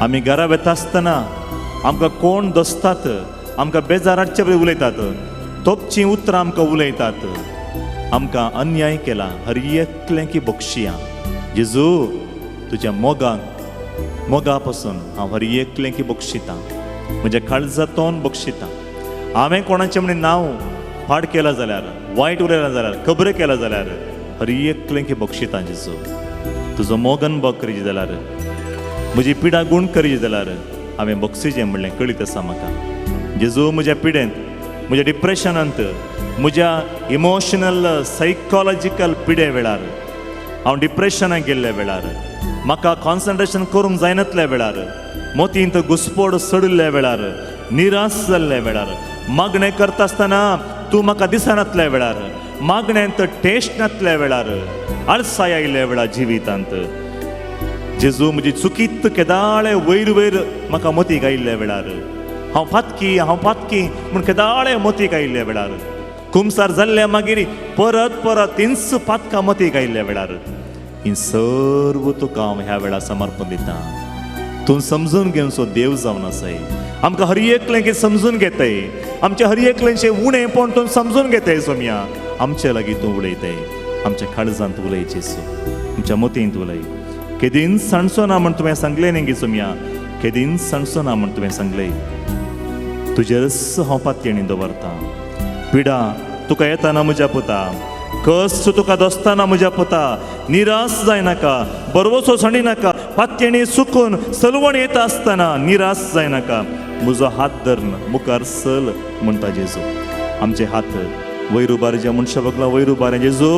आमी घरा वेता आसतना आमकां कोण दोसतात, आमकां बेजार हाडचे परी उलयतात, तोपचीं उतरां आमकां उलयतात, आमकां अन्याय केला, हर एकलें की बक्षिया. जेजू, तुज्या मोगाक मोगा पासून हांव हर एकलें की बक्षितां, म्हज्या काळजातोन बक्षितां. हांवें कोणाचें म्हण नांव पाड केलां जाल्यार, वायट उलयलां जाल्यार, खबऱ्यो केला जाल्यार, हर एकलें की बक्षितां. जेजू, तुजो मोग अनुभव करीत जाल्यार, म्हजी पिडा गूण करीत जाल्यार, हांवें बक्षिचें म्हणलें कळीत आसा म्हाका. जेजू, म्हज्या पिडेंत, म्हज्या डिप्रेशनांत, म्हज्या इमोशनल सायकोलॉजिकल पिडे वेळार, हांव डिप्रेशनाक गेल्ल्या वेळार, म्हाका कॉन्सन्ट्रेशन करूंक जायनातल्या वेळार, मोतींत घुसपोड चडिल्ल्या वेळार, निराश जाल्ल्या वेळार, मागणें करता आसतना तूं म्हाका दिसनातल्या वेळार, मागण्यांत टेस्ट नातल्या वेळार, आळसाय आयिल्ल्या वेळार जिवितांत, जेजू, म्हजी चुकीत केदाळे वयर वयर म्हाका मोतीक आयिल्ल्या वेळार, हांव पातकी, हांव पातकी म्हूण केदाळे मोतीक आयिल्ल्या वेळार, कुमसार जाल्ल्या मागीर परत परत तींच पातकां मोतीक आयिल्ल्या वेळार, ही सर्व तुका हांव ह्या वेळार समर्पण दिता. तूं समजून घेवचो देव जावन आसाय. आमकां हर एकलें की समजून घेताय, आमच्या हर एकल्याचें उणेपण तूं समजून घेताय. सोमया, आमचे लागीं तूं उलयताय, आमच्या काळजांत उलय जेजू, आमच्या मोतींत उलय. केदींच सांडचो ना म्हण तुवें सांगलें न्ही गी सोमया, केदींच सांडचो ना म्हण तुवें सांगलें. तुजेरच हांव पातयेणी दवरता. पिडा तुका येताना म्हज्या पुता, कश्ट तुका दोस्ताना म्हज्या पुता, निराश जायनाका, बरवसो सांडिनाका. पातयेणी सुकून सलवण येता आसतना निराश जायनाका. म्हजो हात धरून मुखार सल म्हणटा जेजू. आमचे हात वयर उबारचे मनशा बगला वयर उबार जेजू,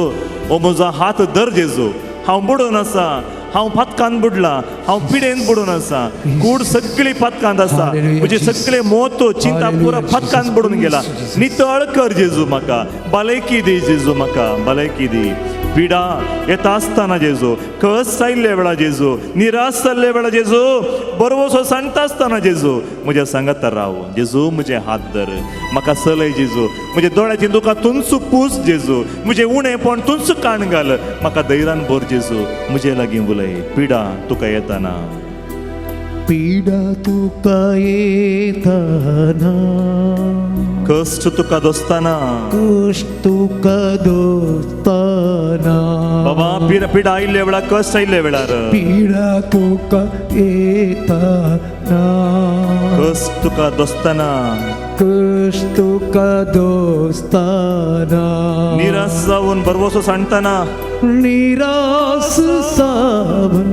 ओ म्हजो हात धर जेजू. हांव बुडून आसा, हांव पातकान बुडला, हांव पिडेन बुडून आसा, कूड सगळी पातकांत आसा, म्हजी सगळे मोत चिंता पुरा पातकान बुडून गेला. नितळ कर जेजू म्हाका, भलायकी दी जेजू म्हाका, भलायकी दी. पिडा येता आसतना जेजू, कस आयिल्ल्या वेळा जेजू, निराश जाल्ल्या वेळा जेजू, बरवसो सांगता आसतना जेजू, म्हज्या सांगाता राव जेजू. म्हजे हात धर, म्हाका सलय जेजू. म्हज्या दोळ्याची दुकां तुंच पूस जेजू, म्हजें उणेपण तुंच काण घाल, म्हाका धैर्यान भर जेजू. म्हजे लागीं उलय. पिडा तुका येताना, पिडा तुका येताना, कश्ट तुका दोस्ताना, कश्ट तुका दोस्ताना, बाबा पिडा पिडा आयिल्ल्या वेळार, कश्ट आयिल्ल्या वेळार, पिडा तुका येताना, कश्ट तुका दोस्ताना, कश्ट तुका दोस्ताना, निराश जावन बरवसो सांडताना, निराश जावन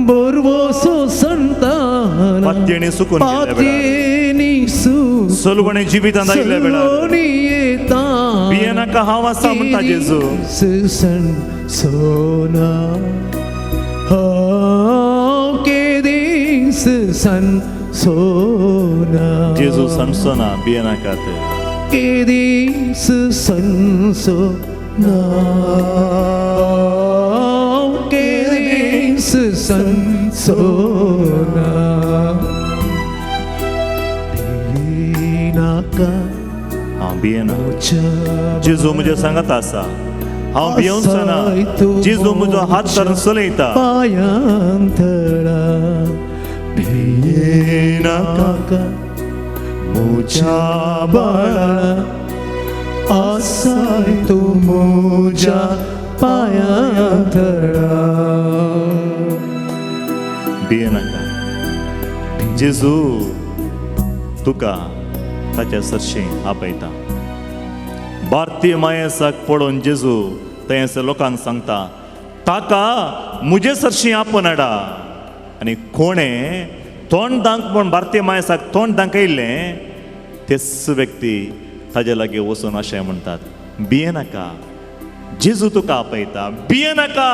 बरवसो सांडताना, पातयेणी सुकून गेल्ल्या वेळार, पातयेणी सुकून सलवणे जिवितांत आयिल्ल्या वेळार, सलवणी येता, भियेनाका हांव आसा म्हणटा जेजू. सोना हांव केदीस सोना, जेजू सांडचोना, भियेनाकात. केदीस सनसोना, केदीस सनसोना, भियेनाका हांव भियेना. जेजू म्हज्या सांगात आसा, हांव भियेवचो ना. जेजू म्हजो हात धरून चलयता. पायांतळा, भियेनाका म्हज्या बाळा, आसाय तूं म्हज्या पायांतळा. भियेनाका. जेजू तुका ताच्या सरशीं आपयता. भारतीय मायेसाक पळोवन जेजू थंय लोकांक सांगता, ताका म्हजे सरशीं आपोवन हाडा. आनी कोणें तोंड दांक म्हूण भारतीय मायेसाक तोंड दाखयल्लें तेच व्यक्ती ताजे लागीं वचून अशें म्हणटात, भियेनाका, जेजू तुका आपयता. भियेनाका,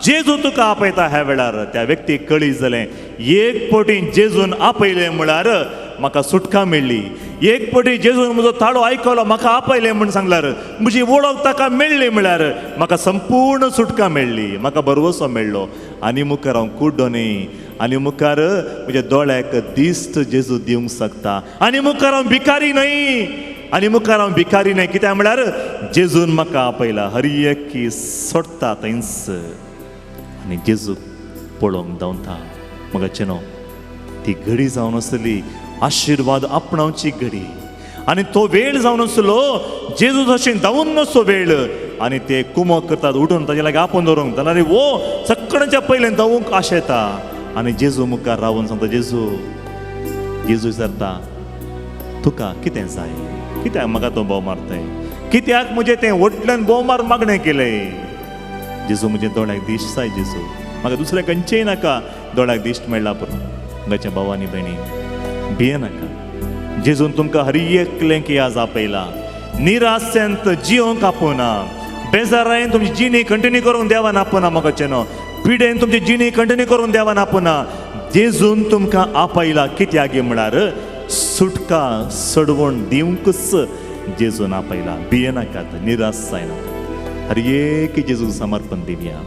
जेजू तुका आपयता. ह्या वेळार त्या व्यक्तीक कळी जालें, एक पटी जेजून आपयलें म्हळ्यार म्हाका सुटका मेळ्ळी. एक पटी जेजून म्हजो ताळो आयकलो, म्हाका आपयलें म्हूण सांगल्यार म्हजी वळख ताका मेळ्ळी म्हळ्यार म्हाका संपूर्ण सुटका मेळ्ळी, म्हाका भरवसो मेळ्ळो. आनी मुखार हांव कुड्डो न्ही, आनी मुखार म्हज्या दोळ्याक दिश्ट जेजू दिवंक शकता. आनी मुखार हांव भिकारी न्हय, आनी मुखार हांव भिकारी न्हय. कित्याक म्हळ्यार जेजून म्हाका आपयला. हर एक सोडटा थंयच आनी जेजूक पळोवंक धांवता. म्हाका चेनो ती घडी जावन आसली आशिर्वाद आपणावची घडी, आनी तो वेळ जावन आसलो जेजू जशें धांवून नसो वेळ. आनी ते कुमक करतात उठून ताजे लागीं आपोवन दवरूंक, जाल्यार वो सगळ्यांच्या पयलें धांवूंक आशेता. आनी जेजू मुखार रावून सांगता, जेजू, जेजू विचारता, तुका कितें जाय? कित्याक म्हाका तूं भोव मारताय? कित्याक म्हजें तें व्हडल्यान भोव मार मागणें केलें? जेजू म्हज्या दोळ्याक दिश्ट जाय जेजू, म्हाका दुसरें खंयचेंय नाका, दोळ्याक दिश्ट मेळ्ळा पुरो. म्हज्या भाव आनी भयणी, भियेनाका. जेजून तुमकां हर एकलें की आज आपयला. निराशेंत जियोंक आपोवना, बेजारायन तुमची जिणी कंटिन्यू करूंक देवान आपोवना. म्हाका चेनो पिडेन तुमची जिणी कंटिन्यू करूंक देवान आपोवना. जेजून तुमकां आपयला. कित्याक म्हळ्यार सुटका सडवण दिवंकच जेजून आपयला. भियेनाकात, निराश जायनाकात. हर एक जेजूक समर्पण दिवया,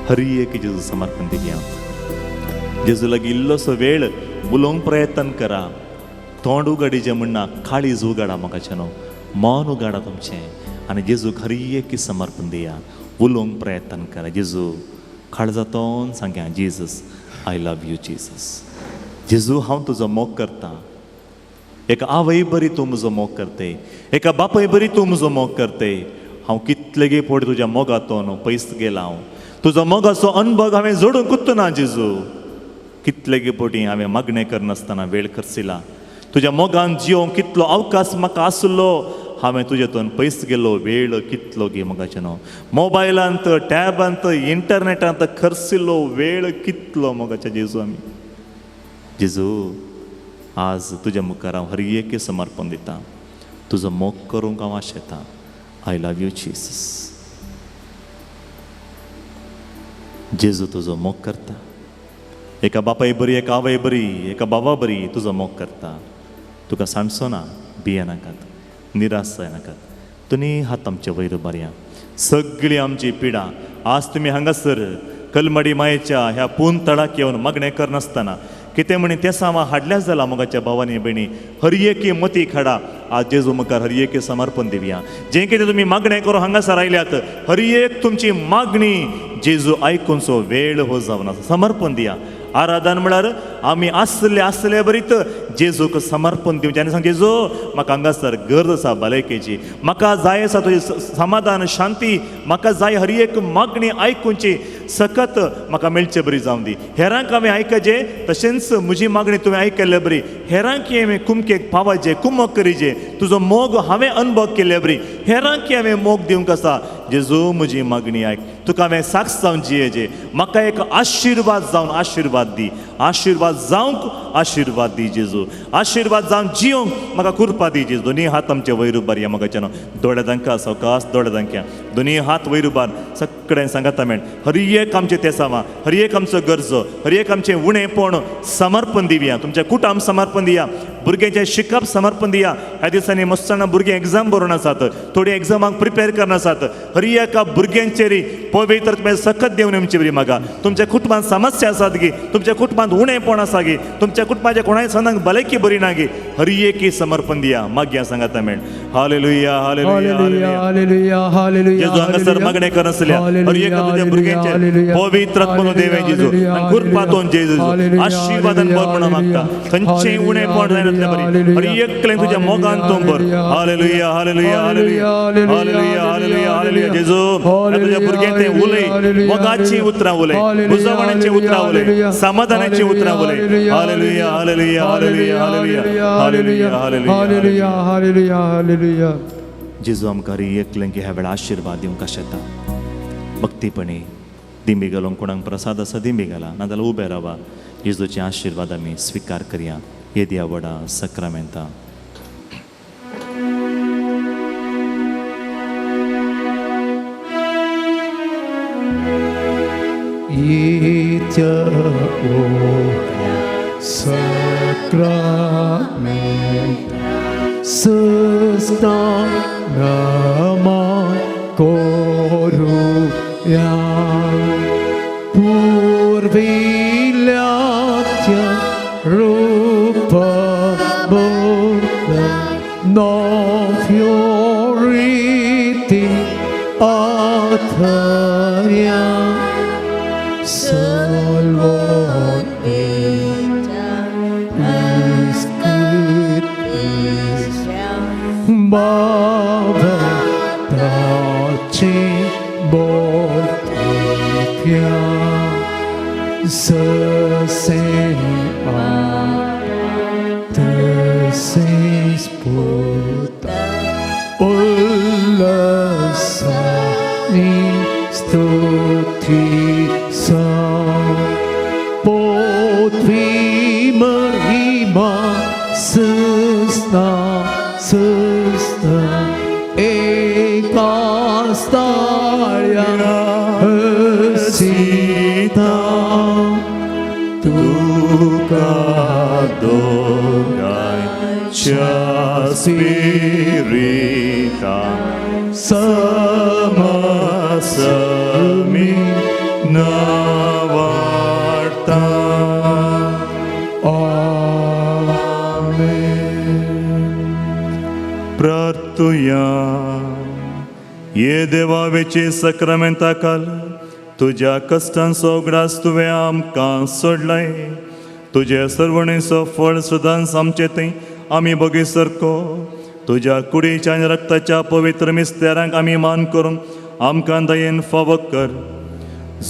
हर एक जेजूक समर्पण दिवया. जेजू लागीं इल्लोसो वेळ उलोवंक प्रयत्न करा. तोंड उगाडीचें म्हणना, काळीज उगाडा म्हाका चेनो, मन उगाडा तुमचें आनी जेजूक हर एक समर्पण दिया. उलोवंक प्रयत्न करा. जेजू काळजातोन सांग्या, Jesus I love you Jesus. जेजू हांव तुजो मोग करता. एका आवय बरी तूं म्हजो मोग करते, एका बापाय बरी तूं म्हजो मोग करते. हांव कितलेगे पड तुज्या मोगातोन पयस गेला. हांव तुजो मोगाचो अनुभव हांवें जोडूंक कुत्तना जेजू. कितलेगे पटी हांवें मागणें करनासतना वेळ खर्चिला. तुज्या मोगान जियोंक कितलो अवकाश म्हाका आसलो, हांवें तुजेतून पयस गेलो वेळ कितलो गे मोगाचें न्हू. मोबायलांत, टॅबांत, इंटरनेटांत खर्चिल्लो वेळ कितलो मोगाच्या जेजू. आमी जेजू आज तुज्या मुखार हांव हर एक समर्पण दितां, तुजो मोग करूंक हांव आशेतां. I love you Jesus. जेजू तुजो मोग करता. एका बापाय बरी, एका आवय बरी, एका बाबा बरी तुजो मोग करता. तुका सांडचो ना, भियेनाकात, निराश जायनाकात. तुनी हात आमचे वयर उबारया. सगळी आमची पिडा आज तुमी हांगासर कलमडी मायेच्या ह्या पून तळाक येवन मागणें करनासतना कितें म्हणी तें सामा हाडल्याच जाला मोगाच्या भावांनी भयणी. हर एकी मती खाडा आज जेजू मुखार हर एकी समर्पण दिवया. जें कितें तुमी मागणें करून हांगासर आयल्यात हर एक तुमची मागणी जेजू आयकुनचो वेळ हो जावन आसा. समर्पण दिया. आराधन म्हळ्यार आमी आसले आसले बरीत जेजूक समर्पण दिवचें आनी सांग जेजू म्हाका हांगासर गरज आसा भलायकेची, म्हाका जाय आसा तुजी समाधान शांती, म्हाका जाय हर एक मागणी आयकुची सकत म्हाका मेळचे बरी जावं दी. हेरांक हांवें आयकचें तशेंच म्हजी मागणी तुवें आयकल्ले बरी, हेरांक हांवें कुमकेक पावाचे कुमक करीचे, तुजो मोग हांवें अनुभव केल्ले बरी, हेरांक हांवें मोग दिवंक आसा. जेजू म्हजी मागणी आयक, तुका हांवें साक्ष जावन जियेचे, म्हाका एक आशिर्वाद जावन आशिर्वाद दी, आशिर्वाद जावंक आशिर्वाद दी जेजू, आशिर्वाद जावन जियोंक म्हाका कृपा दी जेजू. दोनी हात आमचे वयर उबारया मोगाच्यान, दोळे दांका सवकास दोळे दांक्या, दोनी हात वयर उबार सगळ्यांक सांगाता मेळ. हर एक आमचें तेसांवां, हर एक आमचो गरजो, हर एक आमचें उणेपण समर्पण दिवया. तुमच्या कुटाम समर्पण दिया, भुरग्यांचें शिकप समर्पण दिया. ह्या दिसांनी मस्त जाणां भुरगीं एग्जाम बरोवन आसात, थोडीं एग्जामाक प्रिपेर करना आसात. हर एका भुरग्यांचेर पवित्र तुवें सकत दिवन येवची बरी म्हाका. तुमच्या कुटुंबांत समस्या आसात गी, तुमच्या कुटुंबांत उणेपण आसा गी, तुमच्या कुटुंबाच्या कोणाय सणांक भलायकी बरी ना गी, हर एकी समर्पण दिया. मागया सांगाता मेळ. Hallelujah, hallelujah, hallelujah, hallelujah, hallelujah. जेजू हांगासर मागणें करनासल्या हर एका तुज्या भुरग्यांचेर पवित्र आत्मो देवे जेजू आनी कृपा तोन जेजू आशिर्वादान भर म्हणून मागता. खंयचेंय उणेपण जायनासलें बरी, हर एकलें तुज्या मोगान तूं भर. Hallelujah, hallelujah, hallelujah, hallelujah, hallelujah, hallelujah. जेजू ह्या तुज्या भुरग्यांक तें उलय, मोगाचीं उतरां उलय, बुजवण्याचीं उतरां उलय, समाधानाचीं उतरां उलय. Hallelujah, hallelujah, hallelujah, hallelujah, hallelujah, hallelujah, hallelujah, hallelujah, hallelujah. जेजू आमकां हर एकल्यांक ह्या वेळार आशिर्वाद दिवंक आशेता. भक्तीपणी दिंबी घालूंक कोणाक प्रसाद आसा दिंबी घाला, नाजाल्यार उबे रावा. जेजूचे आशिर्वाद आमी स्विकार करया. येद्या व्हडा सक्रामेंता. येत्या sacramento sasta nama koruya purvilyatya rupa buddha no fioriti atharya salvon Baba tachi boltipya se a te se sputa ullasa ni stuti sa potvi mahima sasna sasna ekastaya hasita तुका दोगांयच्या स्पिरिता समसमी नवाडता. आमेन. प्रार्थुया. ये देवावेचे सक्रामेंता काल तुज्या कश्टांचो उगडास तुवें आमकां सोडलाय. तुजे सर्वणेचो फळ सदांच आमचे थंय आमी बगी सारको. तुज्या कुडीच्या आनी रक्ताच्या पवित्र मिस्तेरांक आमी मान करून आमकां दयेन फावो कर.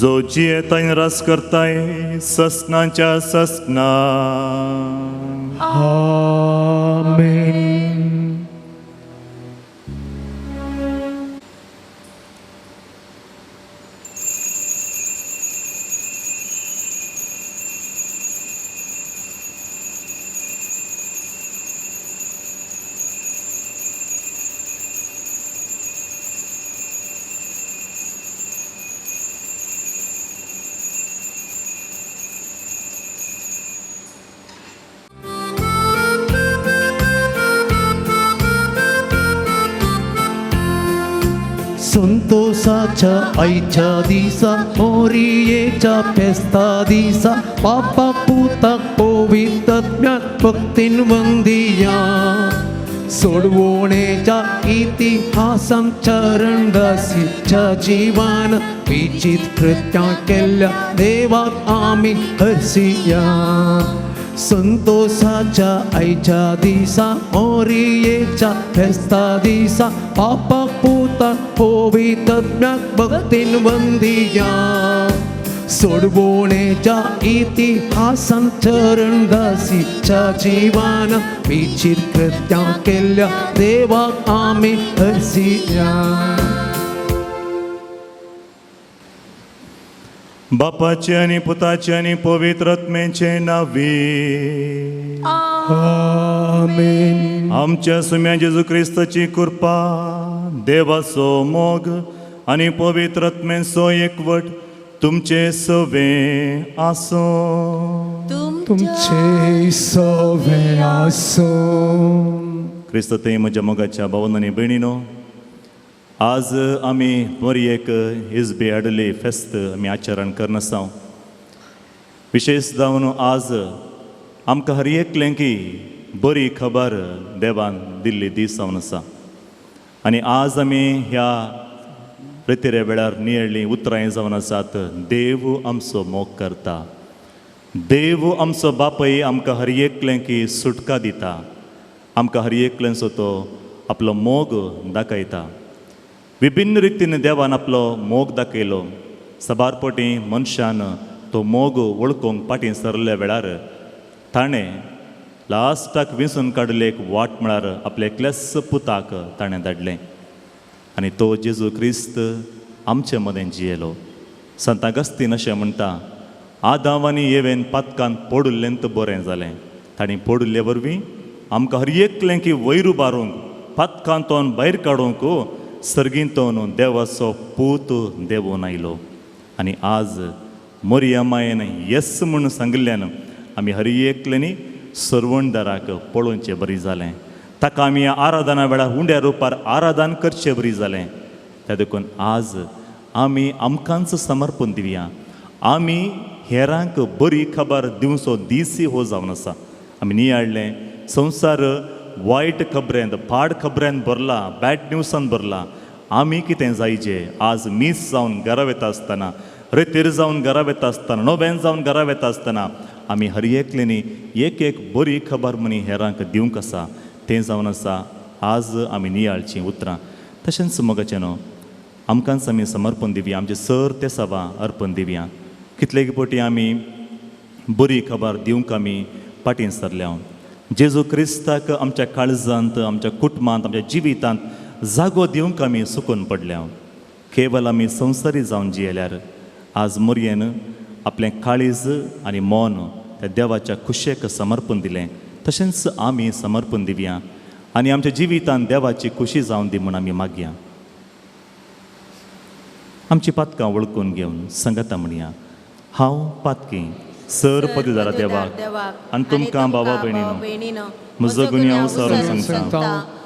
जो जियेता आनी रास करताय ससनाच्या ससना. आमेन. संतोषाच्या आयच्या दिसा मोरयेच्या फेस्ता दिसा पापा पुताक पवित्रत्म्याक भक्तीन वंदिया. सोडवणेच्या इतिहासांत चरणदासीच्या जिवान विचित कृत्यां केल्ल्या देवाक आमी हरसिया. संतोषाच्या आयच्या दिसा मोरयेच्या फेस्ता दिसा पापा पुताक पवित्रत्म्याक भक्तीन वंदिया. सोडवणेच्या इतिहासांत चरणदासीच्या जिवान विचित कृत्यां केल्ल्या देवाक आमी हरसिया. बापाचे आनी पुताचे आनी पवित्र आत्म्याचे नांवी. आमेन. आमच्या सुम्या जेजू क्रिस्ताची कृपा, देवाचो मोग आनी पवित्र आत्म्याचो एकवट तुमचे सवे आसूं. तुमचे सवे आसूं. क्रिस्त थंय म्हज्या मोगाच्या भावन आनी भयणीनो, आज आमी बरी एक इजबे हाडली फेस्त आमी आचरण करनासांव. विशेश जावन आज आमकां हर एकल्यांकी बरी खबर देवान दिल्ली दीस जावन आसा. आनी आज आमी ह्या रितिऱ्या वेळार नियळ्ळीं उतरां जावन आसात, देव आमचो मोग करता, देव आमचो बापय आमकां हर एकल्यांकी सुटका दिता, आमकां हर एकल्यांचो तो आपलो मोग दाखयता. विभिन्न रितीन देवान आपलो मोग दाखयलो. साबार पटी मनशान तो मोग वळखूंक फाटीं सरल्या वेळार ताणें लास्टाक विंचून काडिल्ली एक वाट म्हळ्यार आपल्या एकल्याच पुताक ताणें धाडलें आनी तो जेजू क्रिस्त आमचे मदें जियेलो. संत अगस्तीन अशें म्हणटा, आदांव आनी येवेन पातकान पडुल्लें तर बरें जालें, तांणी पडुल्ले वरवीं आमकां हर एकलें की वयर उबारूंक, पातकांतून भायर काडूंक सर्गींतून देवाचो पूत देवून आयलो. आनी आज मोरया मायेन येस म्हूण सांगिल्ल्यान आमी हर एकल्यांनी सर्वणदाराक पळोवचें बरी जालें, ताका आमी आराधना वेळार हुंड्या रुपार आराधन करचें बरी जालें. त्या देखून आज आमी आमकांच समर्पण दिवया, आमी हेरांक बरी खबर दिवचो दीस हो जावन आसा. आमी नियाळ्ळें संवसार वायट खबरेंत, पाड खबरेन भरला, बॅड न्यूसान भरला. आमी कितें जायचे आज मीस जावन घरा वता आसतना, रेतीर जावन घरा वता आसतना, नोवेन जावन घरा वता आसतना आमी हर एकल्यांनी एक एक बरी खबर म्हणी हेरांक दिवंक आसा. तें जावन आसा आज आमी नियाळचीं उतरां. तशेंच मोगाचें न्हू आमकांच आमी समर्पण दिवया, आमचें सर ते सभा अर्पण दिवया. कितले पटी आमी बरी खबर दिवंक आमी फाटीं सरल्या. जेजू क्रिस्ताक आमच्या काळजांत, आमच्या कुटुंबांत, आमच्या जिवितांत जागो दिवंक आमी सुकून पडल्या. केवल आमी संवसारी जावन जियेल्यार आज मोरयेन आपलें काळीज आनी मन त्या देवाच्या खुशेक समर्पण दिलें, तशेंच आमी समर्पण दिवया आनी आमच्या जिवितांत देवाची खुशी जावन दी म्हूण आमी मागया. आमची पातकां वळखून घेवन संगता म्हणया, हांव पातकी सर पदवीदारा देवाक आनी तुमकां बाबा भयणीनो म्हजो गुन्यांव सारून सांगता,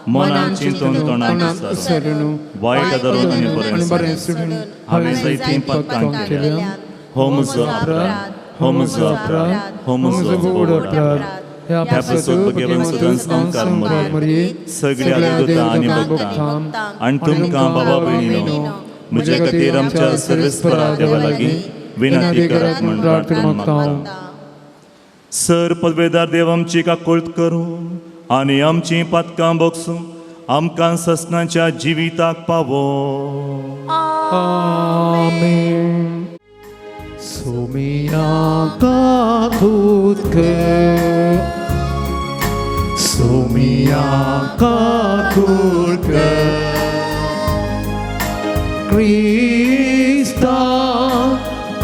मनान चिंतून तोंडान विसरून वायट धरून आनी बरें सोडून हांवें जायतीं पातकां केल्या. हो म्हजो अपराध, हो म्हजो अपराध, हो म्हजो व्हड अपराध. ह्या पासत भगवान सदांच संवसार मरये सगळ्या देवता आनी भक्तां आनी तुमकां बाबा भयणीनो म्हज्या खातीर आमच्या सर्वेस्परा देवा लागीं विनंती करात म्हूण प्रार्थना मागता. सर पदवेदार देव आमची काकुळट करूं आनी आमचीं पातकां बोगसूं आमकां ससनाच्या जिविताक पावो. आमेन. सोमिया काकूत कर, सोमिया काकूत कर, क्रिस्ता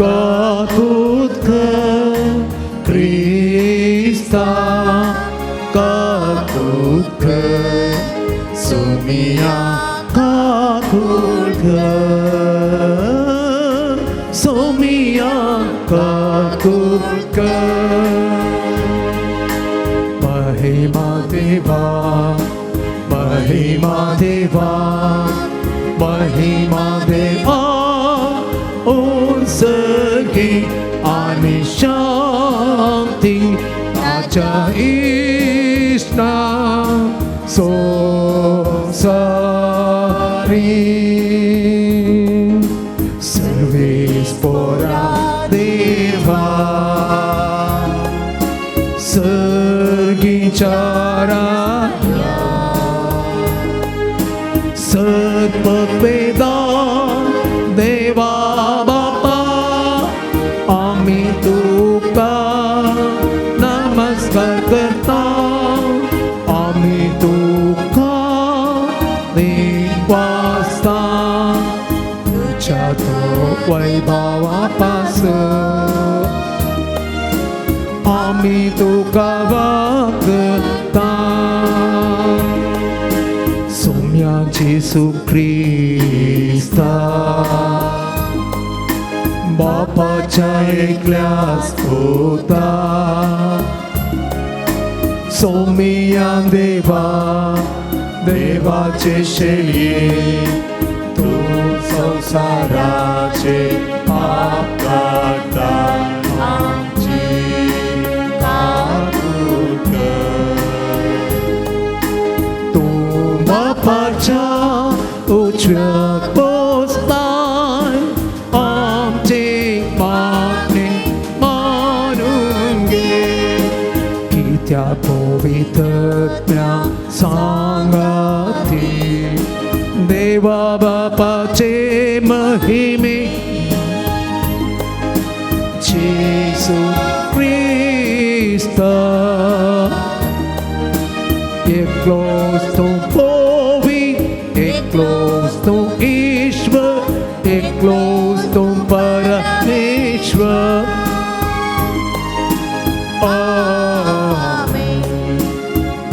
काकूत कर, क्रिस्ता काकूत कर, सोमिया काकूत कर, सोमिया काकूत कर. महिमा देवा, महिमा देवा, महिमा महिमा देवा उंसगी आनी शांती ताच्या इश्टा संवसारी सर्वेस्पोरा देवा सर्गीच्या राया सत्पपेदा देवा बापा आमी तुका नमस्कार करता आमी तुका देवास्ता तुझ्या तो वैभवा पासून आमी तुका वखता सोम्या जेसू क्रिस्ता बापाच्या एकल्याच पुता सोमिया देवा देवाचे शेळये तूं संवसाराचे पाप काडटा आमची काकूळ कर. तूं बापाच्या उजव्या पोसताय आमची मागणी मानून घे कित्या पवित्रत्या सांगाती देवा बापाचे महिमे जेसू क्रिस्ता एकलोच तूं पवित्र एकलोच तूं ईश्वर एकलोच तूं परमेश्वर. आमेन.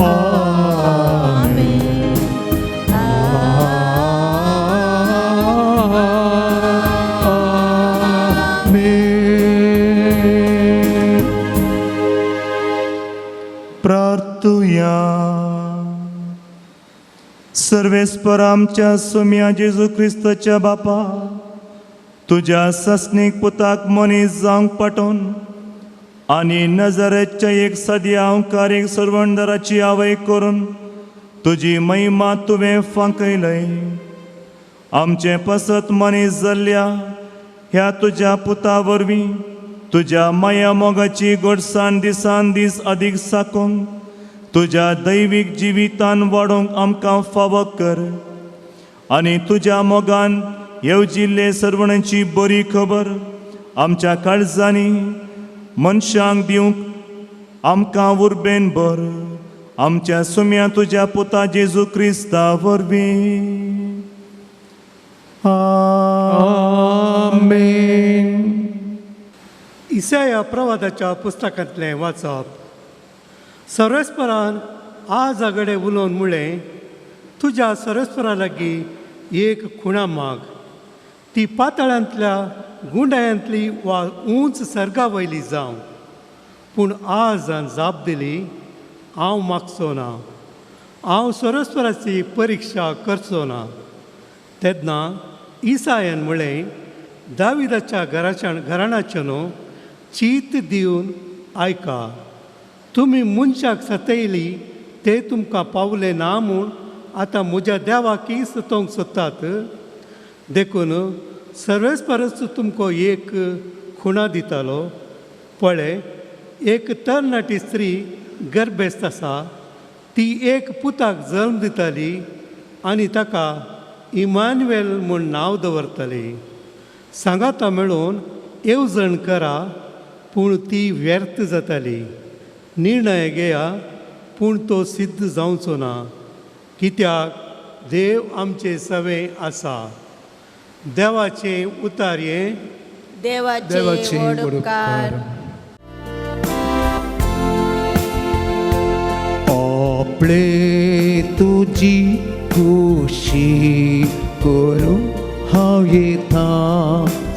आमेन. आमेन. प्रार्थुया. सर्वेस्पर आमच्या सोम्या जेजू क्रिस्ताच्या बापा तुज्या सस्नीक पुताक मनीस जावंक पाठोवन आनी नजरेच्या एक सद्या अंकारीक सर्वंदराची आवय करून तुजी महिमा तुवें फांकयलय. आमचें पसत मनीस जाल्ल्या ह्या तुज्या पुता वरवीं तुज्या माया मोगाची गोडसाण दिसान दीस अदीक साकूंक तुज्या दैवीक जिवितान वाडोवंक आमकां फावो कर आनी तुज्या मोगान येवजिल्ले सर्वणाची बरी खबर आमच्या काळजांनी मनशांक दिवंक आमकां उर्बेन भर. आमच्या सुम्या तुज्या पुता जेजू क्रिस्ता वरवीं. आमेन. इसाया प्रवादाच्या पुस्तकांतलें वाचप. सर्वेस्परान आज आगडे उलोवन म्हळें, तुज्या सर्वेस्परा लागीं एक खुणा माग, ती पातळांतल्या गुंडायांतली वा उंच सर्गा वयली जावं. पूण आजान जाप दिली, हांव मागचो ना, हांव सर्वेस्पराची परिक्षा करचो ना. तेन्ना इसायान म्हळें, दाविदाच्या घराच्या घराण्याचें न्हू चीत दिवन आयका, तुमी मनशाक सतयली ते तुमकां पावले ना म्हूण आतां म्हज्या देवाकय सतोवंक सोदतात. देखून सर्वेस्परच तुमकां एक खुणा दितालो, पळय एक तरणाटी स्त्री गर्भेस्त आसा, ती एक पुताक जल्म दिताली आनी ताका इमानुएल म्हूण नांव दवरतली. सांगाता मेळून येवजण करा, पूण ती व्यर्थ जाताली. निर्णय घेया, पूण तो सिद्ध जावचो ना, कित्याक देव आमचे सवे आसा. देवाचें उतार हें. देवाचे देवाचे व्हड व्हड उपकार. उपकार. आपले तुजी खुशी करूं हांव येता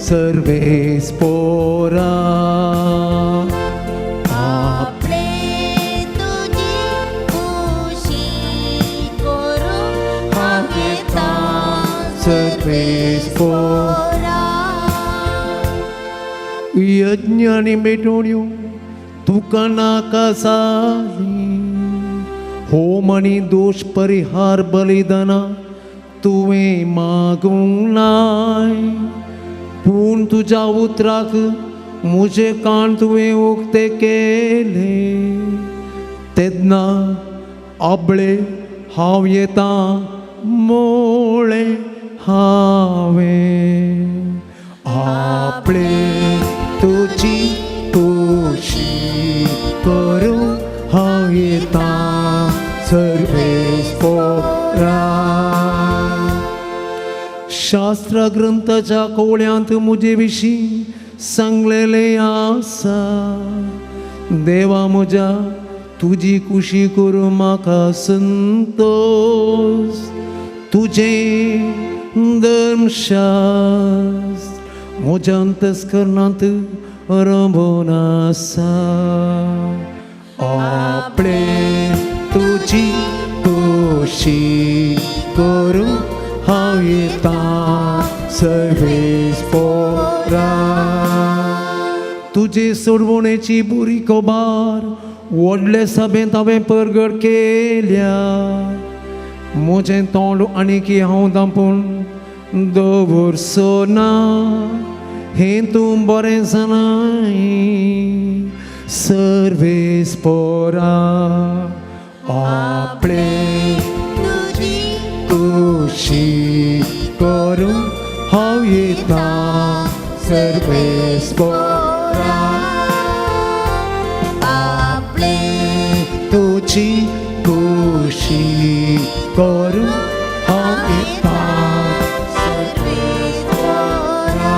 सर्वेस्पोरा. आपले तुजी खुशी करूंक हांव येता सर्वेस्पोरा. यज्ञ आनी भेटवण्यो तुका नाका जाली, होम आनी दोश परिहार बलिदानां तुवें मागूंक नाय, पूण तुज्या उतराक म्हजे कान तुवें उक्ते केले. तेन्ना आबळे हांव येता मोळें हांवें, आपले तुजी खुशी करूंक हांव येता सर्वेस्पोरा. शास्त्र ग्रंथाच्या कोवळ्यांत म्हजे विशीं सांगलेलें आसा, देवा म्हज्या तुजी खुशी करूं म्हाका संतोश, तुजें धर्मशास्त्र म्हज्या अंतस्करणांत रंबून आसा. आपले तुजी खुशी करूं हांव येता सर्वेस्पोरा. तुजे सोडवणेची बुरी खबर व्हडले सभेंत हांवें परगट केल्या, म्हजें तोंड आनीक हांव धांपून दवरचो ना, हें तूं बरें जाणाय सर्वेस्पोरा. आपले तुजी खुशी करूंक हांव येता सर्वेस्पोरा. आपले तुजी खुशी करूंक हांव येता सर्वेस्पोरा.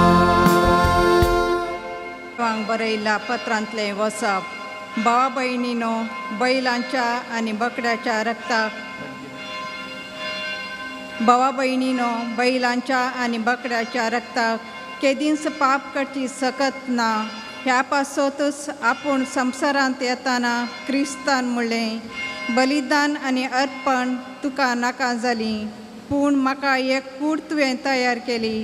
वांग बरयल्ल्या पत्रांतलें वसप. भावा भयणीनो, बैलांच्या आनी बकड्याच्या रक्ताक भावा भयणीनो बैलांच्या आनी बकड्याच्या रक्ताक केदींच पाप करची सकत ना. ह्या पासतूच आपूण संवसारांत येताना क्रिस्तान म्हणलें, बलिदान आनी अर्पण तुका नाका जालीं, पूण म्हाका एक कूड तुवें तयार केली.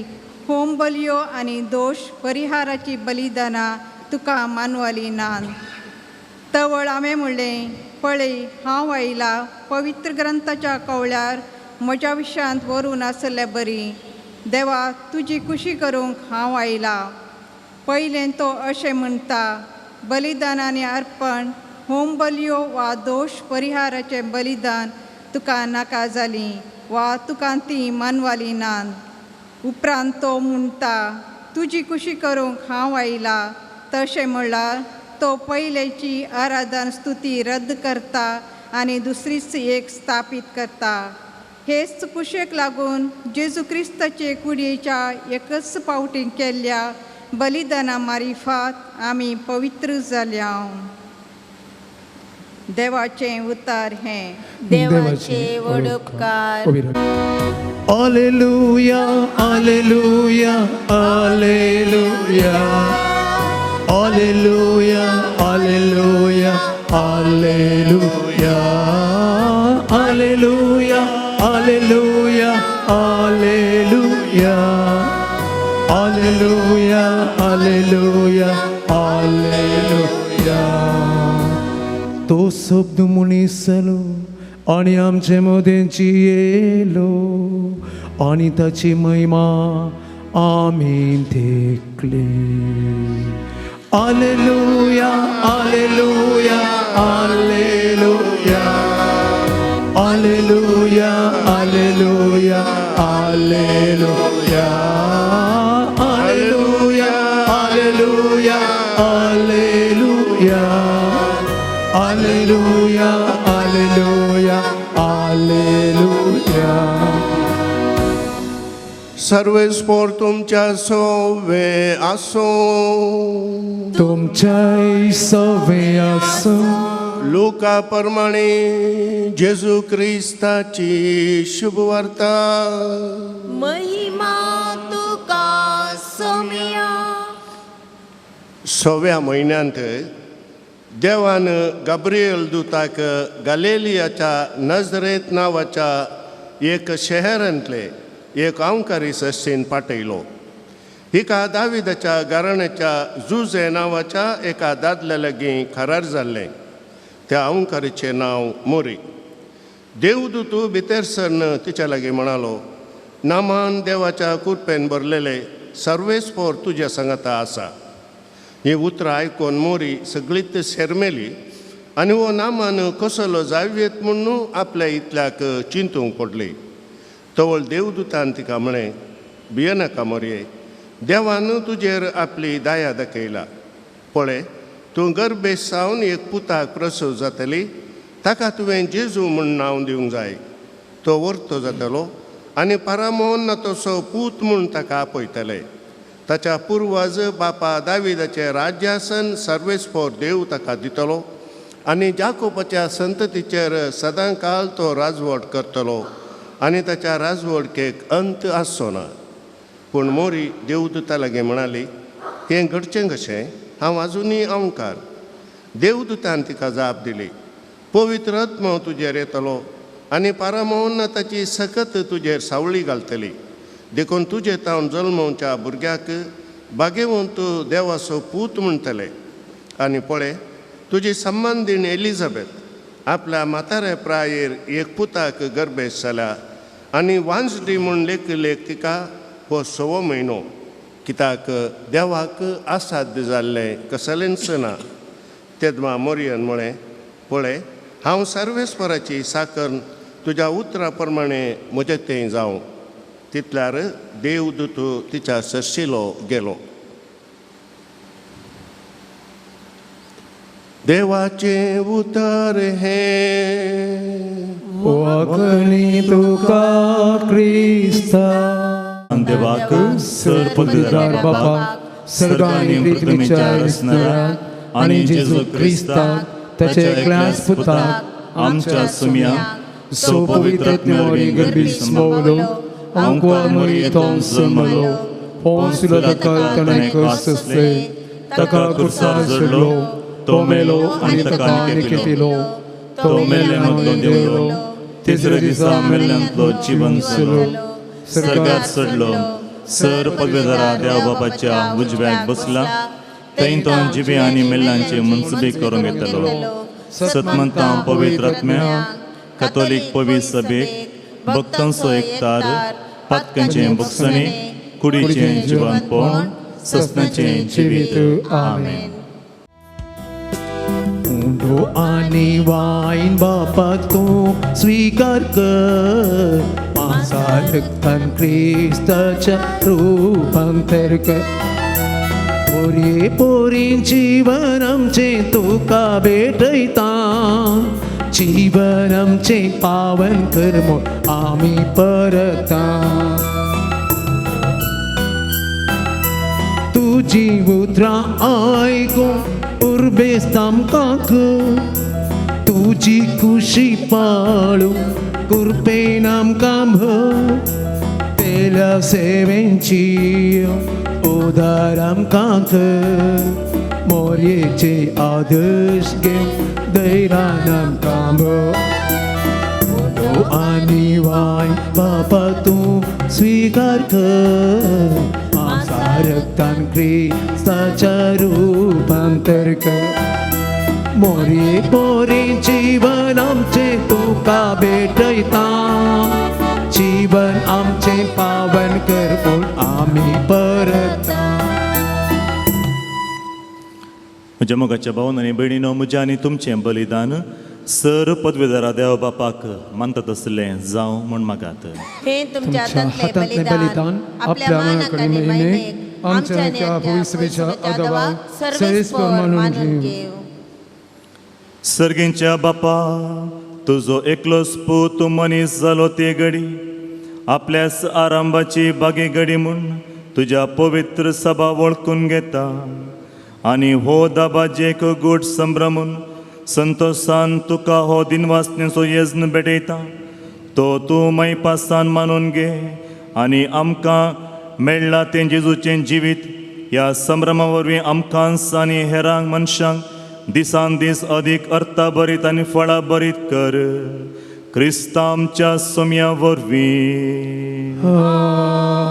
होम बलयो आनी दोश परिहाराची बलिदानां तुका मानवली नात. तवळ हांवें म्हणलें, पळय हांव आयला, पवित्र ग्रंथाच्या कवळ्यार म्हज्या विशयांत व्हरून आसले बरी. देवा तुजी खुशी करूंक हांव आयला. पयलें तो अशें म्हणटा, बलिदान आनी अर्पण, होम बलयो वा दोश परिहाराचें बलिदान तुका नाका जालीं वा तुका तीं मानवाली नात. उपरांत तो म्हणटा, तुजी खुशी करूंक हांव आयला. तशें म्हणल्यार तो पयलेची आराधन स्तुती रद्द करता आनी दुसरीच एक स्थापीत करता. हेच कुशेक लागून जेजू क्रिस्ताचे कुडयेच्या एकच फावटी केल्ल्या बलिदाना मारिफात आमी पवित्र जाल्या. देवाचें उतार हें. देवाचे व्हड उपकार. Alleluia, alleluia, alleluia, alleluia, alleluia, alleluia, alleluia, alleluia, alleluia, alleluia, alleluia, alleluia. तो शब्द मनीस जालो आनी आमचे मदें जियेलो आनी ताची महिमा आमी देखली. Alleluia, alleluia, alleluia, alleluia, alleluia, alleluia, alleluia, alleluia, alleluia, alleluia, alleluia, alleluia. सर्वेस्पोर तुमच्या सोवे आसूं. तुमच्याय सवे आसूं. लुका प्रमाणे जेजू क्रिस्ताची शुभवार्ता. महिमा तुका सोम्या. सव्या म्हयन्यांत देवान गाब्रियल दुताक गालेलियाच्या नजरेत नांवाच्या एक शहरांतले एक अंकारी सस्तीन पाठयलो. हिका दाविदाच्या घराण्याच्या जुजे नांवाच्या एका दादल्या लागीं खरार जाल्लें. त्या अंकारीचें नांव मोरी. देवदूत भितर सरन तिच्या लागीं म्हणालो, नामान देवाच्या कुरपेन भरलेले सर्वेस्पोर तुज्या सांगाता आसा. ही उतरां आयकून मोरी सगळीच शेरमेली आनी हो नामान कसलो जावयेत म्हूण आपल्या इतल्याक चिंतूंक पडली. तवळ देवदूतान तिका म्हळें, भियेनाका मोरये, देवान तुजेर आपली दया दाखयला. पळय, तूं गर्भेस सावन एक पुताक प्रसव जातली, ताका तुवें जेजू म्हूण नांव दिवंक जाय. तो वर्तो जातलो आनी पारामोहन तसो पूत म्हूण ताका आपयतले. ताच्या पुर्वज बापा दाविदाचें राज्यासन सर्वेस्पोर देव ताका दितलो आनी जाकोबाच्या संततीचेर सदांकाल तो राजवट करतलो आनी ताच्या राजवटकेक अंत आसचो ना. पूण मोरी देवदूता लागीं म्हणाली, हें घडचें कशें? हांव आजुनूय अंकार. देवदूतान तिका जाप दिली, पवित्र आत्मो तुजेर येतलो आनी पारामोहन ताची सकत तुजेर सावळी घालतली. देखून तुजे तावन जल्मोवच्या भुरग्याक बागेवंत देवाचो पूत म्हणटले. आनी पळय, तुजी संबंदीण एलिझाबेथ आपल्या म्हातारे प्रायेर एक पुताक गर्भेस जाल्या आनी वांजडी म्हूण लेखलेक तिका हो 6वो म्हयनो, कित्याक देवाक असाध्य जाल्लें कसलेंच ना. तेदमा मोरियन म्हळें, पळय, हांव सर्वेस्पराची साकर, तुज्या उतरा प्रमाणे म्हजें तें जावं. तितल्यार देवदूत तिच्या सरशिलो गेलो. देवाचें उतर हें वाकणी तुका क्रिस्ता. देवाक सर पदवीधर बापाक सर्ग आनी पृथ्वीच्या रचणाराक आनी जेजू क्रिस्ताक ताच्या एकल्याच पुताक आमच्या सुम्याक सो पवित्र आत्म्या गर्भीस मोवलो अंकुर मरियेंत जल्मलो, पोंसुलो ताका ताणें कश्ट सोंसले, ताका कुर्सार जडलो, तो मेलो आनी ताका निकेतिलो, तो मेल्ल्यांतलो देंवलो, तिसऱ्या दिसा मेल्ल्यांतलो जिवन जालो, सर्गार चडलो, सर पदवेदारा देव बापाच्या उजव्याक बसला, थंय तो जिवे आनी मेल्ल्यांचे मनसुबे करूंक येतलो. सतमंता पवित्र आत्म्या कथोलीक पवित्र सभेक भक्तांचो एकतार, पातकांचें भोगसणें, कुडीचें जिवनपण, सस्नाचें जिवीत. आमेन. उंडो आनी वायन बापा तूं स्विकार कर, मासा रक्तान क्रिस्ताच्या रुपांतर कर. पोरये पोरीं जीवन आमचें तुका भेटयता, जीवन आमचें पावन कर म्हूण आमी परता. तुजी उतरां आयकूंक उर्बेस्त आमकां कर, तुजी खुशी पाळूंक कुरपेन आमकां भर. पेल्या सेवेंची उदार आमकां कर, मोरयेचे आदर्श घेवन दैरान आमकां भर. उंडो आनी वायन बापा तूं स्विकार कर, मासा रक्तान क्रिस्ताच्या रुपांतर कर. मोरये पोरी जीवन आमचें तुका भेटयता, जीवन आमचें पावन कर म्हूण आमी परता. म्हज्या मोगाच्या भावन आनी भयणीनो, म्हजें आनी तुमचें बलिदान सर पदवेदारा देव बापाक मानतात आसलें जावं म्हूण मागात. हें तुमच्या हातांतलें बलिदान आपल्या मानाक आनी महिमेक आमच्या आनी आपल्या पवित्र आदावाक सर्वेस्पर मानून घेवं. सर्गींच्या बापा, तुजो एकलोच पूत मनीस जालो ते घडी आपल्याच आरंभाची बागे घडी म्हूण तुज्या पवित्र सभा वळखून घेता आनी हो दाबाजेक गूट संभ्रमून संतोशान तुका हो दिनवासनेचो यज्ञ भेटयता, तो तूं मैपासान मानून घे आनी आमकां मेळ्ळा तें जेजूचें जिवीत ह्या संभ्रमा वरवीं आमकां आनी हेरांक मनशांक दिसान दीस अदीक अर्था भरीत आनी फळां भरीत कर. क्रिस्तांच्या सोम्या वरवीं.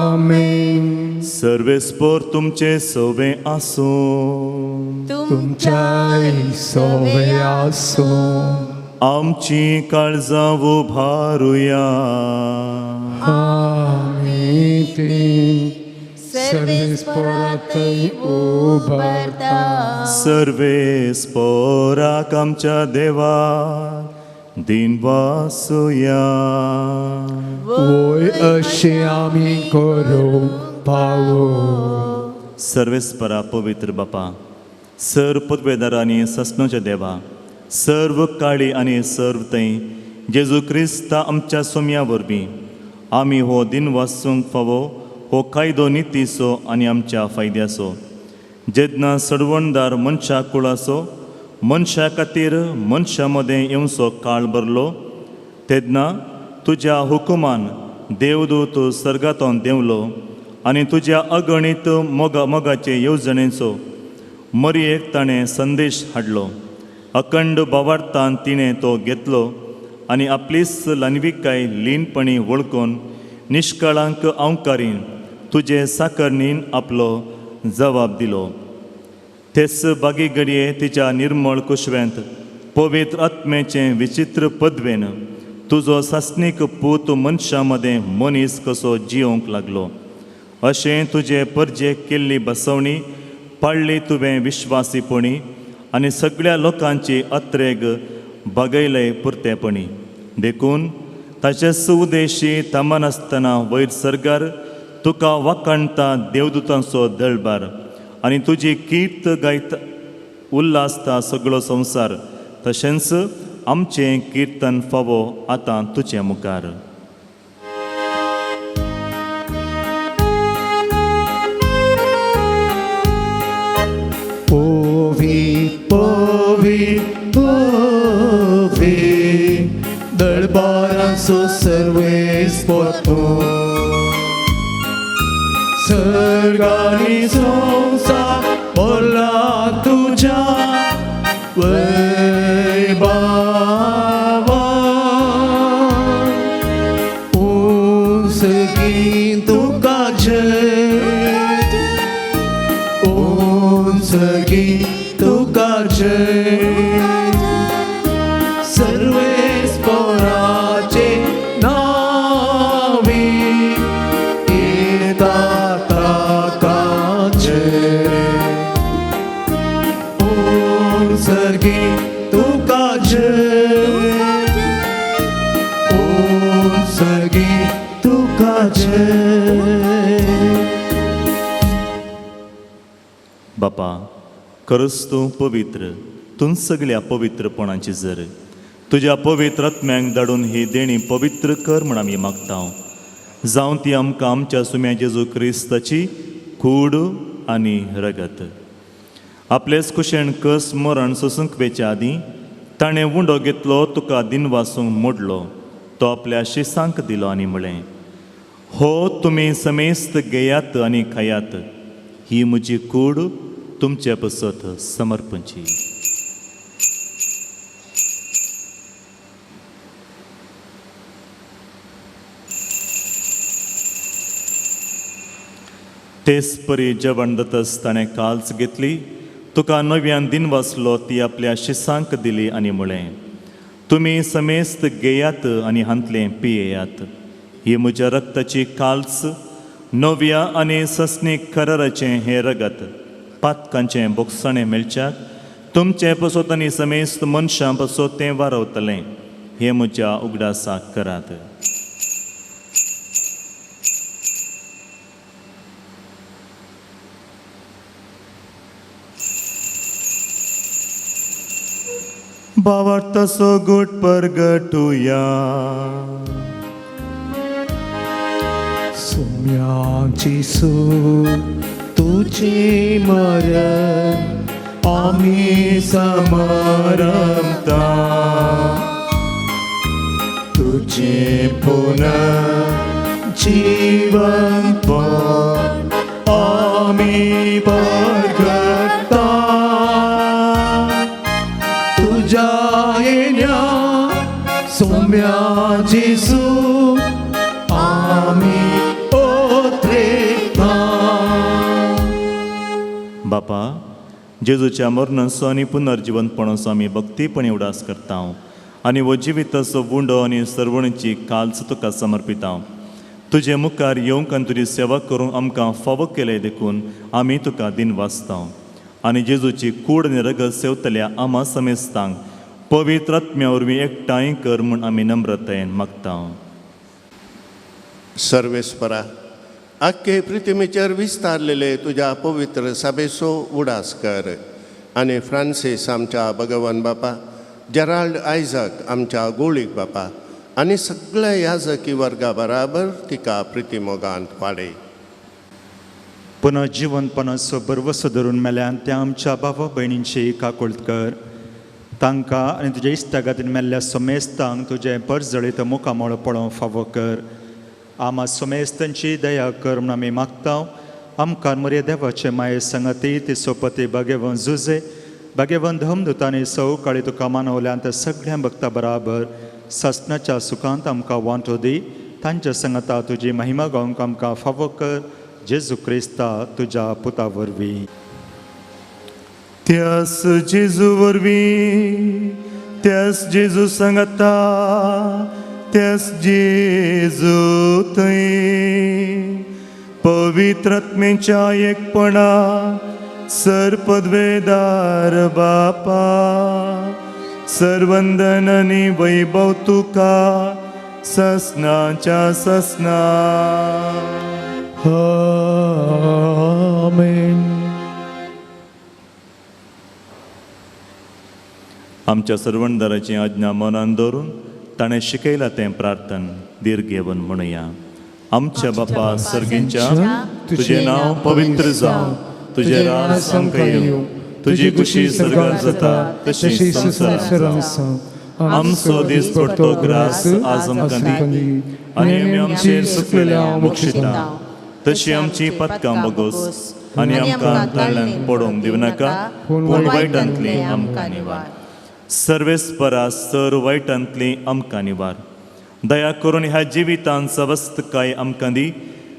आमेन. सर्वेस्पोर तुमचे सवे आसूं. तुमच्याय सवे आसूं. आमची काळजां उभारुया. आमी ती सर्वेस्पोरातय उबारता. सर्वेस्पोराक आमच्या देवा दिनवासुया. वय अशें आमी करूंक पावो. सर्वेस्परा पवित्र बापा, सर्व पदवेदार आनी ससनाच्या देवा, सर्व काळी आनी सर्व थंय जेजू क्रिस्ता आमच्या सोम्या वरवीं आमी हो दिन वासूंक फावो हो कायदो नितीचो आनी आमच्या फायद्याचो. जेन्ना सडवणदार मनशा कुळाचो मनशा खातीर मनशा मदें येवचो काळ भरलो तेन्ना तुज्या हुकुमान देवदूत सर्गांतून देंवलो आनी तुज्या अगणीत मोगा मोगाचे येवजणेचो मरयेक ताणें संदेश हाडलो. अखंड भावार्थान तिणें तो घेतलो आनी आपलीच ल्हानविकाय लीनपणी वळखून निश्कळांक अंकारीन तुजे साकरणीन आपलो जबाब दिलो. तेच बागी घडये तिच्या निर्मळ कुशव्यांत पवित्र आत्म्याचें विचित्र पदवेन तुजो सासणीक पूत मनशां मदें मनीस कसो जियोंक लागलो. अशें तुजे परजेक केल्ली बसवणी पाळ्ळी तुवें विश्वासीपणी आनी सगळ्या लोकांची अत्रेग बागयले पुरतेपणी. देखून ताचे सुवदेशी थांबनासतना वयर सर्गार तुका वाखाणता देवदूतांचो दळबार आनी तुजी कीर्त गायता उल्हासता सगळो संवसार. तशेंच आमचें किर्तन फावो आतां तुजे मुखार. पोवी पोवी पोवी दळबारांचो सर्वेस्पोर सर्गानी संवसार भरला तुज्या वैभावान. उंचगी तुका जय, उंचगी तुका जय, सर्वेस्पोराचे नावी येता ताका जय. उंचगी तुका जय, उंचगी तुका जय. बापा, खरंच तूं पवित्र, तूं सगळ्या पवित्रपणाची जर तुज्या पवित्र आत्म्यांक धाडून ही देणी पवित्र कर म्हण आमी मागता. जावं ती आमकां आमच्या सुम्या जेजू क्रिस्ताची कूड आनी रगत. आपलेच कुशेण कस मरण सोसूंक वेच्या आदीं ताणें उंडो घेतलो, तुका दिनवासूंक मोडलो, तो आपल्या शिसांक दिलो आनी म्हळें, हो तुमी समेस्त घेयात आनी खायात, ही म्हजी कूड तुमचे पसत समर्पणची. तेच परी जेवण जातच ताणें काल्च घेतली, तुका नव्यान दिन वाचलो, ती आपल्या शिसांक दिली आनी म्हळें, तुमी समेस्त घेयात आनी हांतलें पियेयात, ही म्हज्या रक्ताची काल्च, नव्या आनी ससनीक कराराचें हें रगत, पातकांचें बोगसणें मेळच्याक तुमचें पसत आनी समेस्त मनशां पसत तें वारवतलें, हें म्हज्या उगडासाक करात. भावार्थाचो गोट परगटुया. सोम्याची सू तुझे मरण आमी समरमता, तुझे पुनः जीवन पण आमी परगटता. तुझ्या येण्या सोम्या जेजू आमी ओत्रेता. बापा, जेजूच्या मरणाचो आनी पुनर्जिवंतपणाचो आमी भक्तीपणी उडास करता आनी हो जिविताचो उंडो आनी सर्वणीची काल्च तुका समर्पिता. तुजे मुखार येवंक आनी तुजी सेवा करूंक आमकां फावो केलें देखून आमी तुका दिन वाचता आनी जेजूची कूड आनी रगत सेवतल्या आमा समेस्तांक पवित्र आत्म्या वरवीं एकठांय कर म्हूण आमी नम्रतायेन मागता. सर्वेस्परा, आख्खे पृथ्वीचेर विस्तारलेले तुज्या पवित्र सभेचो उडास कर आनी फ्रांसीस आमच्या भगवान बापा, जेराल्ड आयजक आमच्या गोळीक बापा आनी सगळ्या याजकी वर्गा बराबर तिका प्रितीमोगांत वाडय. पुनः जिवनपणाचो बरवसो धरून मेल्यान त्या आमच्या भावा भयणींची काकुळट कर. तांकां आनी तुज्या इश्टागातीन मेल्ल्या समेस्तांक तुजें परजळीत मुखामळ पळोवंक फावो कर. आमा समेस्तांची दया कर म्हूण आमी मागता. आमकां मरे देवाचे माये संगती ती सोपती भाग्यवंत जुजे भाग्यवंत धमदुतांनी सवकाळी तुका मानवल्यान त्या सगळ्या भक्ता बराबर सासणाच्या सुखांत आमकां वांटो दी. तांच्या संगता तुजी महिमा गावंक आमकां फावो कर. जेजू क्रिस्ता तुज्या पुता वरवीं. त्यास जेजू वरवीं, त्यास जेजू संगता, त्यास जेजू थंय पवित्र आत्म्याच्या एकपणा सर्पद्वेदार बापा, सर्वंदन आनी वैभव तुका ससनाच्या ससना. आमेन. आमच्या सर्वणदाराची आज्ञा मनान दवरून ताणें शिकयलां तें प्रार्थन दीर्घ घेवन म्हणुया. आमच्या बापा सर्गींच्या, तुजें नांव पवित्र जावं, तुजें राज आमकां येवं, तुजी खुशी सर्गार जाता तशी संवसारांत जावं. आमचो दीस पडतो ग्रास आज आमकां दी आनी आमी आमचेर चुकलेल्या बक्षिता तशी आमची पदकां बगोस आनी आमकां ताळ्यान पडोवंक दिवनाका, पूण वायटांतली आमकां निवार. सर्वेस्परा सर वायटांतली आमकां निवार. दया करून ह्या जिवितांत सवस्तकाय आमकां दी.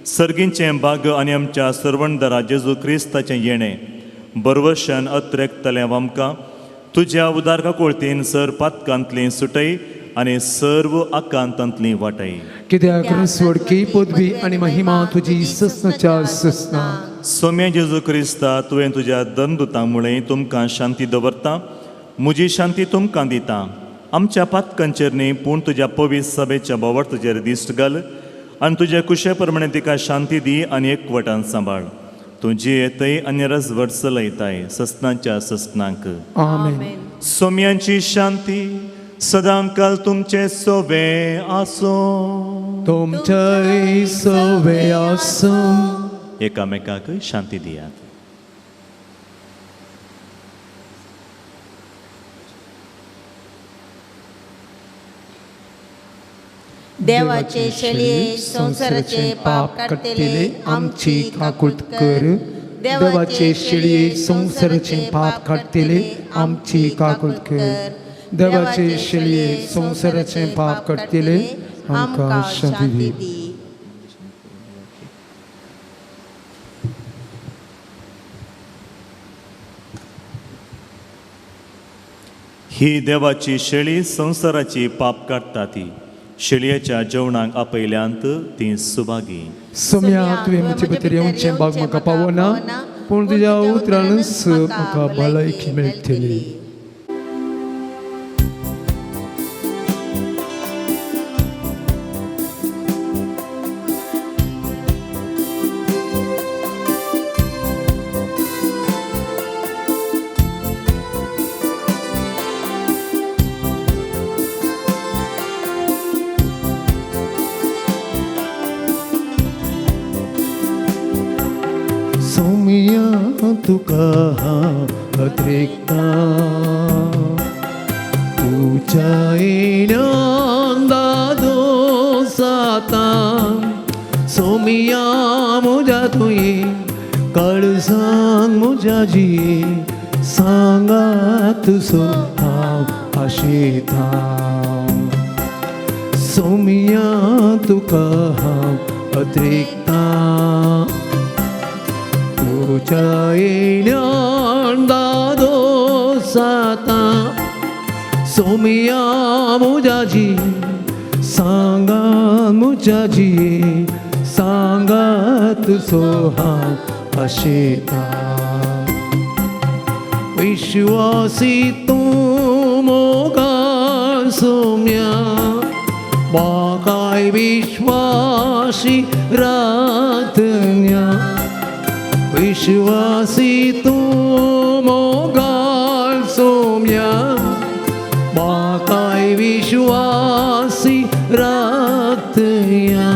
सर्गींचें भाग आनी आमच्या सर्वणदारा जेजू क्रिस्ताचें येणें बरवशान अत्रेकतलें आमकां तुज्या उदार काकुळतीन सर पातकांतली सुटय आनी सर्व आकांतांतली वाटय. कित्याक स्वडकी पदवी आनी महिमा तुजी ससनाच्या ससना. सोम्या जेजू क्रिस्ता, तुवें तुज्या दंदुतां मुळे तुमकां शांती दवरता, म्हजी शांती तुमकां दिता. आमच्या पातकांचेर न्ही पूण तुज्या पवित्र सभेच्या बोवाळ तुजेर दिश्ट घाल आनी तुज्या कुशे प्रमाणे तिका शांती दी आनी एकवटान सांबाळ. तूं जियेतय आनी रजवट चलयताय ससनाच्या ससनांक. आमेन. सोम्यांची शांती सदांकाल तुमचे सोवे आसूं. तुमचेय सोवे आसूं. एकामेकाक शांती दियात. देवाचे शेळये संवसाराचे पाप काडटले आमची काकुळट कर. देवाचे शेळये संवसाराचे पाप काडटले आमची काकुळट कर. देवाचे शेळये संवसाराचे पाप काडटले आमकां शांती दी. ही देवाची शेळी संवसाराची पाप काडटा ती शेळयेच्या जेवणाक आपयल्यांत ती सुभागी. सोम्या, तुवें म्हजे भितर येवचें भाग म्हाका पावना, पूण तुज्या उतरानच म्हाका भलायकी मेळटली. सोमिया तुका हांव अत्रेकता, तुज्या येण्यान दादो जाता. सोमिया म्हज्या तुवें काळजान म्हज्या जिये सांगात सो हांव आशेता. सोमिया तुका हांव अत्रेकता, तुज्या येयल्यान दादो जाता सोमिया म्हज्या जी सांगा म्हज्या जी सांगात सोहा आशेता विश्वासी तूं मोगा सोम्या म्हाकाय विश्वासी रातन्या विश्वासी तूं मोगाळ सोम्या म्हाकाय विश्वासी रातया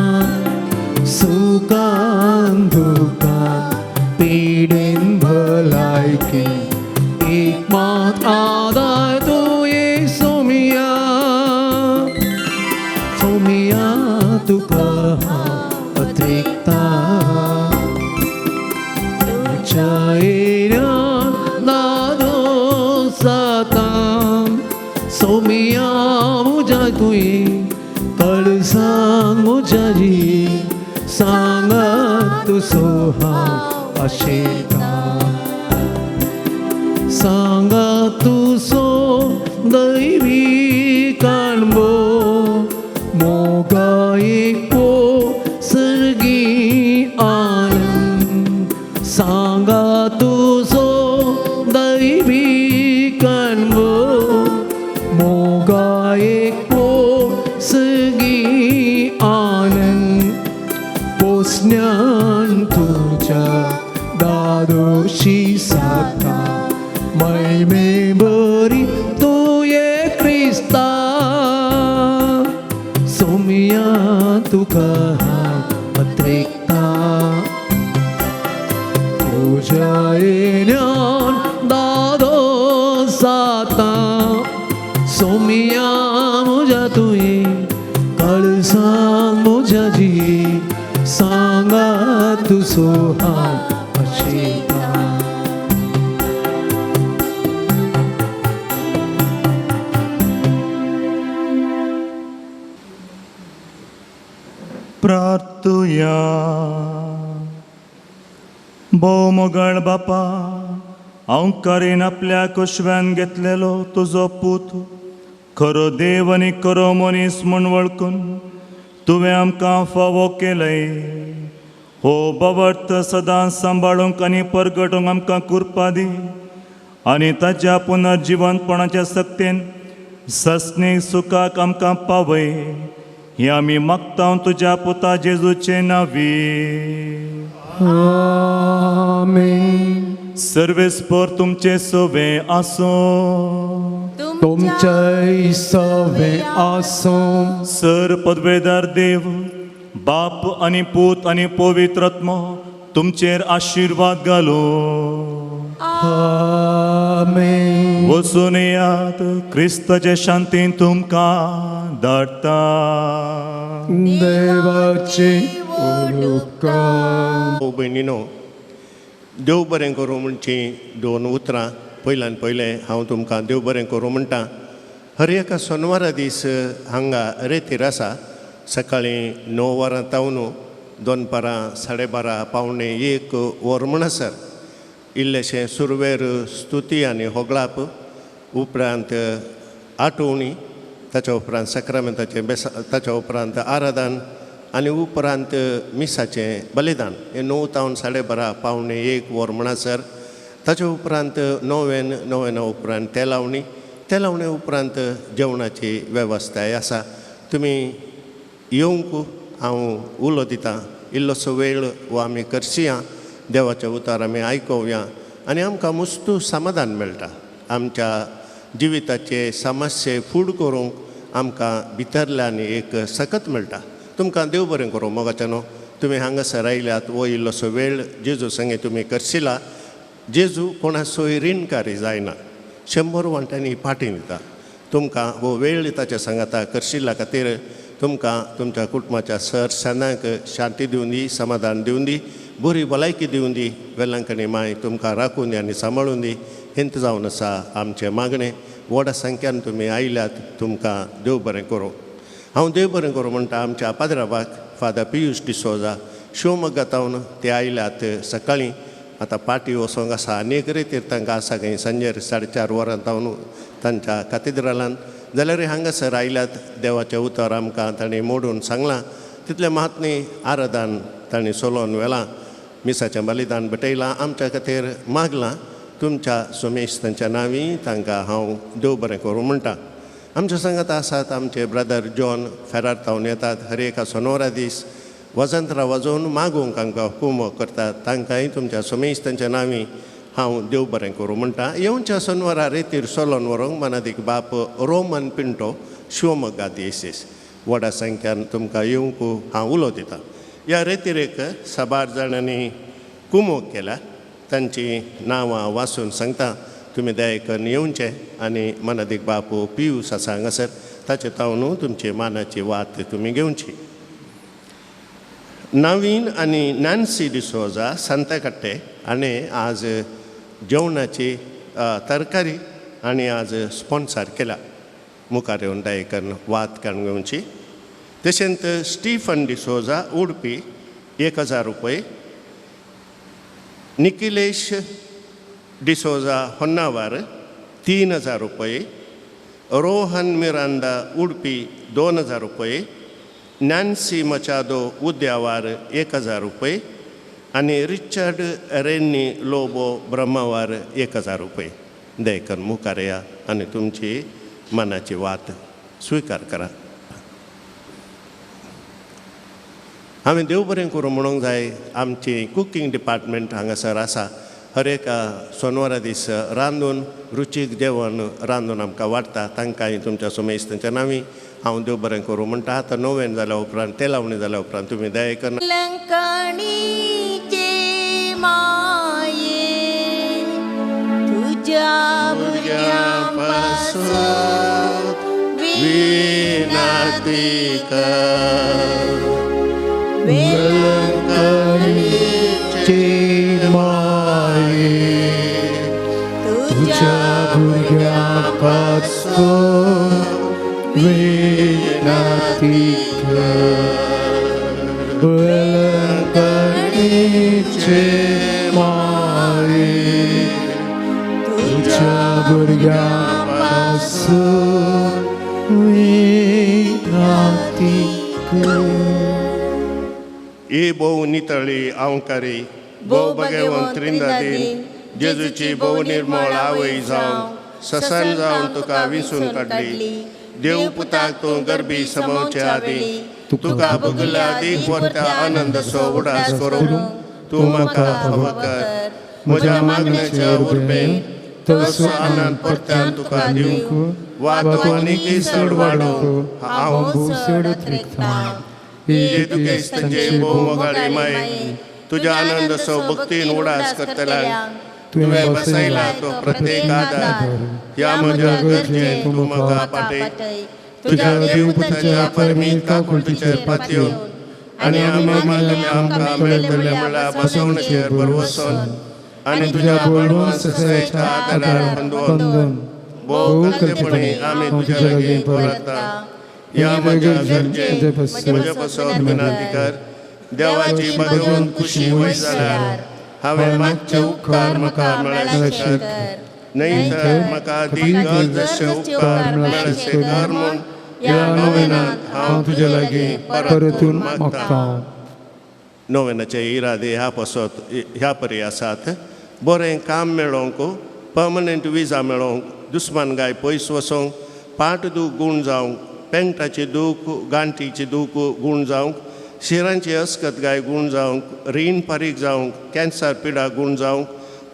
सुखान दुखान पिडेन भलायकी एक मात आदार तुवें सोम्या सोम्या तुका हांव अत्रेकता तुज्या येयल्यान दादो जाता सोमिया म्हज्या तुवें कळसान म्हज्या जी सांगात तुजो हांव आशेता सांगा तुजो दैवी काणबो मोगा एको सर्गी आनंद सांगा तुजो दैवी काणबो मोगा एको सर्गी आनंद पोसण्यान तुज्या दादोशी साता महिमे बरी तुये क्रिस्ता सोमिया तुका हांव अत्रेकता तुज्या येयल्यान दादो जाता सोमिया म्हज्या तुवें कळसान म्हज्या जी सांगा तुजो हांव आशेता. प्रार्थुया. भोव मोगाळ बापा, हांव करीन आपल्या कुशव्यान घेतलेलो तुजो पूत खरो देव आनी खरो मनीस म्हूण वळखून तुवें आमकां फावो केलय. हो बावर्त सदांच सांबाळूंक आनी परगटूंक आमकां कृपा दी आनी ताच्या पुनर्जिवनपणाच्या सक्तेन सस्नी सुखाक आमकां पावय. हे आमी मागता तुज्या पुता जेजूचे नांवी. आमेन. सर्वेस्पर तुमचे सवे आसूं. तुमचेय सवे आसूं. सर पदवेदार देव बाप आनी पूत आनी पवित्र आत्मो तुमचेर आशिर्वाद घालूं. आमेन. वचून येयात, क्रिस्ताचे शांतीन तुमकां धाडटा. देवाचे उपकार. भाव भयणीनो, देव बरें करूं म्हणची दोन उतरां. पयल्यान पयलें हांव तुमकां देव बरें करूं म्हणटा. हर एका सोनवारा दीस हांगा रेतीर आसा. सकाळीं 9 वरां तावन दनपारां 12:30 12:45 वर म्हणसर इल्लेशें सुरवेर स्तुती आनी होगळाप, उपरांत आठवणी, ताच्या उपरांत साक्रामेंताचें बेसा, ताच्या उपरांत आराधन आनी उपरांत मिसाचें बलिदान. हें 9 तावन 12:30 12:45 वर म्हणसर. ताच्या उपरांत नोवेन, नोवेना उपरांत तेलावणी, तेलावणे उपरांत जेवणाची वेवस्थाय आसा. तुमी येवंक हांव उलो दितां. इल्लोसो वेळ हो आमी करसिया, देवाचें उतार आमी आयकोवया आनी आमकां मुस्तू समाधान मेळटा. आमच्या जिविताचे समस्ये फूड करूंक आमकां भितरल्यान एक सकत मेळटा. तुमकां देव बरें करूं मोगाच्यानो. तुमी हांगासर आयल्यात हो इल्लोसो वेळ जेजू संगे तुमी करशिला. जेजू कोणाचोय रिणकारी जायना, 100 वांट्यांनी फाटीं दिता. तुमकां हो वेळ ताच्या सांगाता करशिल्ल्या खातीर तुमकां तुमच्या कुटुंबाच्या सर सणांक शांती दिवन दी, समाधान दिवन दी, बरी भलायकी दिवन दी. वेलांकणी माय तुमकां राखून दी आनी सांबाळून दी. हेंत जावन आसा आमचें मागणें. व्हडा संख्यान तुमी आयल्यात, तुमकां देव बरें करूं. हांव देव बरें करूं म्हणटा आमच्या पाद्राबाक फादर पियूश डिसोजा शिवमोग्गा तावन ते आयल्यात सकाळीं. आतां पाटी वचोंक आसा आनी एक रेतीर तांकां आसा खंय सांजेर 4:30 वरां तावन तांच्या कातिद्रालान जाल्यार हांगासर आयल्यात. देवाचें उतर आमकां तांणी मोडून सांगलां तितलें मात न्ही आराधन तांणी सोलोवन व्हेलां, मिसाचें बलिदान भेटयलां, आमच्या खातीर मागलां. तुमच्या सुमेश तांच्या नांवी तांकां हांव देव बरें करूं म्हणटा. आमच्या सांगात आसात आमचे ब्रदर जॉन फेरार तावन येतात हर एका सोनवरा दीस वजंत्रां वाजोवन मागूंक आमकां कुमो करतात. तांकांय तुमच्या सुमेश तांच्या नांवी हांव देव बरें करूं म्हणटा. येवच्या सोनवरा रेतीर सोलोन व्हरूंक मनादीक बाप रोमन पिंटो शिवमोग्गा दियसीस व्हडा संख्यान तुमकां येवंक हांव उलो दितां. ह्या रेतिरेक साबार जाणांनी कुमोक केल्या तांचीं नांवां वाचून सांगता. तुमी दया करून येवचें आनी मनादीक बापू पियूस आसा हांगासर ताचे तावन तुमची मानाची वात तुमी घेवची. नवीन आनी नॅन्सी डिसोजा सांताकाट्टे आनी आज जेवणाची तरकारी आनी आज स्पॉन्सर केला. मुखार येवन दया करून वात काडून घेवची. तशेंच स्टीफन डिसोजा उडपी 1000 रुपये, निखिलेश डिसोजा होन्नावर 3000 रुपये, रोहन मिरांदा उडपी 2000 रुपये, नॅन्सी मचादो उद्यावार 1000 रुपये आनी रिचर्ड रेन्नी लोबो ब्रह्मावार 1000 रुपये. देखून मुखार या आनी तुमची मनाची वात स्विकार करा. हांवें देव बरें करूं म्हणूंक जाय. आमची कुकींग डिपार्टमेंट हांगासर आसा. हर एका सोनवारा दीस रांदून रुचीक जेवण रांदून आमकां वाडटा. तांकांय तुमच्या सुमेश तांच्या नांवी हांव देव बरें करूं म्हणटा. आतां नोवेन जाल्या उपरांत तेलावणी जाल्या उपरांत तुमी दया करून विनती कर वेलंकणीचे माये तुझ्या भुरग्यां पासून विनती कर. वेलंकणीचे माये तुझ्या भुरग्यां पासून विनती कर. ही भोव नितळी आंवकारी भोव भगवंत त्रिंदादीन जेजूची भोव निर्मळ आवय जावन ससन जावन तुका विसून काडली. देव पुताक तूं गरबी समोवचे आदी तुका भुगल्या आदी परत्या आनंदाचो उडास करूं तूं म्हाका फावो कर. म्हज्या मागण्याच्या उर्बेन तसो आनंद परत्यान तुका दिवंक वा तूं आनीकय चड वाडोवंक हांव चड उतरिकतां. जेजू भोव मोगाळी माये तुज्या आनंदाचो भक्तीन उडास करतल्यांक तुवें बसयला तो प्रत्येक आदार ह्या म्हज्या गरजेन तूं म्हाका पाटय. तुज्या देवपुताच्या परमीत काकुळटीचेर पातयेवन आनी आमी मागले आमकां मेळटलें म्हणल्यार बसवणेचेर भरवसोन आनी तुज्या बळवंत ससायेच्या आदारान अंदून भोव कल्पणे आमी तुज्या लागीं परतता. ह्या म्हज्या गरजेन म्हज्या पासत विनंती कर. देवाची भगवंत खुशी वय जाल्यार हांवें मागचे उपकार म्हाका मेळ्ळे न्हय तर म्हाका दी गरज उपकार मेळचे कर म्हूण ह्या नोवेनांत हांव तुज्या लागीं परतून मागता. नोवेनाचे इरादे ह्या पासत ह्या परी आसात. बरें काम मेळोवंक, पर्मनंट विजा मेळोवंक, दुस्मान गाय पयस वचोंक, पाट दूख गूण जावंक, पेंटाची दूख गांठीची दूख गूण जावंक, शिरांची अस्कत गाय गूण जावंक, रीण फारीक जावंक, कॅन्सर पिडा गूण जावंक,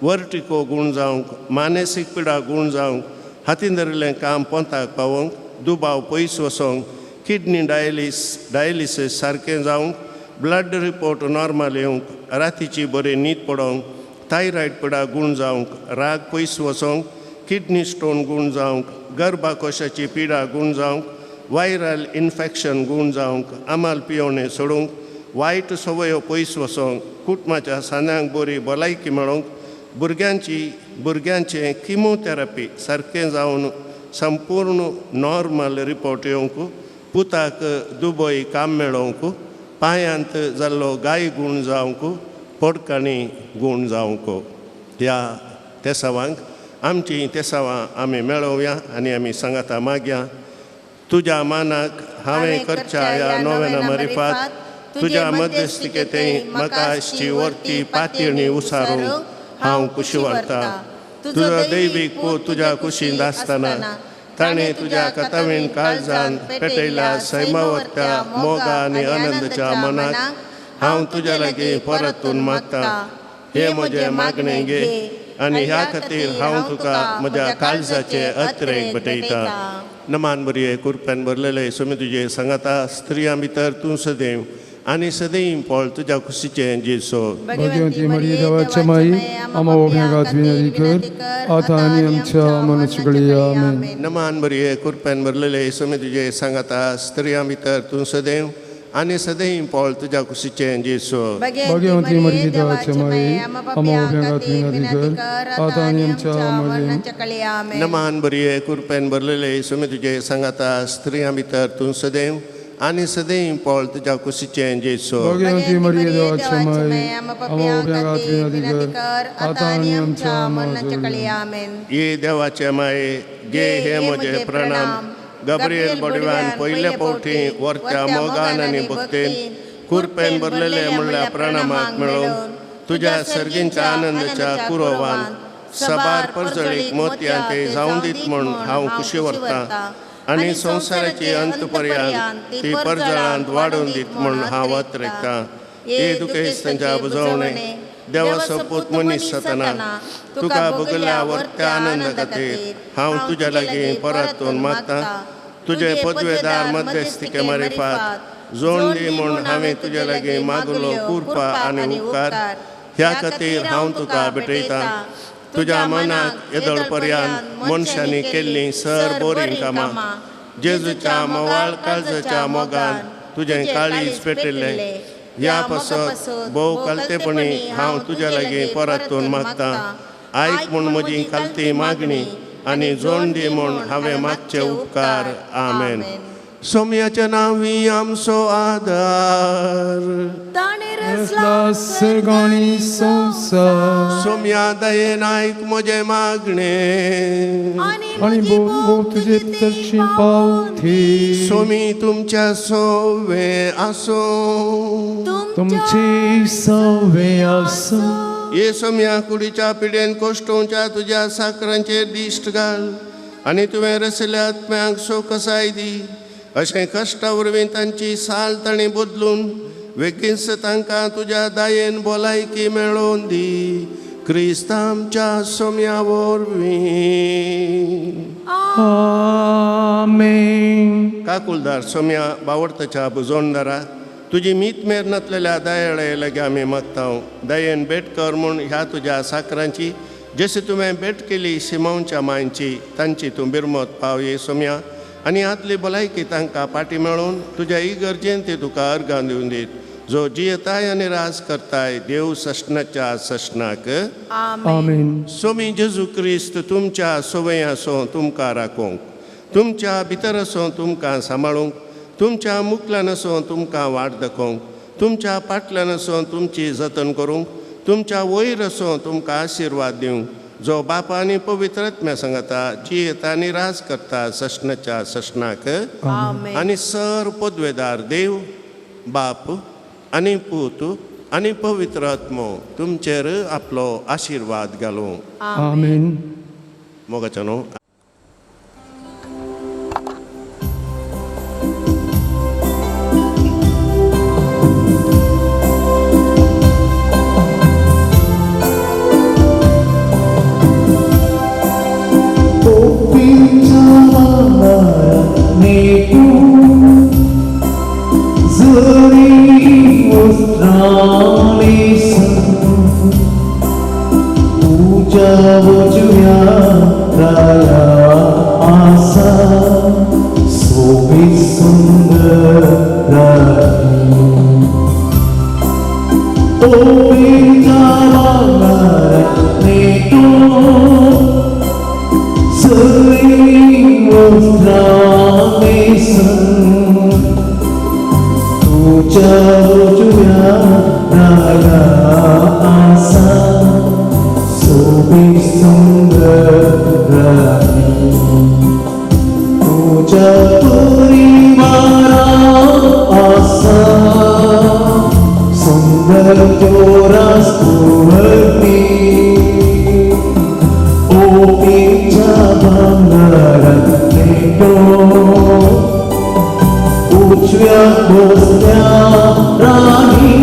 वर्टिको गूण जावंक, मानसीक पिडा गूण जावंक, हातीन धरिल्लें काम पोंताक पावोवंक, दुबाव पयस वचोंक, किडनी डायलिसीस सारकें जावंक, ब्लड रिपोर्ट नॉर्मल येवंक, रातीची बरी न्हीद पडोवंक, थायरॉयड पिडा गूण जावंक, राग पयस वचोंक, किडनी स्टोन गूण जावंक, गर्भाकोशाची पिडा गूण जावंक, वायरल इन्फेक्शन गूण जावंक, आमाल पियोवणें सोडूंक, वायट संवयो पयस वचोंक, कुटुंबाच्या सांद्यांक बरी भलायकी मेळोवंक, भुरग्यांचें किमोथेरपी सारकें जावन संपूर्ण नॉर्मल रिपोर्ट येवंक, पुताक दुबय काम मेळोवंक, पांयांत जाल्लो गाय गूण जावंक, पडकांनी गूण जावंक. ह्या तेसावांक आमचीं तेसावां आमी मेळोवया आनी आमी सांगाता मागया. तुज्या मानाक हांवें करच्या ह्या नोवेना मारिफात तुज्या मध्यस्थिकेंत म्हाका आसची वरती पातयेणी उसारूंक हांव कुशी व्हरता. तुजो दैवीक पूत तुज्या कुशींत आसतना ताणें तुज्या कथावीण काळजान पेटयल्या सैमावरत्या मोगा आनी आनंदाच्या मनाक हांव तुज्या लागीं परतून मागता. हे म्हजें मागणें घे आनी ह्या खातीर हांव तुका म्हज्या काळजाचे अत्रेक भेटयता. नमान बरये कुरप्यान भरलेले सोमी तुजे सांगाता, स्त्रियां भितर तूं सदैव आनी सदैव पळ तुज्या कुशीचें जेसो. भगवंती मरिये देवाच्या माई, आम्हा ओब्यांगात विनंती कर आता आनी आमच्या मरणाची घडये. आमेन. नमान बरये कुरप्यान भरलेले सोमी तुजे सांगाता, स्त्रियां भितर तूं सदैव आनी सदैव पळ तुज्या कुशीचें जेसो. भगवंती मरिये देवाच्या माई, आम्हा ओब्यांगात विनंती कर आता आनी आमच्या मरणाची घडये. आमेन. नमान बरये कुरप्यान भरलेले सोमी तुजे सांगाता, स्त्रियां भितर तूं सदैव आनी सदैव पळ तुज्या कुशीचें जेसो. भगवंती मरिये देवाच्या माई, आम्हा ओब्यांगात विनंती कर आता आनी आमच्या मरणाची घडये. आमेन. ये देवाचे माये, गे हे म्हजे प्रणाम. गब्रियल बडव्यान पयले फावटी वरत्या मोगान आनी भक्तेन कुरपेन भरलेले म्हणल्या प्रणामाक मेळोवन तुज्या सर्गींच्या आनंदाच्या कुरोवान सबार परजळीक मोतयां ते जावं दीत म्हूण हांव खुशी व्हरतां आनी संवसाराची अंत पर्यंत ती परजळांत वाडोवन दीत म्हूण हांव अत्रेकतां. हे दुखेस्तांच्या बुजवणे देवा सपूत मनीस जातना तुका भोगल्या वरत्या आनंदा खातीर हांव तुज्या लागीं परतून मागतां. तुजे पदवेदार मध्यस्थिके मारिफात जोड दी म्हूण हांवें तुज्या लागीं मागलो कुरपा आनी उपकार. ह्या खातीर हांव तुका भेटयतां. तुज्या मनाक येदोळ पर्यंत मनशांनी केल्लीं सर बोरीं कामां जेजूच्या मोवाळ काळजाच्या मोगान तुजें काळीज पेटिल्लें ह्या पासत भोव कालतेपणी हांव तुज्या लागीं परतून मागतां. आयक म्हूण म्हजी कालती मागणी आनी जोड दी म्हूण हांवें मागचे उपकार. आमेन. सोम्याच्या नांवी आमचो आदार, सर्गानी संवसार. सोम्या दयेन आयक म्हजें मागणें आनी भोव तुजे तशी पावती. सोमी तुमच्या सोवे आसूं, तुमची सवे आसूं. ये सोम्या कुडीच्या पिडेन कोश्टोवच्या तुज्या साकरांचेर दिश्ट घाल आनी तुवें रसल्या आत्म्यांक सोकसाय दी. अशें कश्टा वरवीं तांची साल तांणी बदलून वेगींच तांकां तुज्या दायेन भलायकी मेळोवन दी. क्रिस्त आमच्या सोम्या वरवीं. आमेन. काकुलदार सोम्या बावडताच्या बुजोणदारा, तुजी मीत मेर नातलेल्या दयाळे लागीं आमी मागता. दयेन भेट कर म्हूण ह्या तुज्या साकरांची, जशी तुवें भेट केली सिमांवच्या मांयची, तांची तूं बिरमत पाव ये सोम्या आनी आदली भलायकी तांकां पाटी मेळोवन तुज्या इगर्जेन ती तुका अर्गां दिवन दीत, जो जियेताय आनी राज करताय देव सश्णाच्या सश्णाक. आमेन. सोमी जेजू क्रिस्त तुमच्या सोवय आसो तुमकां राखूंक, तुमच्या भितर आसो तुमकां सांबाळूंक, तुमच्या मुखल्यान आसो तुमकां वाट दाखोवंक, तुमच्या पाटल्यान आसो तुमची जतन करूंक, तुमच्या वयर आसो तुमकां आशिर्वाद दिवंक, जो बापा आनी पवित्र आत्म्या सांगता जियेता आनी राज करता सश्णाच्या सश्णाक. आनी सर पदवेदार देव बाप आनी पूत आनी पवित्र आत्मो तुमचेर आपलो आशिर्वाद घालूं. आमेन. मोगाच्या न्हू. Tuja तो उजव्या बसल्या राणी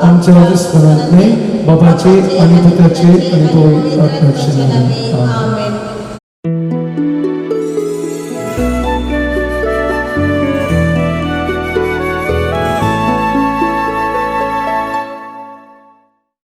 आमच्या स्मरणांतले बाबाचे आणि पुताचे आणि पवित्र आत्म्याचे नावे.